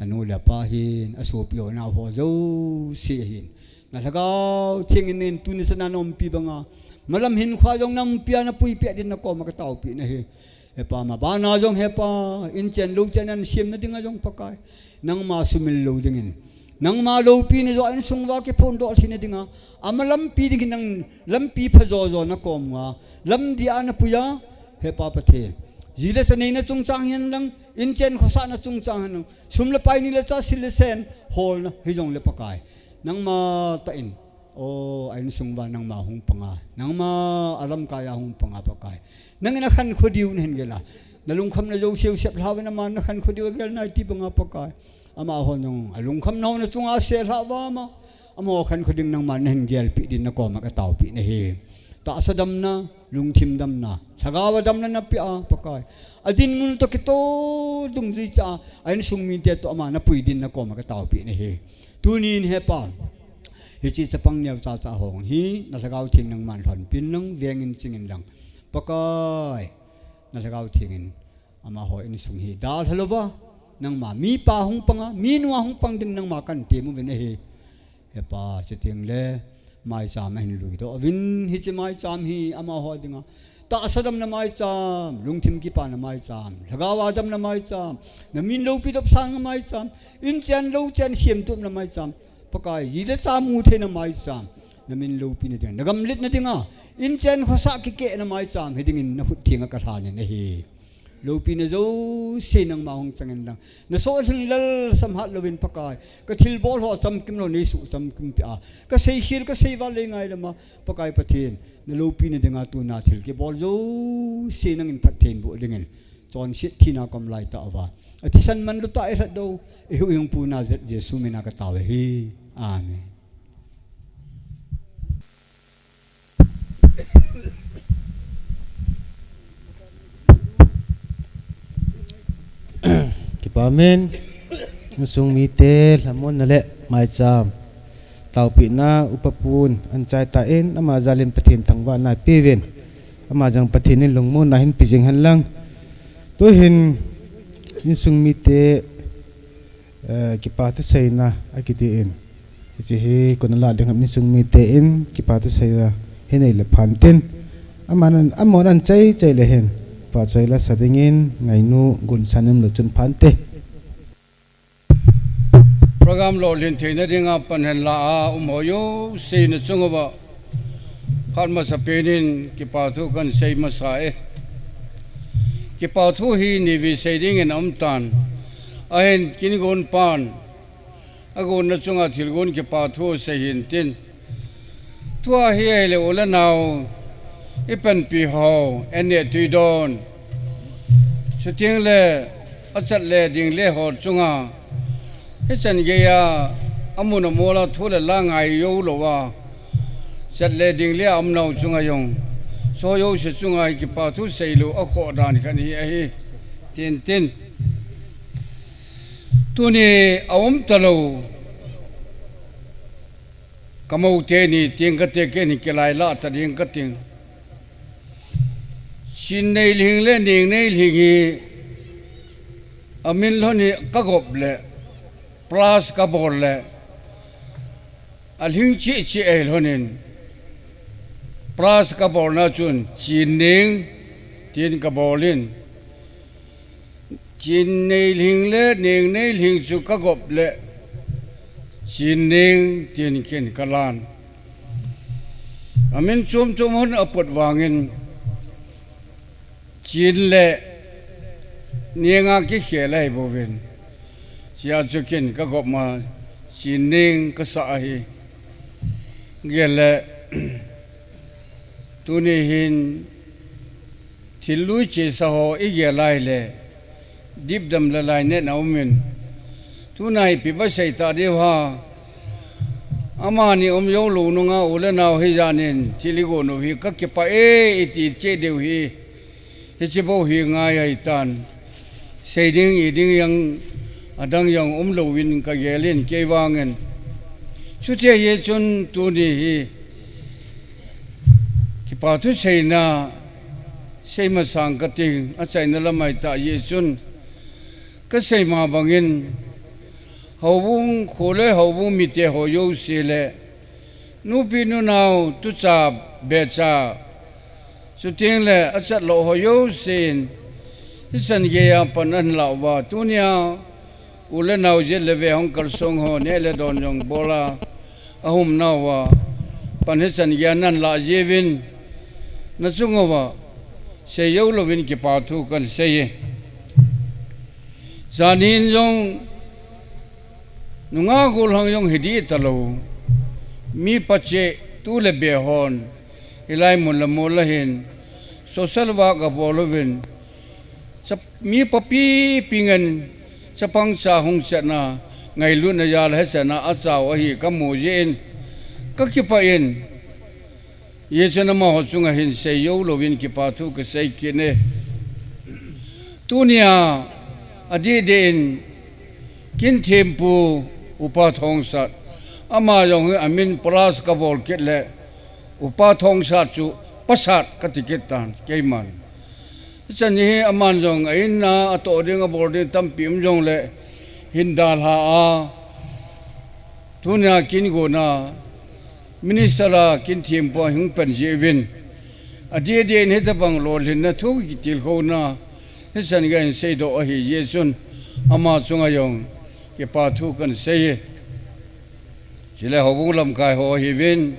anu le apa hin, asopi ho, anao ho jouse hin, na Lhagao Theng in tuni chan a naumpi banga, malam hinkhoa jong naumpi a napuipeh din nakoma ka taopeh in ahi. He Pa, mabana jong He Pa, inchen louchen ana semna dinga jong Pakai, nangma sumil lou dingin, nangma loupina joh a insung uva kiphondoh theina dinga, amalampi dingin nang lampi phajo jo nakom uva, lamdih a napui a, He Pa Pathen, ji le cha neina chungchang hihen lang, inchen khosahna chungchang hihen lang, sum le pai, ni le cha, sil le sen, holna hijongle Pakai, Nangma tah in, o, a insung uva nangma hung panga, nangma a lamkai a hung panga Pakai. Nangin akhankho diu nahin gel a. Na lungkhamna jouse u seplha uvin, aman nakhankho diu agel nai ti banga Pakai. Amaho nung, alungkhamna ho nachunga aseplha uva ama, amaho khankho ding nangman nahin gelpeh din nakoma kataopeh nahi. Tahsa damna, lungthim damna, lhagao a damna napeh a Pakai. Adinmun toh kitoh dungjui cha, a insung mite toh ama napui din nakoma kataopeh nahi. Tunin he Pa, hiche chapang neocha cha ho hi, na Lhagao Theng nangman lhonpin lang, vengin chingin lang. Pakai, na Lhagao Thengin amaho insung hi dalha louva, nangma mipa hung panga, minu a hung pang ding nangma kahin tem uvin ahi. He Pa, chuteng le, maicham ahin luidoh uvin, hiche maicham hi amaho dinga tahsa damna maicham, lungthim kipana maicham, lhagao a damna maicham, namin loupi dopsanga maicham, in chen lou chen semtupna maicham. Pakai, ji le cha mu theina maicham, namin loupina dinga, nagam litna dinga, in chen khosah kikehna maicham hidingin nakhut thenga kalhanin ahi. Loupina jouse nangma hung changin lang, nasoh lhinglel samhat louvin Pakai, kathilbol ho chamkim lou neisuh chamkim peh a, kaseikhel kaseival lei ngailama Pakai Pathen, naloupina dinga tuna thil kibol jouse nangin phatthei boh dingin, chonset thina kom laitah uva, athisan manlutah eilhatdoh, ihuhhingpu Nazareth Jesu mina katao ahi. Amen. Kipa umin, insung mite lhamonna le maicham taopehna upa pun anchai tan, ama jalin Pathen thangvahna peuvin, ama jong Pathen in lungmonna hinpe jing hen lang. Tuhin insung mite, eh, kipa thuseina akitin, hiche hi kona lah ding ham, insung miten kipa thuseina hinei le phan tin, aman, amahon anchai chai le hin pahchoi lasa dingin Ngainu Gunsan in lhun phante. Program lolhin theina dinga pan hin lah a umho jouse nachung uva phat masapen in kipa thu kahin sei masa e. Kipa thu hi nivei sei dingin aumtan, ahin kin gon pan, agonna chunga thilgon kipa thu sei hintin. Tua hi ahile u le nao, ipanpi ho, enneh tuidon, chuteng le achat le ding le ho chunga, hichan geiya amun amola thu le la ngai jou louva, chat le ding le aumnau chunga jong, cho jouse chunga hi kipa thu seilou akhoh dan khat hi ahi, tin tin. Tuni aumtalou kamou teni ting kate, kei hin kilailah ta ding kating. Chin neilhing le ning neilhing hi amin lhon hi kagop le, plus kabol le, alhing cheh cheh ahilhonin, plus kabolna chun Chin ning tin kabolin, Chin neilhing le ning neilhing chu kagop le, Chin ning tin kei hin kalan. Amin chom chom hon apot vangin, Chin le ninga kikhel ahibouvin, chea chu kei hin kagopma Chin ning kasah ahi. Gel le, tuni hin thil lui chesa ho igel a ahile, dipdam le lainatna aumin, tuna hi ipi ba sei ta diu ham. Amani um joulou nunga u le nao hijanin thil igon u hi kakipah e iti cheh diu hi, hiche bou hi ngai ahitan. Sei ding i ding jong, adang jong umlouvin kagelin kei vangin. Chuti ahi chun tuni hi kipa thu seina sei masang kating, achaina lam ahitah jeh chun, kasei ma bangin, houbung kho le houbung mite ho jouse le, nupi nunao, tucha, becha, chuteng le achat lou ho jousen, hichan geiya pan ahin lah uva, tunia u le nao jet le ve hung kalsong ho neh le don jong bola ahum nauva, pan hichan geiya nahin lah jiuvin, nachung uva sei jou louvin kipa thu kahin sei e. Jan hin jong nungah gollhang jong hiding talou, mi pache tu le be hon, hilai mun le mol a hin, social work abol uvin, chap-, mi papi pi ngen, chapang cha hung chetna, ngailutna jal a hechetna achau ahi kamu jeh in, kakipah in, Jesun amaho chunga hin seijou louvin kipa thu kasei kit e. Tunia, adeh deh in, kin thempu Upa Thongsat, ama jong hi amin plus kabol kit le, Upa Thongsat chu Pasat kati kit tan, keiman. Hichan hi aman jong a in a, atoh ding abol ding tampi um jongle, hin dalha a, tunia kin gona, Minister a kin thempu a hung pan jeh uvin, adeh deh in hitabang lolhinna thu kitilkhouna, hichan gei in seidoh ahi jeh chun, ama chunga jong kipa thu kan sei e. Chule houbung lamkai ho ahiuvin,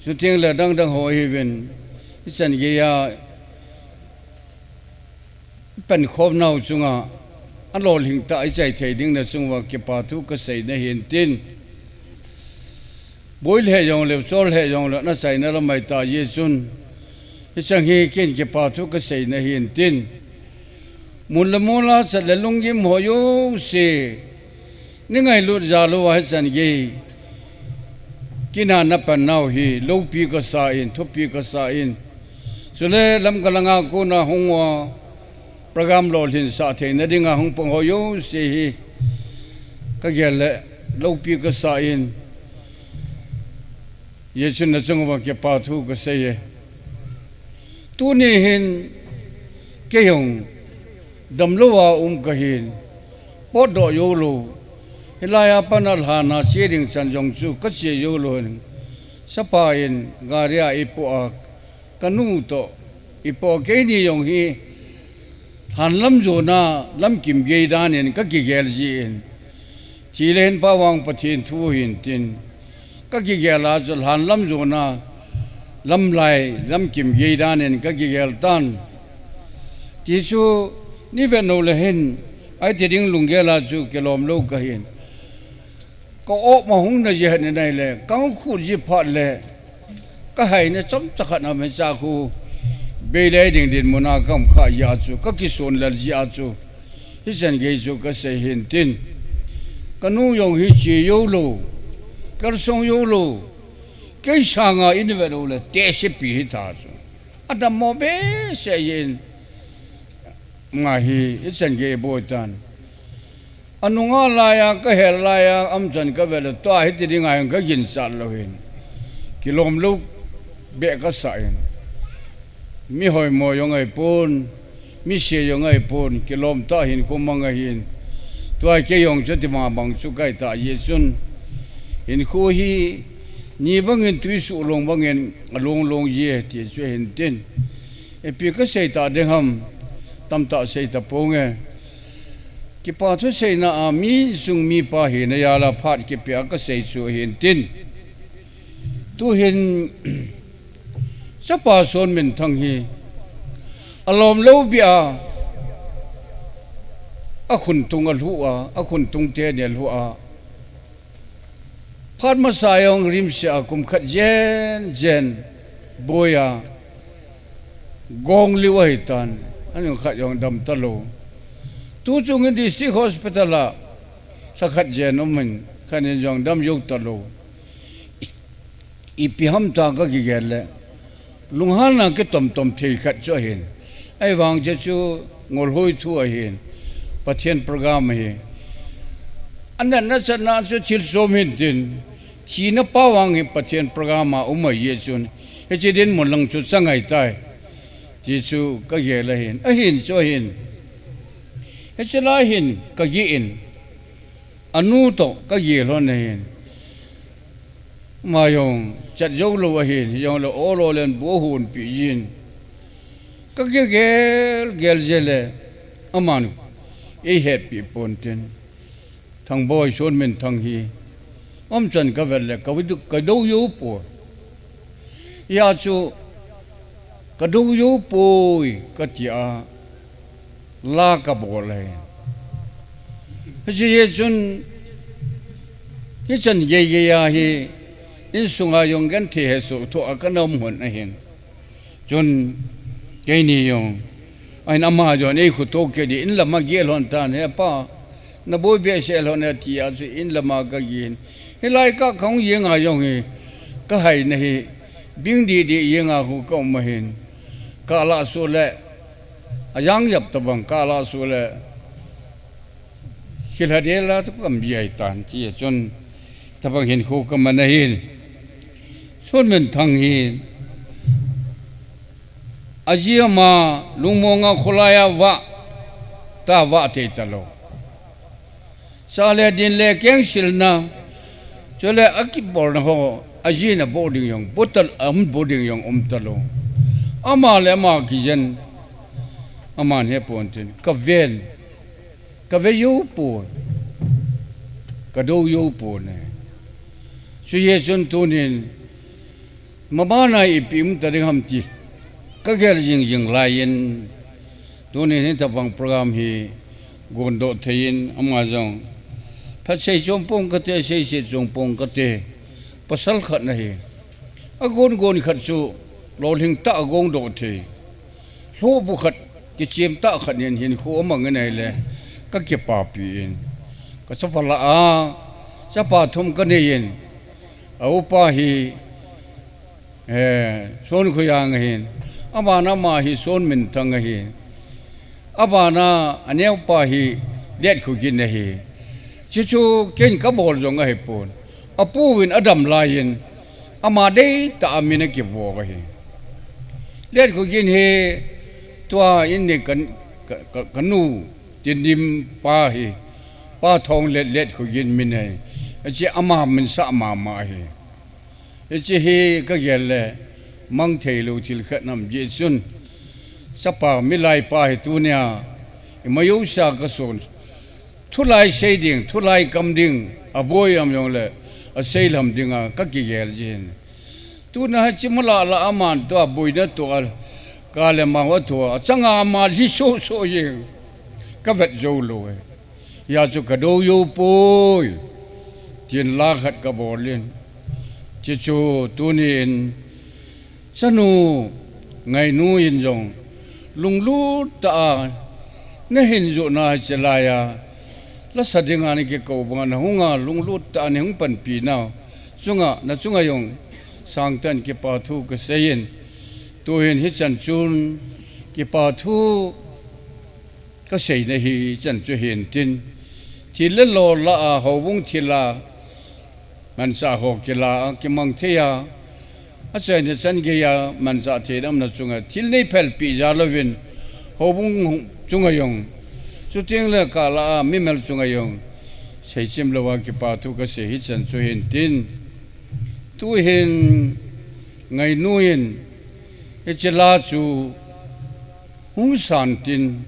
shooting le dangdang ho ahiuvin, hichan geiya pankhomnau chunga alolhing tah a ichai thei ding na chunguva kipa thu kasei nahin tin. Boi lheh jongle, chol lheh jongle, nachaina lamai tah jeh chun, hichan hi kin kipa thu kasei nahin tin. Mun le mol a chat le lunggim ho jouse, neingailut jal uva hichan gei, kin a napannau hi loupi kasa in, thupi kasa in. Chule Lamka langa kona hung uva, program lolhinsah theina dinga hung pang ho jouse hi, kagel le loupi kasa in, Jesun na chunguva kipa thu kasei e. Tuni hin, kei jong damlouva um kahin, potdoh joulou, hilai a pat a lhan a che ding chan jong chu kache joulou hin, chapa in gari a eipoh a, kanu toh eipoh a, keini jong hi lhan lam jona lamkim gei dan in kakigel jin, thi le hin pa vang Pathen thu ahin tin, kakigel a chu lhan lam jona lamlai lamkim gei dan in kakigel tan. Tichu, ni vet nou le hin, iti ding lunggel a chu kilom lou kahin, ka-op ma hung na jeh ni nai le, kahung khut ji phat le, kahaina chomcha khat aum e, hicha khu beilei ding dinmun a kaum kha jeh a chu, kakisonlel jeh a chu, hichan gei chu kasei hin tin. Kanu jong hi che joulou, kalsong joulou, kei sanga in vet uleh tehsepi hita chu, adammo behseh jeh in, ngai hi, hichan gei boi tan. Anunga laiya, kahel laiya, umchan kavet le, tua hiti dinga jong kaginchat lou hin, kilom lou beh kasah in, mi hoimo jong ahipon, mi se jong ahipon, kilom tah hinkho mang ahin. Tua kei jong chuti ma bang chu kahi tah jeh chun, hinkho hi ni bangin tui suhlong bangin along long ji e ti chu ahin tin. Ipi kasei ta ding ham, tamtah sei taponge. Kipa thu seina a mi insung mipa hina jal a phat kipea kasei chu ahin tin. Tuhin, chapa Sonminthang hi, alom lou beh a, akhuntung alhuh a, akhuntung teni alhuh a, phat masa jong RIMS a kum khat jen jen boi a, gong liu ahitan, ahin khat jong dam talou. Tuchung in District Hospital a lha khat jen um in, khat in jong dam jou talou. Ipi ham tia kakigel le, lunghanna kitom tom thei khat chu ahin. Ahivang hiche chu ngolhoi thu ahin, Pathen program ahi. Anatna chatna chu thil chom hin tin, thina pa vang hi Pathen program a um ahi jeh chun, hiche dinmun lang chu chang ahitai, ti chu kagel ahin. Ahin chu ahin, hiche lai hin kagin, anu toh kagel lhon ahin. Ama jong chat joulou ahin, hijongle ol ol in bu ahonpeh jin, kagel gel jeh le, aman eihetpeh pontin. Thangboi Sonminthang hi, umchan kavet le, kadou, kadou jou poi. Hijeh chun, kadou jou poi, katia la kabol ahi. Hiche jeh chun, hichan gei gei a hi, insunga jong genthei hesoh thoh a kana um lhon ahin. Chun, keini jong, ahin ama jong eikhuto kit in, in lama gel lhon tan, "He pa, naboi behseh lhon e," tia chu in lama kagel in. Hilai kah kahung jenga jong hi, kahaina hi, bing didi jenga khu kaum ahin. Kalah suh le, ajang jap tabang kalah suh le, khilha dela tu kam jai tan, tia chun, tabang hinkho kaman ahin. Sonminthang hi, aji ama lungmonga kholai a vah, ta vah thei talou. Sa le din le kengsilna, chule akibolna ho, ajin aboh ding jong, botal am boh ding jong um talou. Ama le ama kijen, aman hepon tin, kaven, kave jou pon, kadou jou pon e. Chuti chun tunin, mabana ipi um ta ding ham ti kagel jingjing laiyin, tunin hitabang program hi gondoh theiyin, ama jong phat sei chom pong kate, seiset chom pong kate, pasal khat ahi. Agon gon khat chu lolhing tah a gondoh thei. Lhohbu khat, kichem tah khat in hinkho amangin ahile, kakipapi in. Kachapa lah a, chapa thum kaneiyin, a upa hi, eh, Sonkhoijang ahin, abana ama hi Sonminthang ahin, abana aneopa hi Letkhogen ahi. Chuchu ken kabol jong ahipon. Apuvin adam laiyin, ama deitah a min akivo ahi. Letkhogen hi tua in ni kan, ka, ka, kanu Tindim pa hi, Pa Thonglet, Letkhogen min ahi. Hiche ama minsah mama ahi. Hiche hi kagel le, mang theilou thil khat nam jeh chun, chapa milai pa hi tunia, ima jousa kason. Thulai sei ding, thulai kam ding, aboi am jongle, asei lham dinga kakigel jin. Tuna hiche mala la aman tua boina tua, kale ma ho tua, achanga ama lhi sohsoh jing, kavet joulou e. Hia chu kadou jou poi, tin la khat kabolin. Chuchu tunin, chanu Ngainu in jong, lunglut tah a, nahin joh na hiche laiya, lasa dinga nakikou banga nahunga, lunglut tah a nahung panpi nau chunga, nachunga jong, sangtah in kipa thu kaseiyin. Tuhin hichan chun, kipa thu kaseina hichan chu hintin. Thil le lo lah a, houbung thil a, manchah ho kila a, kimang thei a, achaina chan geiya, manchah thei damna chunga, thil neiphelpeh jal louvin, houbung chunga jong, chuteng le kala a, mimal chunga jong, seichim louva kipa thu kasei hichan chu hintin. Tuhin Ngainu in, hiche la chu hung santin,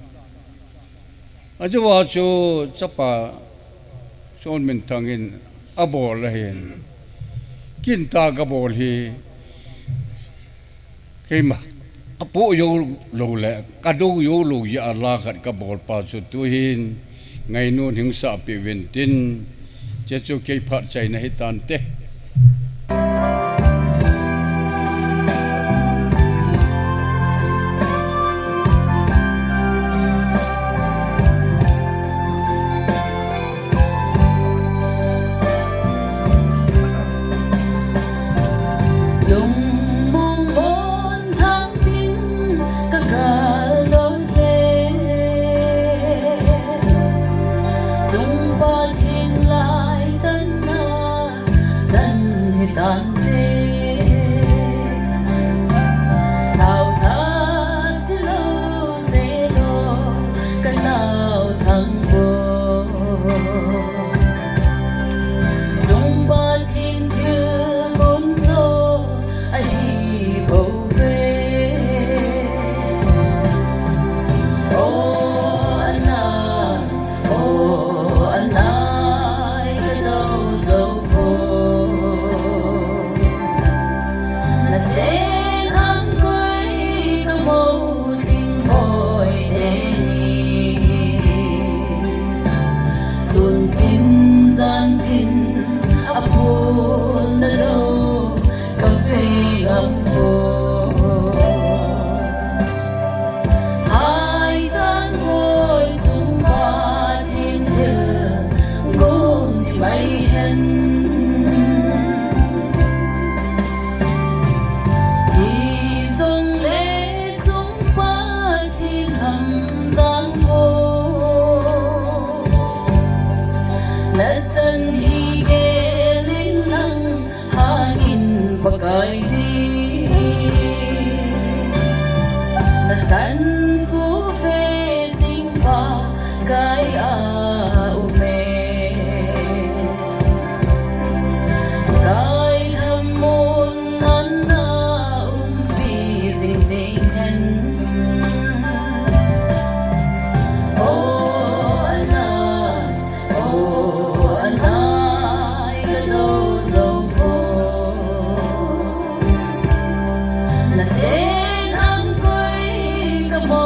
achuva chu chapa Sonminthang in abol ahin, kinta kabol hi, keima apoh joulou le kadou joulou jeh a la khat kabolpa chu tuhin Ngainun hingsahpeh uvin tin, chuchu kei phatchaina hitante. Lungmong lhon thangin kagal lou le, chungpa thinglai tanna, Chan hi gelin lang hangin Pakai di. Na kan ku fe sing Pakai a ume. Kai thamun nan na umpi zing zing hen. O ana, o ana, i ka do zo po. Na sen ang koi ka mo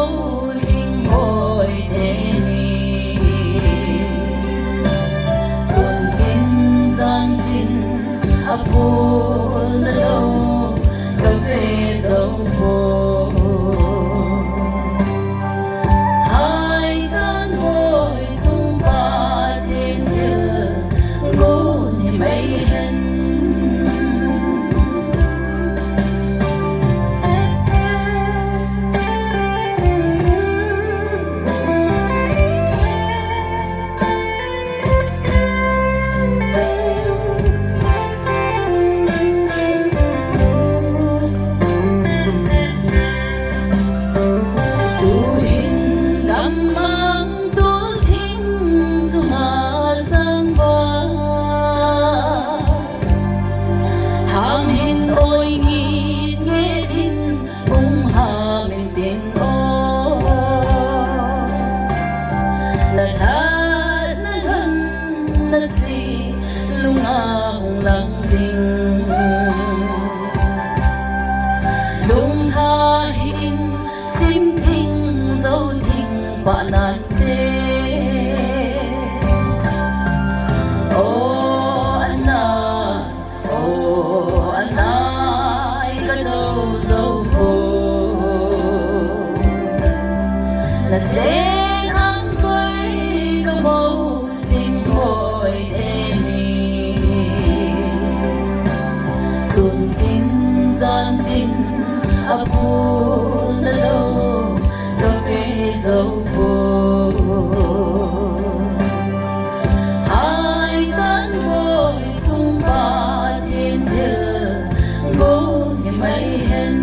ling boi te ni. Sun tin zan tin a pul na lo ka ve zo po. Hai tan boi chung pa tin til gun hi mai hen. Tuhin gammang tulthing chunga sang ba. Ham hin oi ngit ngit in hung ham in tin o. Na tha na lhon na si lunga hung lang ding. Lungtha hin sim ding zo ding pa nan te. O ana, o ana, i ka do zo po. Na sen ang koi ka mo ting boi te ni. Sun tin zan tin a pul na lo ka ve zo po. Hai tan boi chung pa tin til gun hi mai hen.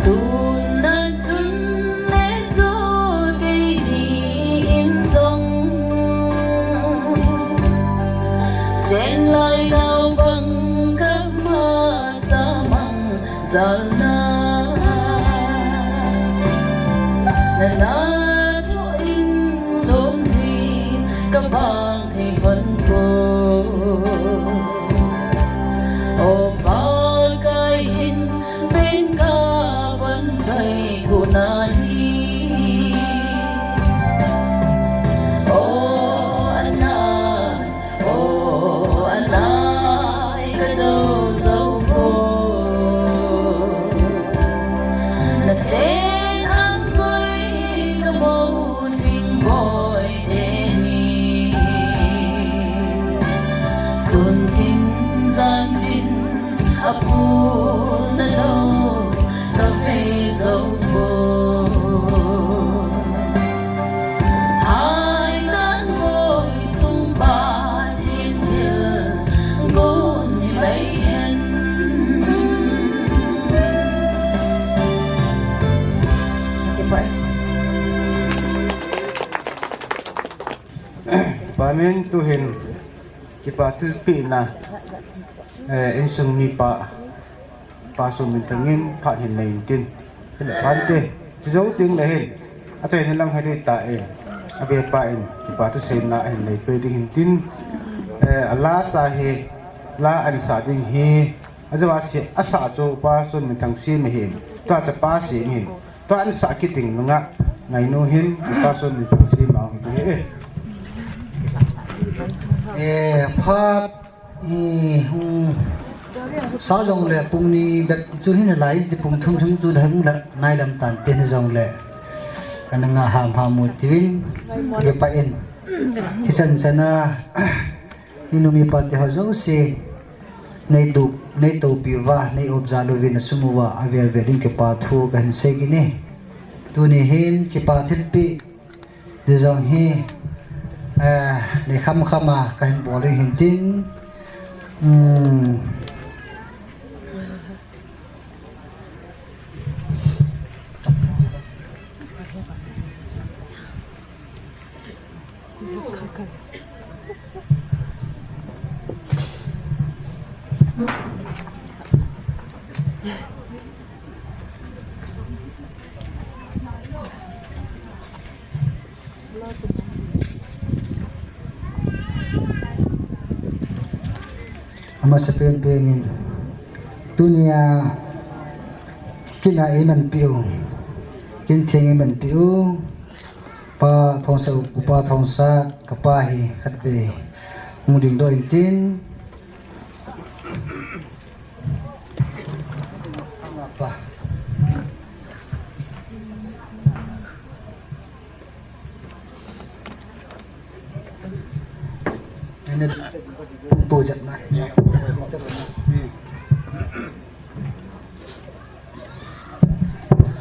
Tun na chun le zo kei ni in zong. Sen lai lau bang ka ma sa mang zal na. Na na tho in lom di ka bang thei hon po. O Pakai hin ben ka von choi thu na hi. O ana, o ana, i ka do zo po. Na sen ang koi ka mo ling boi te ni. Sun tin zan tin a pul na lo ka ve zo po. Hai tan boi chung pa tin til gun hi mai hen. Kipa e. Kipa min tuhin kipa thilpeh na, eh, insung mipa, Pa Sunminthang in phat hin nei intin. Hile phante, chi jou teng le hin, achaina lang hedi ta in, abepa in kipa thuseina ahin nei pe ding hintin, eh, ala sa hi, la an sa ding hi, ajou a se, asa chu Pa Sunminthang sem ahin, tua chapa sem ahin, tua an sa kit ding nunga, ngainu hin, Pa Sunminthang sem a hung hi ti hi, eh. Eh, phat I, hmm, sa jong le pung ni bep chu hin lai ti pung thum thum chu dang la nai lam tan tin jong le. Ana nga ham ham mu tivin, kipa in. Hichan chana, ni numi pa te ho jouse, nei du, nei topi uva, nei opja louvin a sum uva, avel vel in kipa thu kahin sei kit e. Tuni hin kipa thilpeh Jong hi, eh, ni kham kham a kahin bol ding hin tin, um, Amasa penpen in, tunia kin a eimanpi u, kin theng eimanpi u, Pa Thongsa, Upa Thongsa, kapa hi khatvei hung dingdoh in tin.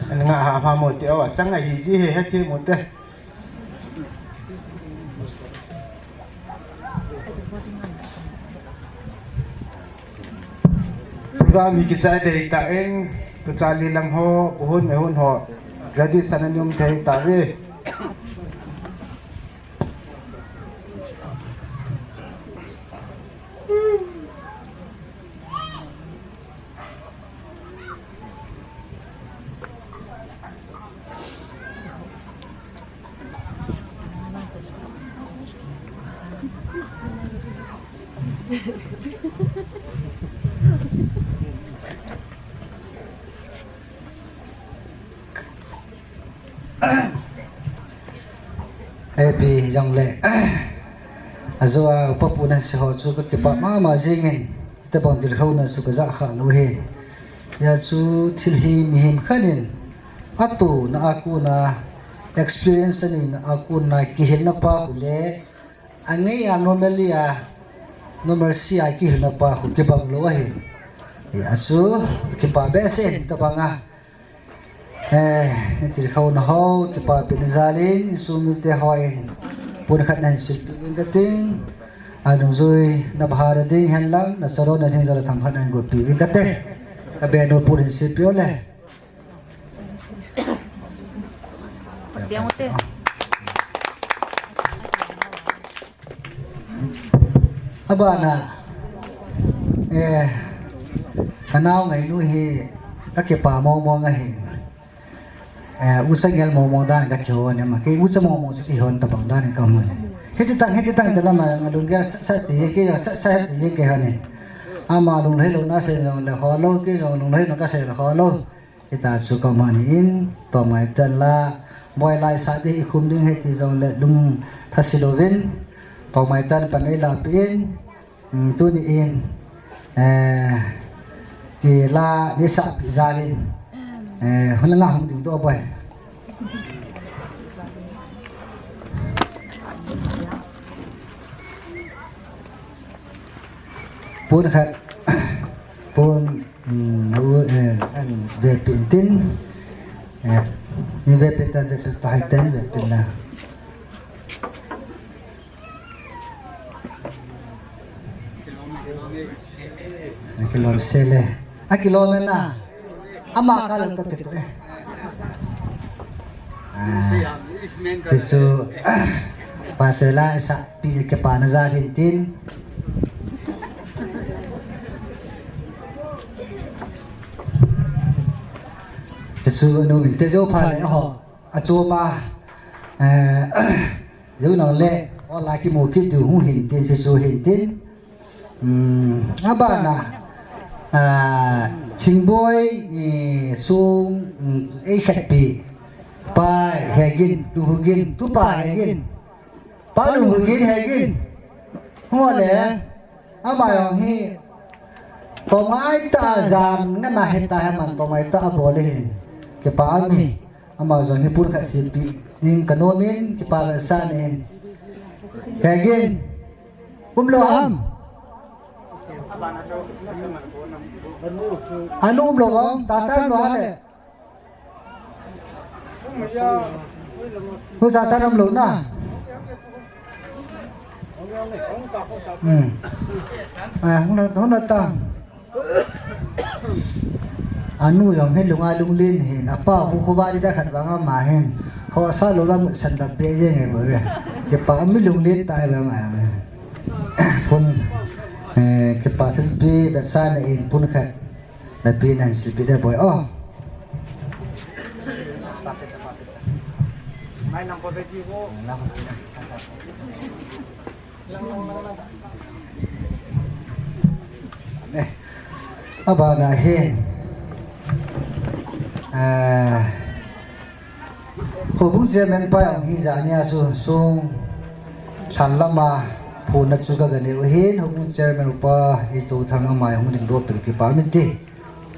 Ani nga ha pha mo te, aw, chang a hi ji he, he the mo te. Program hi kichai thei ta in, tucha li lang ho, puhun mehun ho, ready san a um thei ta ve. Happy jong le. Ajo a upa pu nan se ho chu ka kipah mama jing in. Hitabang thil ho na chu ka ja kha lou hin. Hia chu thil hi mihem khat in atoh na a kon a experience a nei na a kon a kihilna pa khu le, angei a normally a, normalcy a kihilna pa khu kibang lou ahi. Hia chu kipah behseh in tabang a. Eh, ni thil ho na ho, kipah pen jal in, insung mite ho in, pon khat na hin silpeh uvin ka ting, anungjui na bahar ding hen lang, na charon na hin jal a themkhat na hin gotpeh uvin ka te, ka benu pon hin silpeh u le. Piang u te. Abana, eh, ka nao ngainu hi ka kipah mong mong ahi. Eh, ucha ngel mong mong dan ka kihou ne ma. Kei ucha mong mong chu kihou tabang dan ka mu ne. Hiti tang, hiti tang te lama ngalung gel sa, sa ti, kei sa, sa ti, kei ha ne. Ama lunglhai lou na sei lou le ho lou, kei jong lunglhai na ka sei le ho lou. Hita chu ka mani in, tomngai tan la, boi lai sa ding i khum ding he ti jong le lung thasi louvin, tomngai tan pan ei la pi in, um, tuni in, eh, ki la ni sa pi jal in, eh, hun nga hung ding doh boi. Pon khat, pon, um, na u, eh, an ve pi in tin, eh, ni ve pi tan, ve pi ta hai tan, ve pi la. Kilom se le. A kilom e na. Ama ka lang to kito eh. Ah, tichu, pa se la sa pi ke pa na ja hin tin. Tichu nu min te jo pha le ho. A chu ma, eh, jo nang le, o la ki mo ki tu hu hin tin, tichu hin tin. Um, abana, ah, Thingboi, eh, sung, um, ei khat pi, pa Hegin, tu Hugin, tu pa Hegin, pa lu Hugin Hegin. Ngo le, ama jong hi, tomngai ta jan, nga na he ta he man, tomngai ta a bol hin. Kipah ami, ama jong hi pon khat silpeh ding ka nom in, kipah ve sa nin. Hegin, Um lou ham? Anu um lou ham? Cha cha um lou ham le? Hu cha cha nam lo na. Hmm. Ah, hung na, hung na ta. Anu jong hin lunga lunglen hin, apa hu khuva di da khat vang ama hin. Ho sa lo vang san da pe je nge bo ve. Kipa mi lunglen ta vang a. Pun, eh, kipa thil pi da sa na in pun khat. Na pi nan si pi da boy. Oh. Mai nang ko pe ji ko. Nang ko pe. Abana hi, ah, Houbung chairman pa jong hi jani a chu sung lhan lama phunna chu ka ga neiu hin, Houbung chairman upa i tu thang ama jong ding do pel kipa min ti.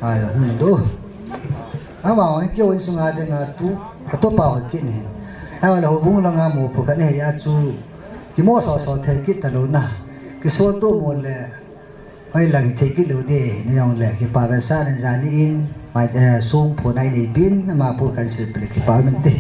Ai, hung do. Ama hoi kio in sunga dinga tu, ka to pa hoi kit ni. Ai, wala houbung langa mo pu ka ne ya chu. Ki mo so so thei kit ta lo na. Ki so to mo le. Hoi lang thei kit lo de, ni jong le. Ki pa ve sa nen jani in, ma, eh, sung phu nai nei bin, ma pu kan sil pe le ki pa min te.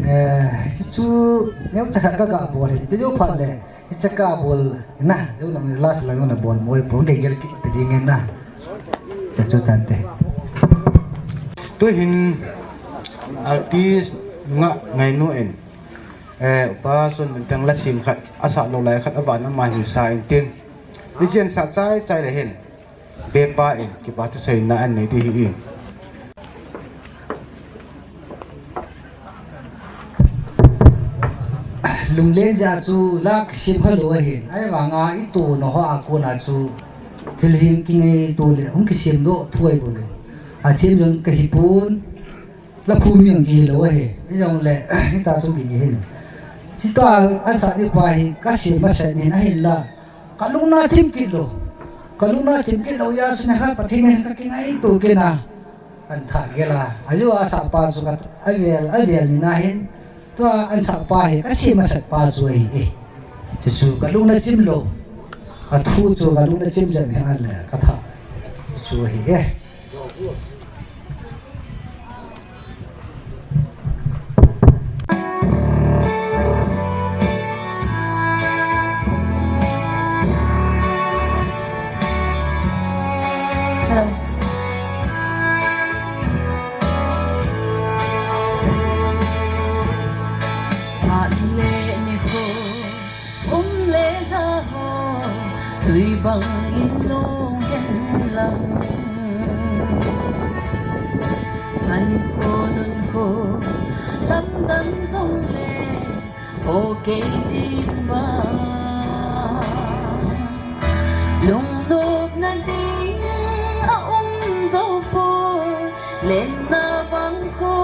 Eh, chu, chu, neu cha khat ka ga bol hin, te jo phat le, hi cha ka bol, na, jo lang last lang na bol, moi pon ke gel kit te ding na. Cha chu tan te. Tu hin artist nga ngai nu en. Eh, pa sun min tang la sim khat, asa lo lai khat, aban ama hin sa in tin. Ijen sa chai chai le hin. Pepa in, kipa thuseina an nei ti hi in. Lunglen ja chu lak sim kha lo ahin. Ai vanga i tu no ho a kona chu thil hing ki ngei tu le hung kisim do thuai bu le. A thil jong ka hi pun. La phu mi ang ki lo he. Ni jong le, ni ta sung ki hin. Chita an sa ni pa hi, ka si ma se ni na hin la. Ka lung na chim kit lo. Ka lung na chim kit lo ya su ne ha pa thing ka ki ngai tu ki na. An tha ge la. Ayo a sa pa su ka, a vel, a vel ni na hin. Tua an sa pa hi, ka si ma se pa su hi. Chi su ka lung na chim lo. A thu chu ka lung na chim jam hi an le, ka tha. Chi su hi e. Hello. Phat le nikho, um le lha ho, tui bang in lung hen lang. An kho nun kho, lamdang jong le, o kei din ba. Lungnop na ding a um zo poi, len na bang kho,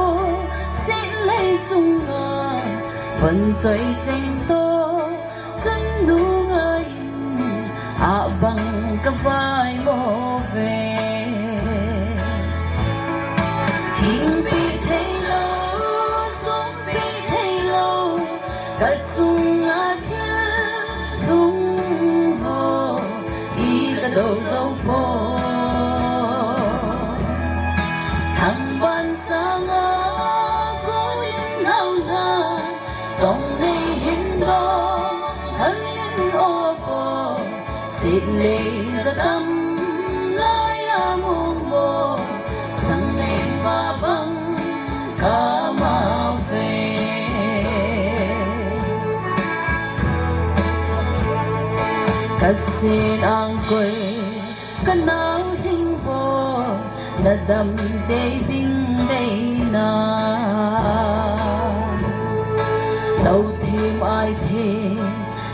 sit lei chunga, von choi cheng to, chun nu ngai in, a bang ka vai mo ve. Thingpi thei lo, songpi thei lo, ka chunga thil lhung ho, hi ka do zo poi. Thangvah sanga ko in hlau hna, tong nei hin dong, han in o po, sit lei za tam lai a mong mo, chang leng va bang ka mau ve. Ka sin ang koi, ka nau hling bo, na dam tei ding dei na. Lo thim ai the,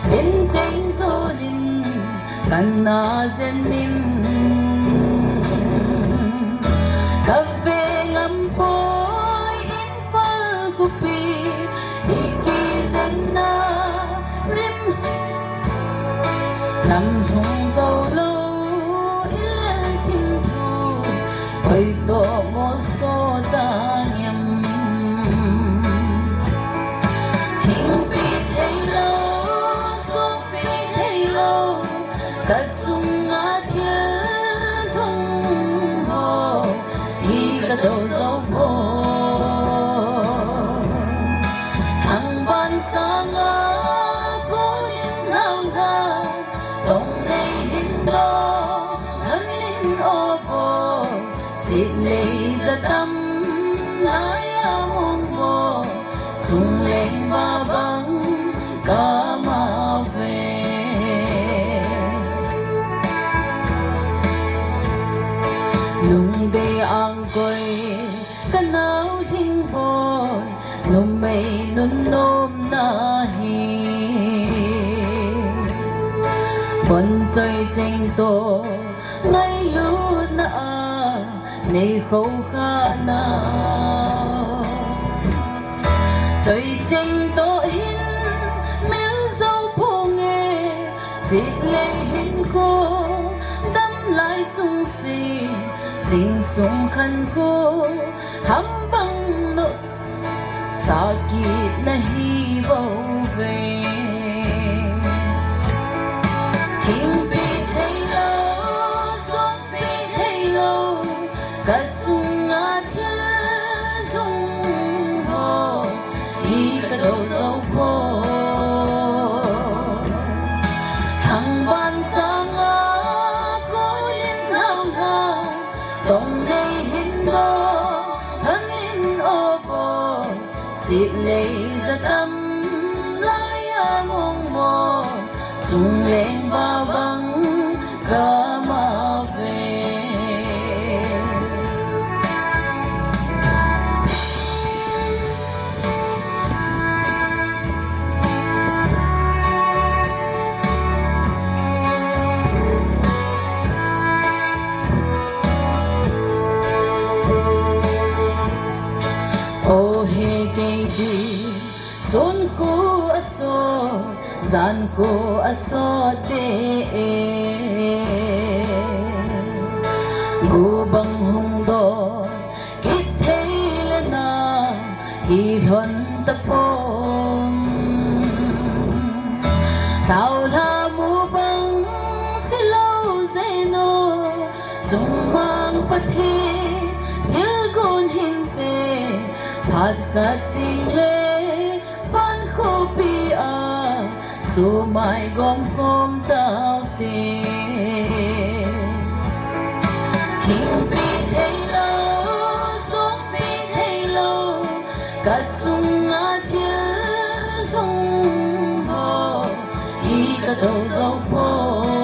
den cheng zonin, kan na zen nin. Ka ve ngam poi in Fal khupi, i kizenna rim. Lam lhung zo lo, i lel thim thu, koi to mol so ta ngiam. Thingpi thei lo, Kachunga thil lhung ho hi kadou jou poi. Thangvah sanga konin lhau lha, tong nei hin dong, lhon in o poi. Sitlei jatam lai a mong mo, chungleng ba bang kama ve. Lungdei ang koi kanao hing boi, numei nunnom na hi. Pon choi cheng to ngailutna a nei khou kha na. Choi cheng to hin mel jou pong e, sitlei hin ko, dam lai sung si, sing sung khan ko, ham bang no, sakit na hi bou ve. Thingpi thei lou, songpi thei lou, kachunga thil lhung ho hi kadou jou poi. Thangvah sanga konin lhau lha, tong nei hin dong, lhon in o poi. Sitlei jatam lai a mong mo, chungleng ba bang kama ve. O he kei di, sun khu a sot, jan khu a sot te e. Gu bang hung do, kit thei le na, hi lhon ta pom. Tau la mu bang si lou jeno, Chungmang Pathen thilgon hinte, phat khat ding le pan khopi a sumai gom khom taute. Thingpi thei lou, songpi thei lou, kachunga thil lhung ho hi kadou jou poi.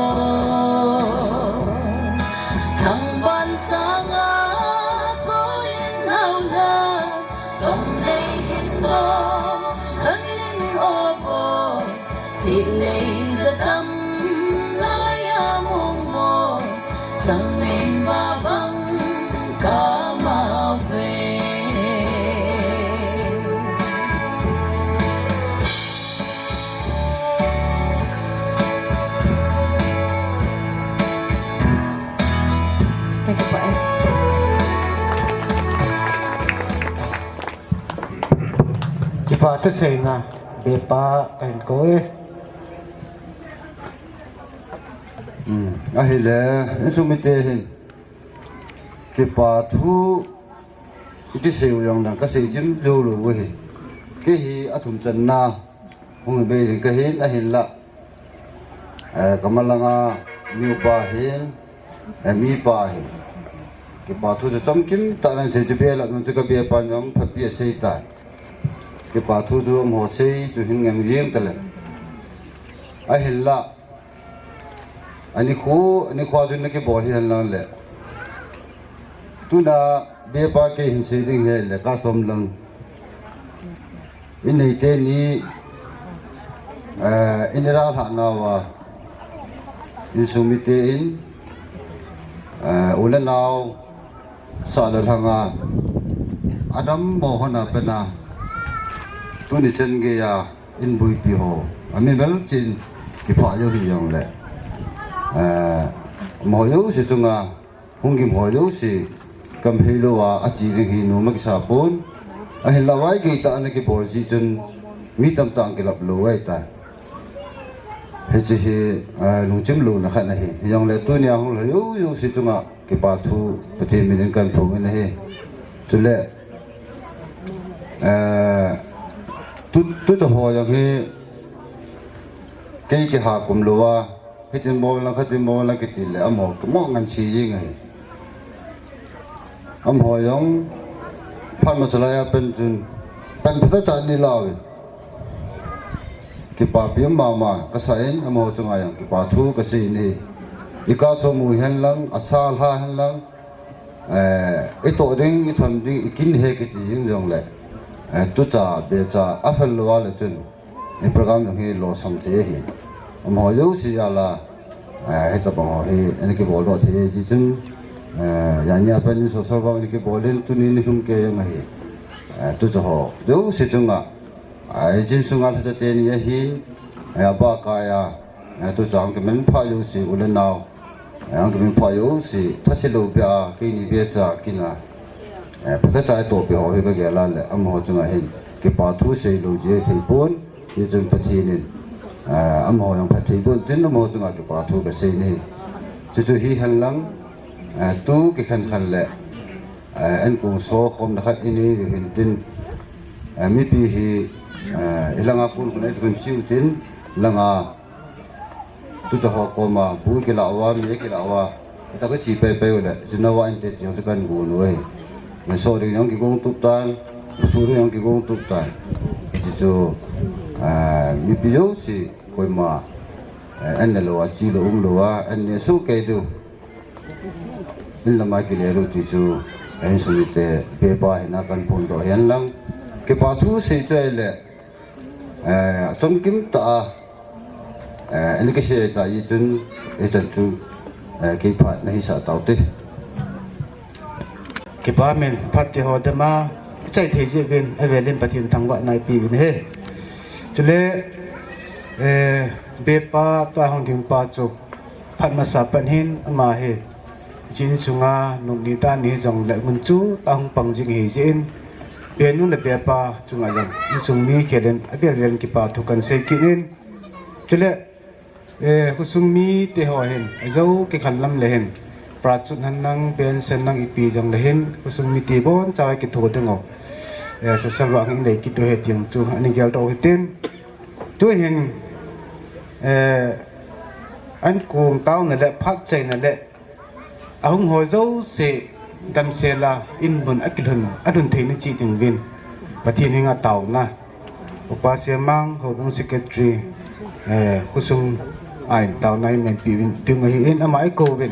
Thangvah sanga konin lhau lha, tong nei hin dong, lhon in o poi. Sitlei jatam lai a mong mo, chungleng ba bang kama ve. Ka kipah e. Kipa thuseina, Bepa kahin kou e. Hmm, ahile, insung mite hin kipa thu iti sei u jong dang kasei jim jou lou u ahi. Kei hi athum channa hung hi bei ding kahin, ahinla, eh, kamalanga mipa hin, eh, mipa hin kipa thu chu chomkim tah in asei chu, belap nung chu ka bepan jong phapi asei tan. Kipa thu chu amaho sei chu hin ngem jeng tale. Ahinla, ani khu, ani khua chu na kibol hi hen lang le, tuna bepa kei hin sei ding hi le, ka som lang. I neite ni, eh, i nilhah nauva, insung mite in, eh, u le nao, sah le lhanga, adam mo hon a pena, tuni chan geiya, in buipi ho, ami bel chin, kipa jou hi jong le, eh, mo jou si chunga, hung gim ho jouse, kam hei lou a, achi ding hi nom akisa pon. Ahinla vai gei tah a ana kibol jeh chun, mi tamtah in kilap lou ahitai. Hiche hi, ah, lungchim louna khat ahi. Hijongle tunia hung lhai jouse chunga kipa thu Pathen minin kahin phong in ahi. Chule, ah, tu, tucha ho jong hi kei kiha kum louva, hitin bol lang, khatin bol lang kiti le amaho kimoh ngansi jeng ahi. Amaho jong phat masa laiya pen chun, pen phatah cha ni lauvin, kipapi mama kasa in, amaho chunga jong kipa thu kasei in ahi. I kaso mu hen lang, asa lha hen lang, eh, i toh ding, i tham ding, i kin he kiti jing jongle, eh, tucha becha aphal louva le chun, eh, program jong hi losam thei ahi. Amaho jouse jal a, eh, hitabang ho hi ana kibol doh thei ahi. Hichun, eh, jania pen in social work ana kibol in, tuni ni lhum kei jong ahi. Eh, tucha ho jouse chunga, ah, hiche insunga lhacha teni ahin, eh, abakaiya, eh, tucha hung kiminphah jouse, u le nao, eh, hung kiminphah jouse, thase lou beh a, keini beh cha kin a, eh, phatah cha i tohpi ho hi kagel a le, amaho chunga hin kipa thu sei lou jeh thei pon. Hichun Pathen in, eh, amaho jong phatthei boh in tin, amaho chunga kipa thu kasei in ahi. Chuchu hi hen lang, eh, tu kikhen khen le, eh, ankong so khomna khat inei diu hin tin, eh, mipi hi, eh, ilanga kon khun ahi diu hin chiu tin, langa tucha ho koma bu kilah uva, me kilah uva, hita kache pei pei u le, chuna uva inte ti jong chu kahin gon u ahi. Ngaso ding jong kigong tup tan, bu thu ding jong kigong tup tan. Hiche chu, ah, mipi jouse koima, eh, an ne louva, che lou um louva, an ne soh kei diu in lama kile diu ti chu, eh, insung mite bepa hina kahin phondoh hen lang. Kipa thu sei chu ahile, eh, achomkim tah a, eh, ana kisei tah jeh chun, hichan chu, eh, kei phat nahisah taute. Kipa min, phat ti ho dema, ichai thei jeh uvin, avel in Pathen thangvahna ipe uvin ahi. Chule, eh, bepa tua hung ding pa chu, phat masa pan hin ama hi, hiche insunga nung ni dan ni hijongle ngun chu tah hung pang jing ahi jeh in, benu le bepa chunga jong, insung mi khel in avel vel in kipa thu kahin sei kit in. Chule, eh, khosung mite ho hin, ajou kikhen lam le hin, prachut hen lang, pension lang ipi jongle hin, khosung mite boncha kitho ding u, eh, social work hin inei kit u ahi ti jong chu ana geldoh u hitin. Tu hin, eh, ankong taona le phat chaina le ahung ho jouse damsel a inmun akilhun, alhun theina cheh ding uvin Pathen henga taona, Upa Semang, Houbung Secretary, eh, khosung a in taona ineipi uvin ding ahin, ama ikou uvin.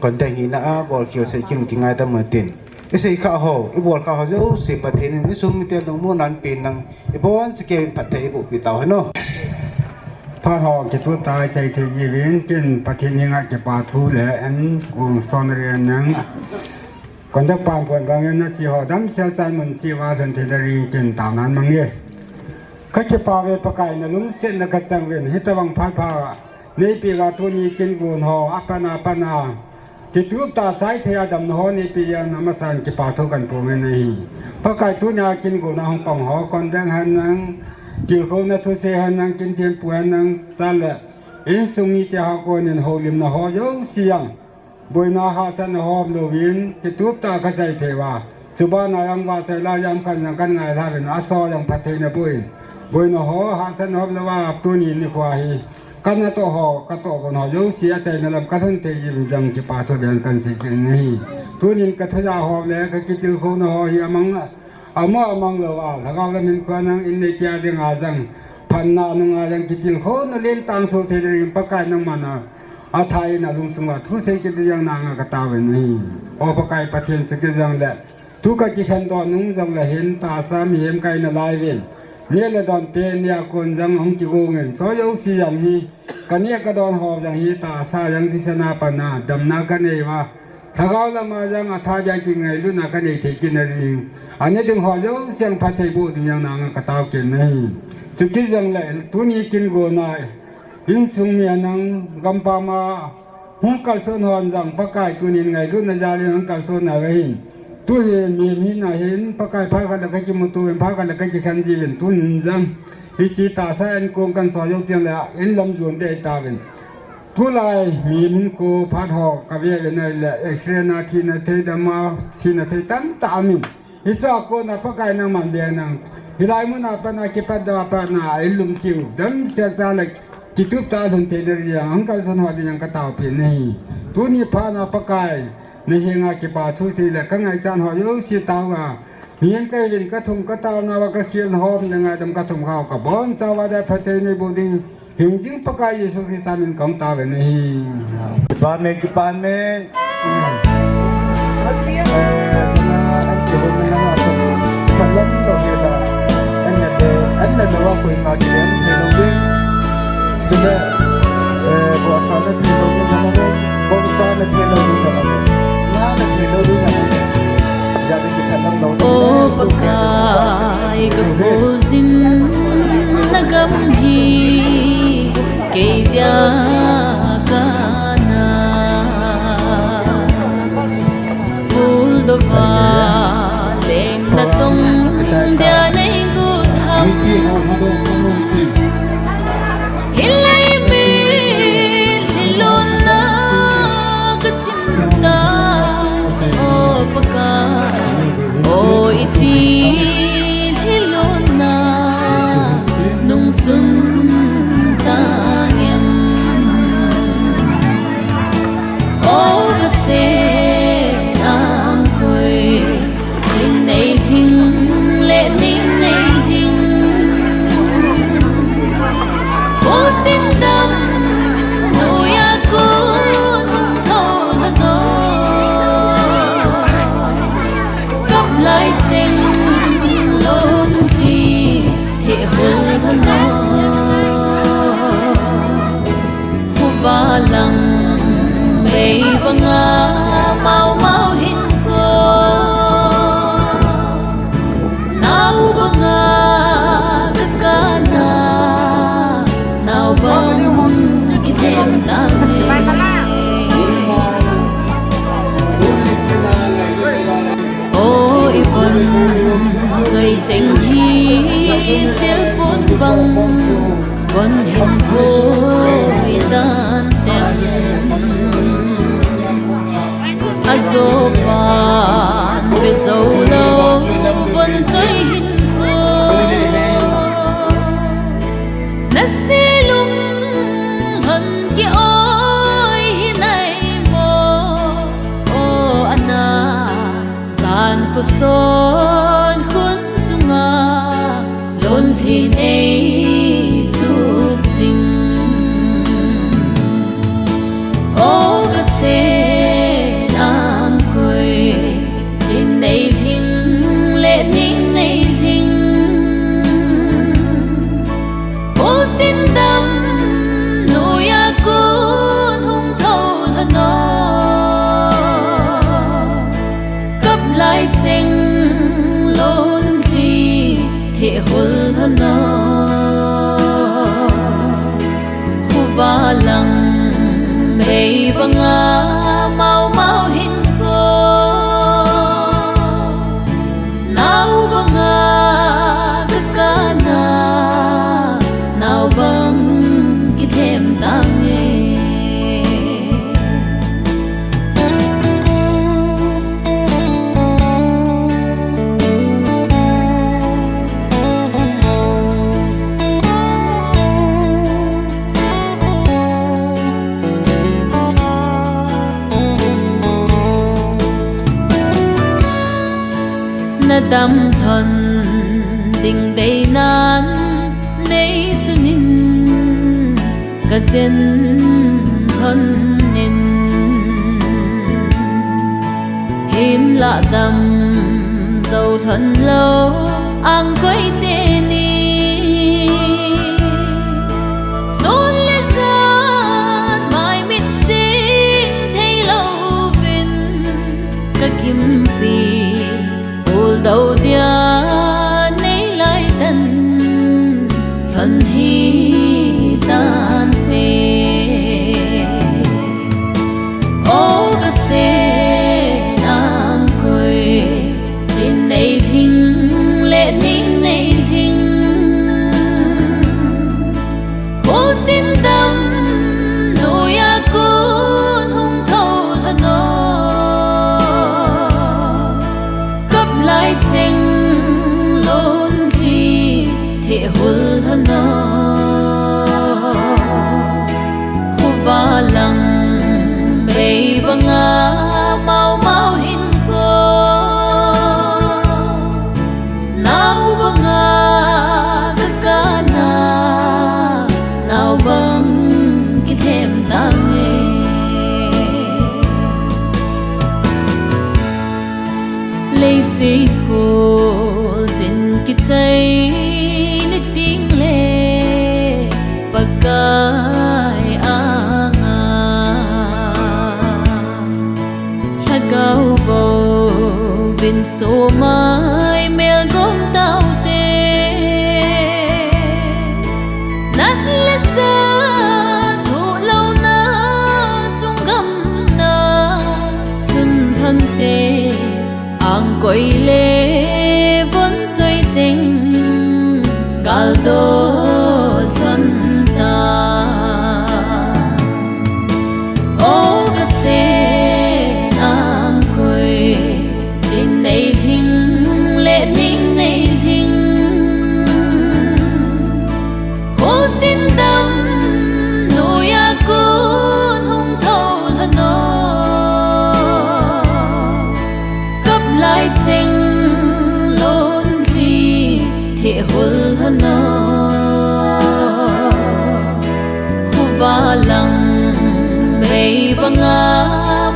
Contact hina a, bolkhel sei kit in kingaidam u hitin. Isei kha ho, ibol kha ho jouse Pathen in insung mite lungmonna pen lang, iboncha kei in phatthei iboh pi tau hen o. Phat ho kitup tah a ichai thei jeh uvin, ken Pathen henga kipa thu le ankong son ren nang, contact pan pon bang in ache ho damsel chan mun cheh uva lhun thei ding ken taonan mang e. Kakipa uve Pakai, nalungsetna kachang uvin, hitobang phat pha neipeh uva tuni kin gon ho, apat apat a kitup tah a chai thei a damna ho neipeh jeh in amasan kipa thu kahin phong in ahi. Pakai, tunia kin gon a hung pang ho, contact hen lang, tilkhouna thusei hen lang, kin thempu hen lang, chule insung mite a konin houlimna ho jouse jong, boina hahsatna hop louvin kitup tah a kachai thei uva, chubana jong vahchoi la jam khat jong kahin ngailha uvin, aso jong phattheina boh in, boina ho hahsatna hop louva tuni nikho hi kanatoh ho, katoh gon ho jouse achaina lam kalhun thei jeh uvin jong kipa thu beh in kahin sei kit in ahi. Tunin kathuja ho le kakitilkhouna ho hi amang, ama amang louva, lhagao lam hinkho a nang in neiti a dinga jong, phatna nunga jong kitilkhouna lentah soh thei dingin Pakai nangman athain alungsung uva thusei kit ding jong nanga katao in ahi. O Pakai Pathen, chukit jongle tu kakikhen doh nung jongle hin tahsa mihem kahi nalai uvin, neh le don teni a kon jong hung kigong in, choi jouse jong hi, kaneh kadon ho jong hi tahsa jong thisan a pat a damna kanei uva, lhagao lama jong athabeh a kingailutna kanei thei kit na ding, ana ding ho jouse jong phatthei boh ding jong nanga katao kit in ahi. Chukit jongle tuni kin gon a insung mi hen lang, gampam a hung kalson hon jong Pakai tunin ngailutna jal in hung kalson nauve hin, tuhin mihem hina hin Pakai phat khat le kakimuto uvin, phat khat le kakikhen jiuvin, tunin jong Hiche tahsa in kong kan so jou teng le, in lam jon dei tauvin. Tulai, mi min ko phat ho, ka ve ve nai le, X-ray na thi na thei dam a, thi na thei tam ta amin. Hiche a kona Pakai nangman ve nang. Hilai mun a pat na kipat da pat na, in lum chiu, dam sia cha le, kitup ta lhun thei na ri ang, ang kal san ho di ang ka tao pi nahi. Tuni phat na Pakai, na henga kipa thu si le, ka ngaichat ho jouse tao a. Mihem ka hilin ka thum ka tao nau a ka khel hom le ngaidam ka thum khau ka bon chauva da phatthei nei bou ding. Hingjing Pakai Jesu Christa min kong tao ve nahi. Kipa me, kipa me. Eh, na an ke bon na na sa. Kalam lo he la. An na de, an na lo wa koi ma ke an thei lou ding. Chule, eh, bo sa na thei lou ding na na. Bo sa na thei lou ding na na. Na na thei lou ding na na. O Pakai, ka khuljin na gam hi kei dia kana puldova leng na tong dia nei gutham. Hilai mitlhi lonna ka chim tai, O Pakai, O iti lhi lonna nung sun tang em. O ka sen ang koi, chin nei lhing le ning nei lhing. Khusin dam noiya kon hung thou lhon o. Kap lai cheng lon thi, theh hul lhon o. Khuva lang bei banga mau mau hin ko. Nau banga ka kana, nau bang kilhem tang e. O i von choi cheng hi sil pun bang, von hin hoi tan tem. Ajo pan ve jou lou von choi hin ko. Na se lung lhon ki oi hi nai mo. O ana, jan khuson khun chunga lon lhi nei chuk jing. O ka sen ang koi, chin nei lhing le ning nei lhing. Khusin dam noiya kon hung thou lhon o. Kap lai cheng lon thi, theh hul lhon o. Khuva lang bei banga mau mau hin ko. Nau banga ka kana, nau bang kilhem tang e. Na dam lhon ding deinan nei sunin ka jen lhon in. Hinlah dam jou lhon lou ang koi teni. Sun le jan mai mit sing thei louvin ka gimpi puldou dia nei lai tan lhon hi tante. O ka sen ang koi, chin nei lhing le ning nei lhing. Sumai melgom taute, nat le sa thuh louna chung gamna lhun lhonte, angkoi le von choi cheng galdot lhon ta. O ka sen angkoi, chin nei lhing le ning nei lhing, khulsin dam noiya kon hung tho lhon o. Kap lai cheng lonlhi thehul lhon o. Khuva lang bei banga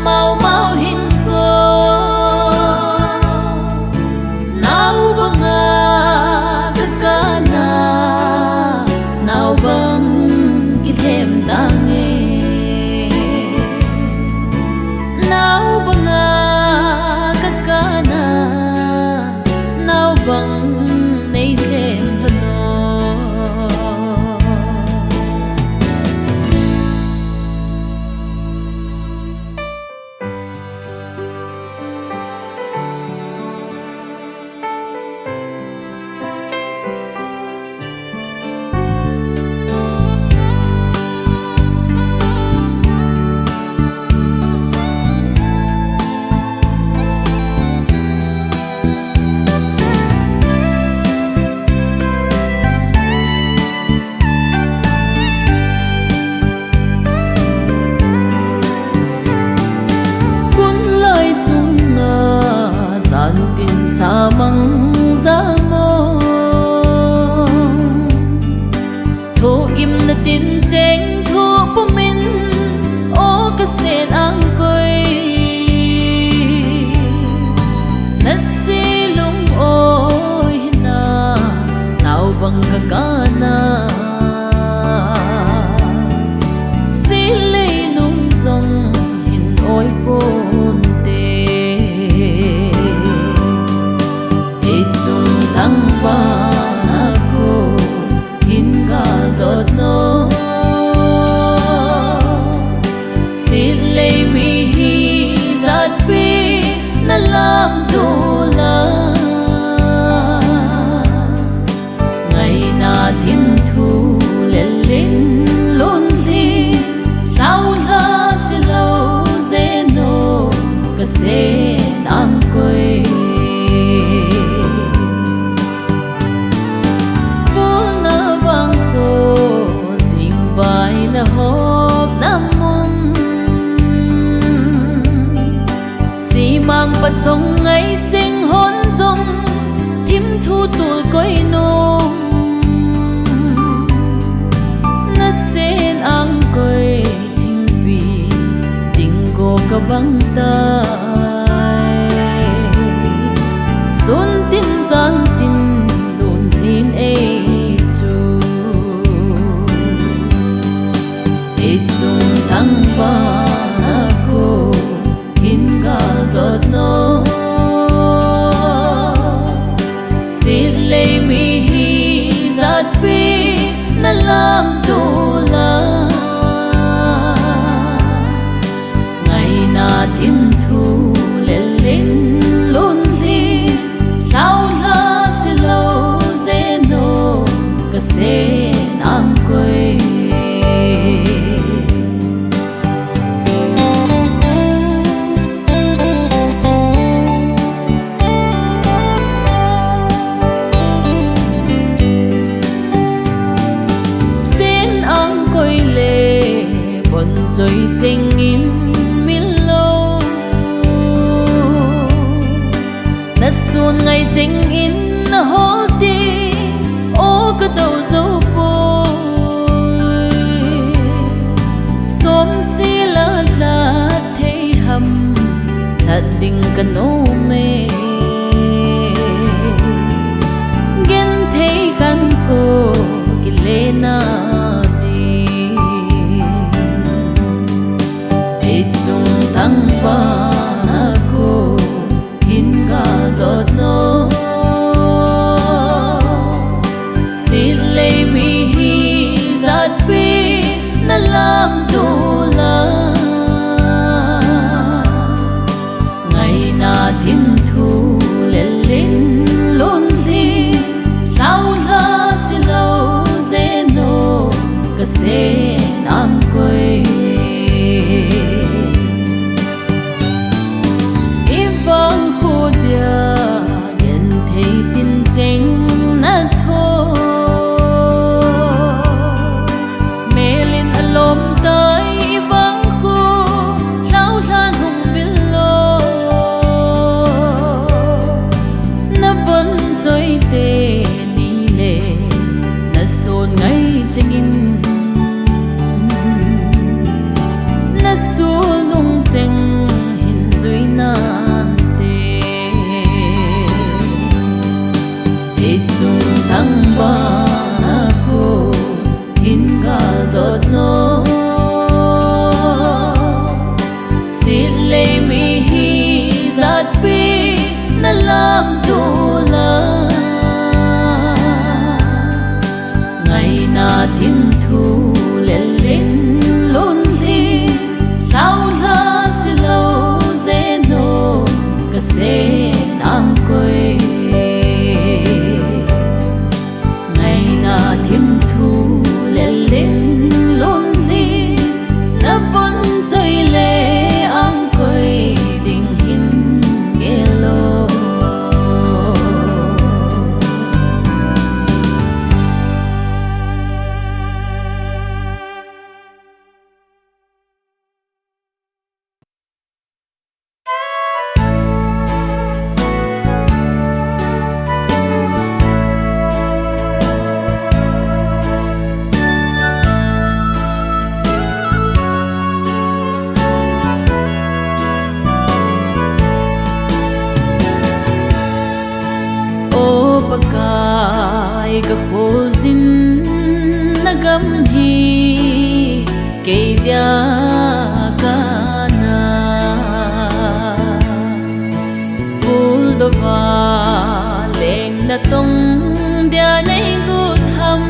mau mau hinkho, nao banga ka kana, nao bang kilhem tange. Nao banga ka kana, nao bang nei lhem lhon o. Kun lai chunga jan tin sa mang ja mong, thohgimna tin cheng thoh pumin, o ka sen angkoi. Na se lung oi hina, nao bang ka kana, se lei nung jong hin oi ponte. Ei chung thangvahna kon hin galdot nom, se lei mi hijat pi na lamto la. Ngaina thimthu lel in lonlhi, lhaolha se lou jeh nom ka sen angkoi. Pulna vangkho, jingvai na hopna mun, simang pachong ngai cheng hon jong thimthu tol koi nom. Na sen angkoi thingpi ding go ka bang tai. Sun tin jan tin lonlhin ei chu, ei chung thangvahna kon hin galdot nom, se lei mi hijat pi na lamto la. Ngaina thimthu lel in lonlhi, lhaolha se lou jeh nom ka sen angkoi. Sen angkoi le von choi cheng in mil lou, na sun ngai cheng in na hol ti, o ka dou jou poi. Som sila lhat thei ham, lhat ding ka nom e. Genthei khankho kile na ding, ei chung thangvahna kon hin galdot Thim thu le len lonlhi, na von choi le angkoi ding hin gel o. O Pakai, ka kholjin na gam hi kei dia kana, puldova leng na tong dia nei gutham.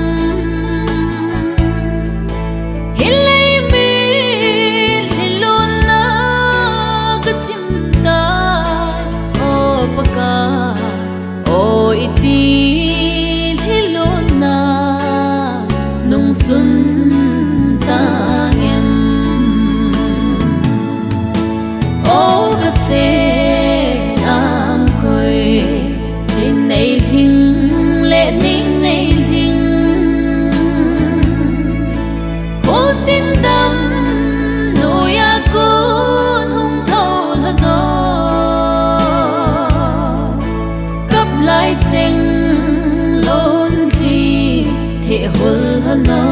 Hilei mitlhi lonna ka chim tai, O Pakai. O iti lhilona nungsun tang em? O ka sen angkoi, chin nei lhing le ning nei lhing. Khusin dam noiya kon hung thou lhon o. Kap lai cheng lonlhi thehul lhon o.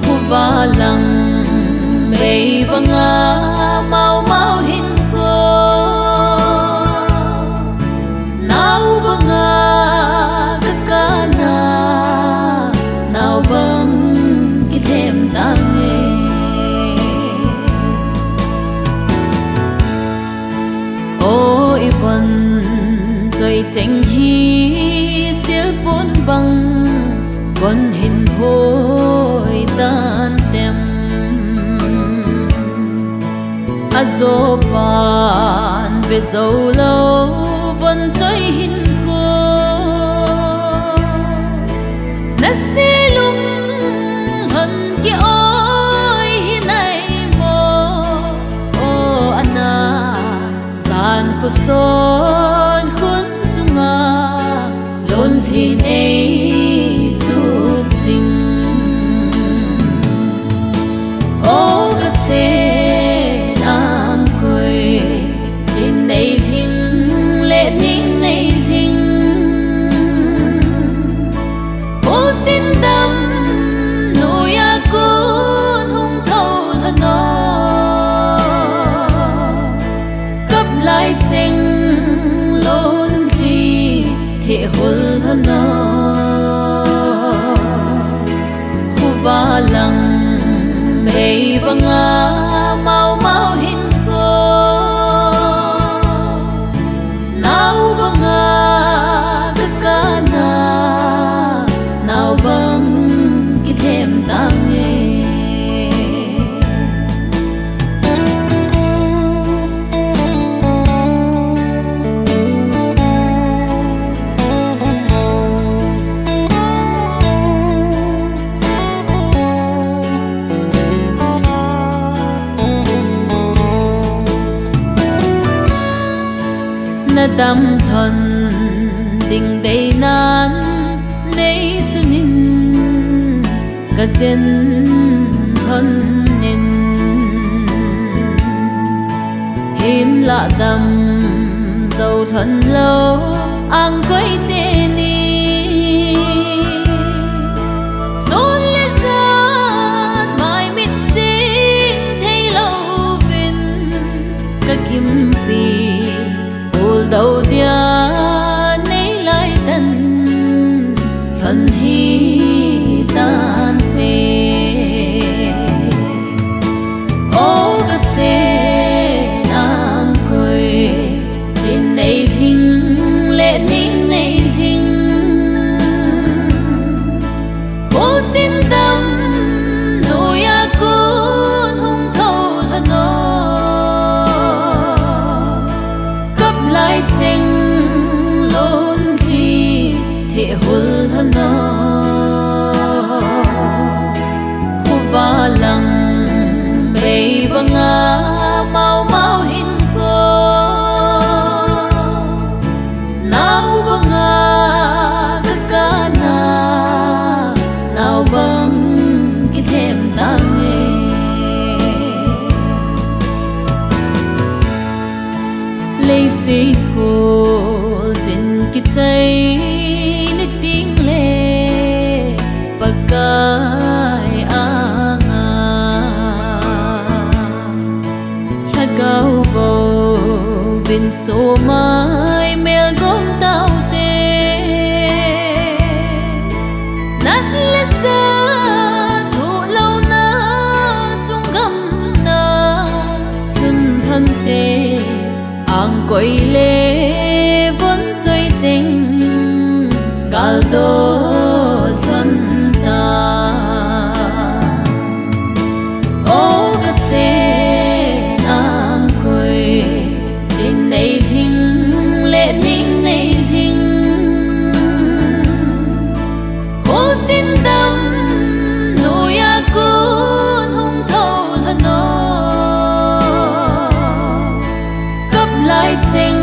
Khuva lang mei banga mau mau hin kho. Nao banga ka kana, nao bang kilhem tange. O i von choi cheng hi silpon bang kon hin hoi tan tem. Ajopan ve jou lou von choi hin kho. Na silung lhon ki oi hi nai mo. O ana jan khuson khun chunga lonlhi nei chup jing. O ka sen angkoi, chin nei lhing le ning nei lhing. Khusin dam noiya kon hung thou lhon o. Kap lai cheng lonlhi thehul lhon o. Khuva lang mei banga mau mau hin kho. Nao banga ka kana, nao bang kilhem tange. Na dam lhon ding deinan nei sunin ka jen lhon in. Hinlah dam jou lhon lou angkoi teni. Sun le jan mai mit sing thei louvin ka gimpi. Puldou dia nei lai tan lhon hi tante. O ka sen angkoi, chin nei lhing le ning nei lhing. Hul hano, khuva lang bei banga mau mau hin ko. Nau banga ka kana, nau bang kilhem tange. Leisei kho zin kichai ni ting le Pakai anga. Lhagao vo vin so mai mel gom taute. Nat le sa thu lo na chung gam na lhun thante. Ang koi le von choi cheng gal do lhon ta. O ka se ang koi chin nei hling le ning nei hling. Khul sin dam nuia kun hung tho lhano. Kap lai cheng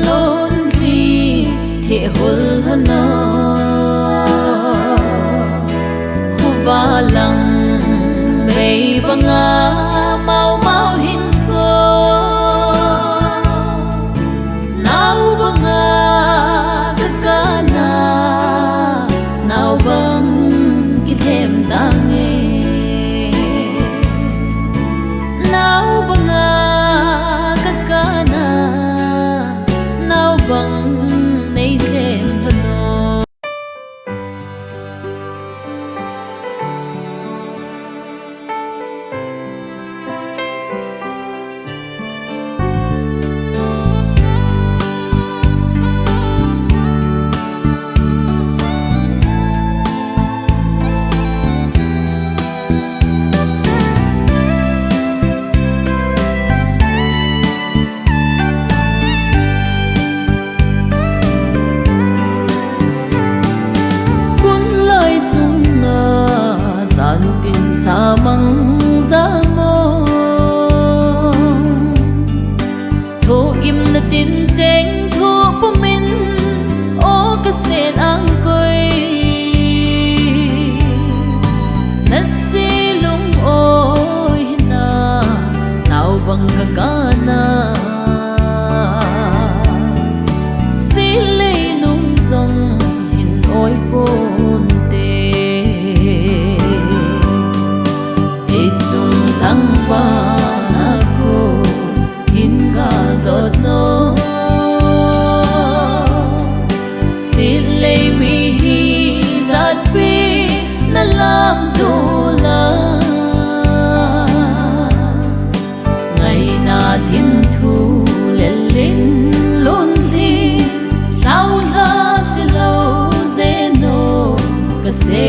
lon hli theh hul lhano. Khuva lang bei banga mau mau hin ko. Nau banga ka kana, nau bang kilhem tange. Nau banga ka kana, nau bang nei lhem lhano. Kun lai chunga jan tin sa mang ja mo. Thoh gimna tin cheng thoh pumin, o ka sen ang koi. Na se lung oi hina, nau bang ka kana. Se lei nung jong hin oi ponte. Ei chung thang pa na ko hin gal dot no. Sit lei mi hi jat pi na lam tu la. Ngaina thim thu lel in lon li, lau la si lo ze no, ka se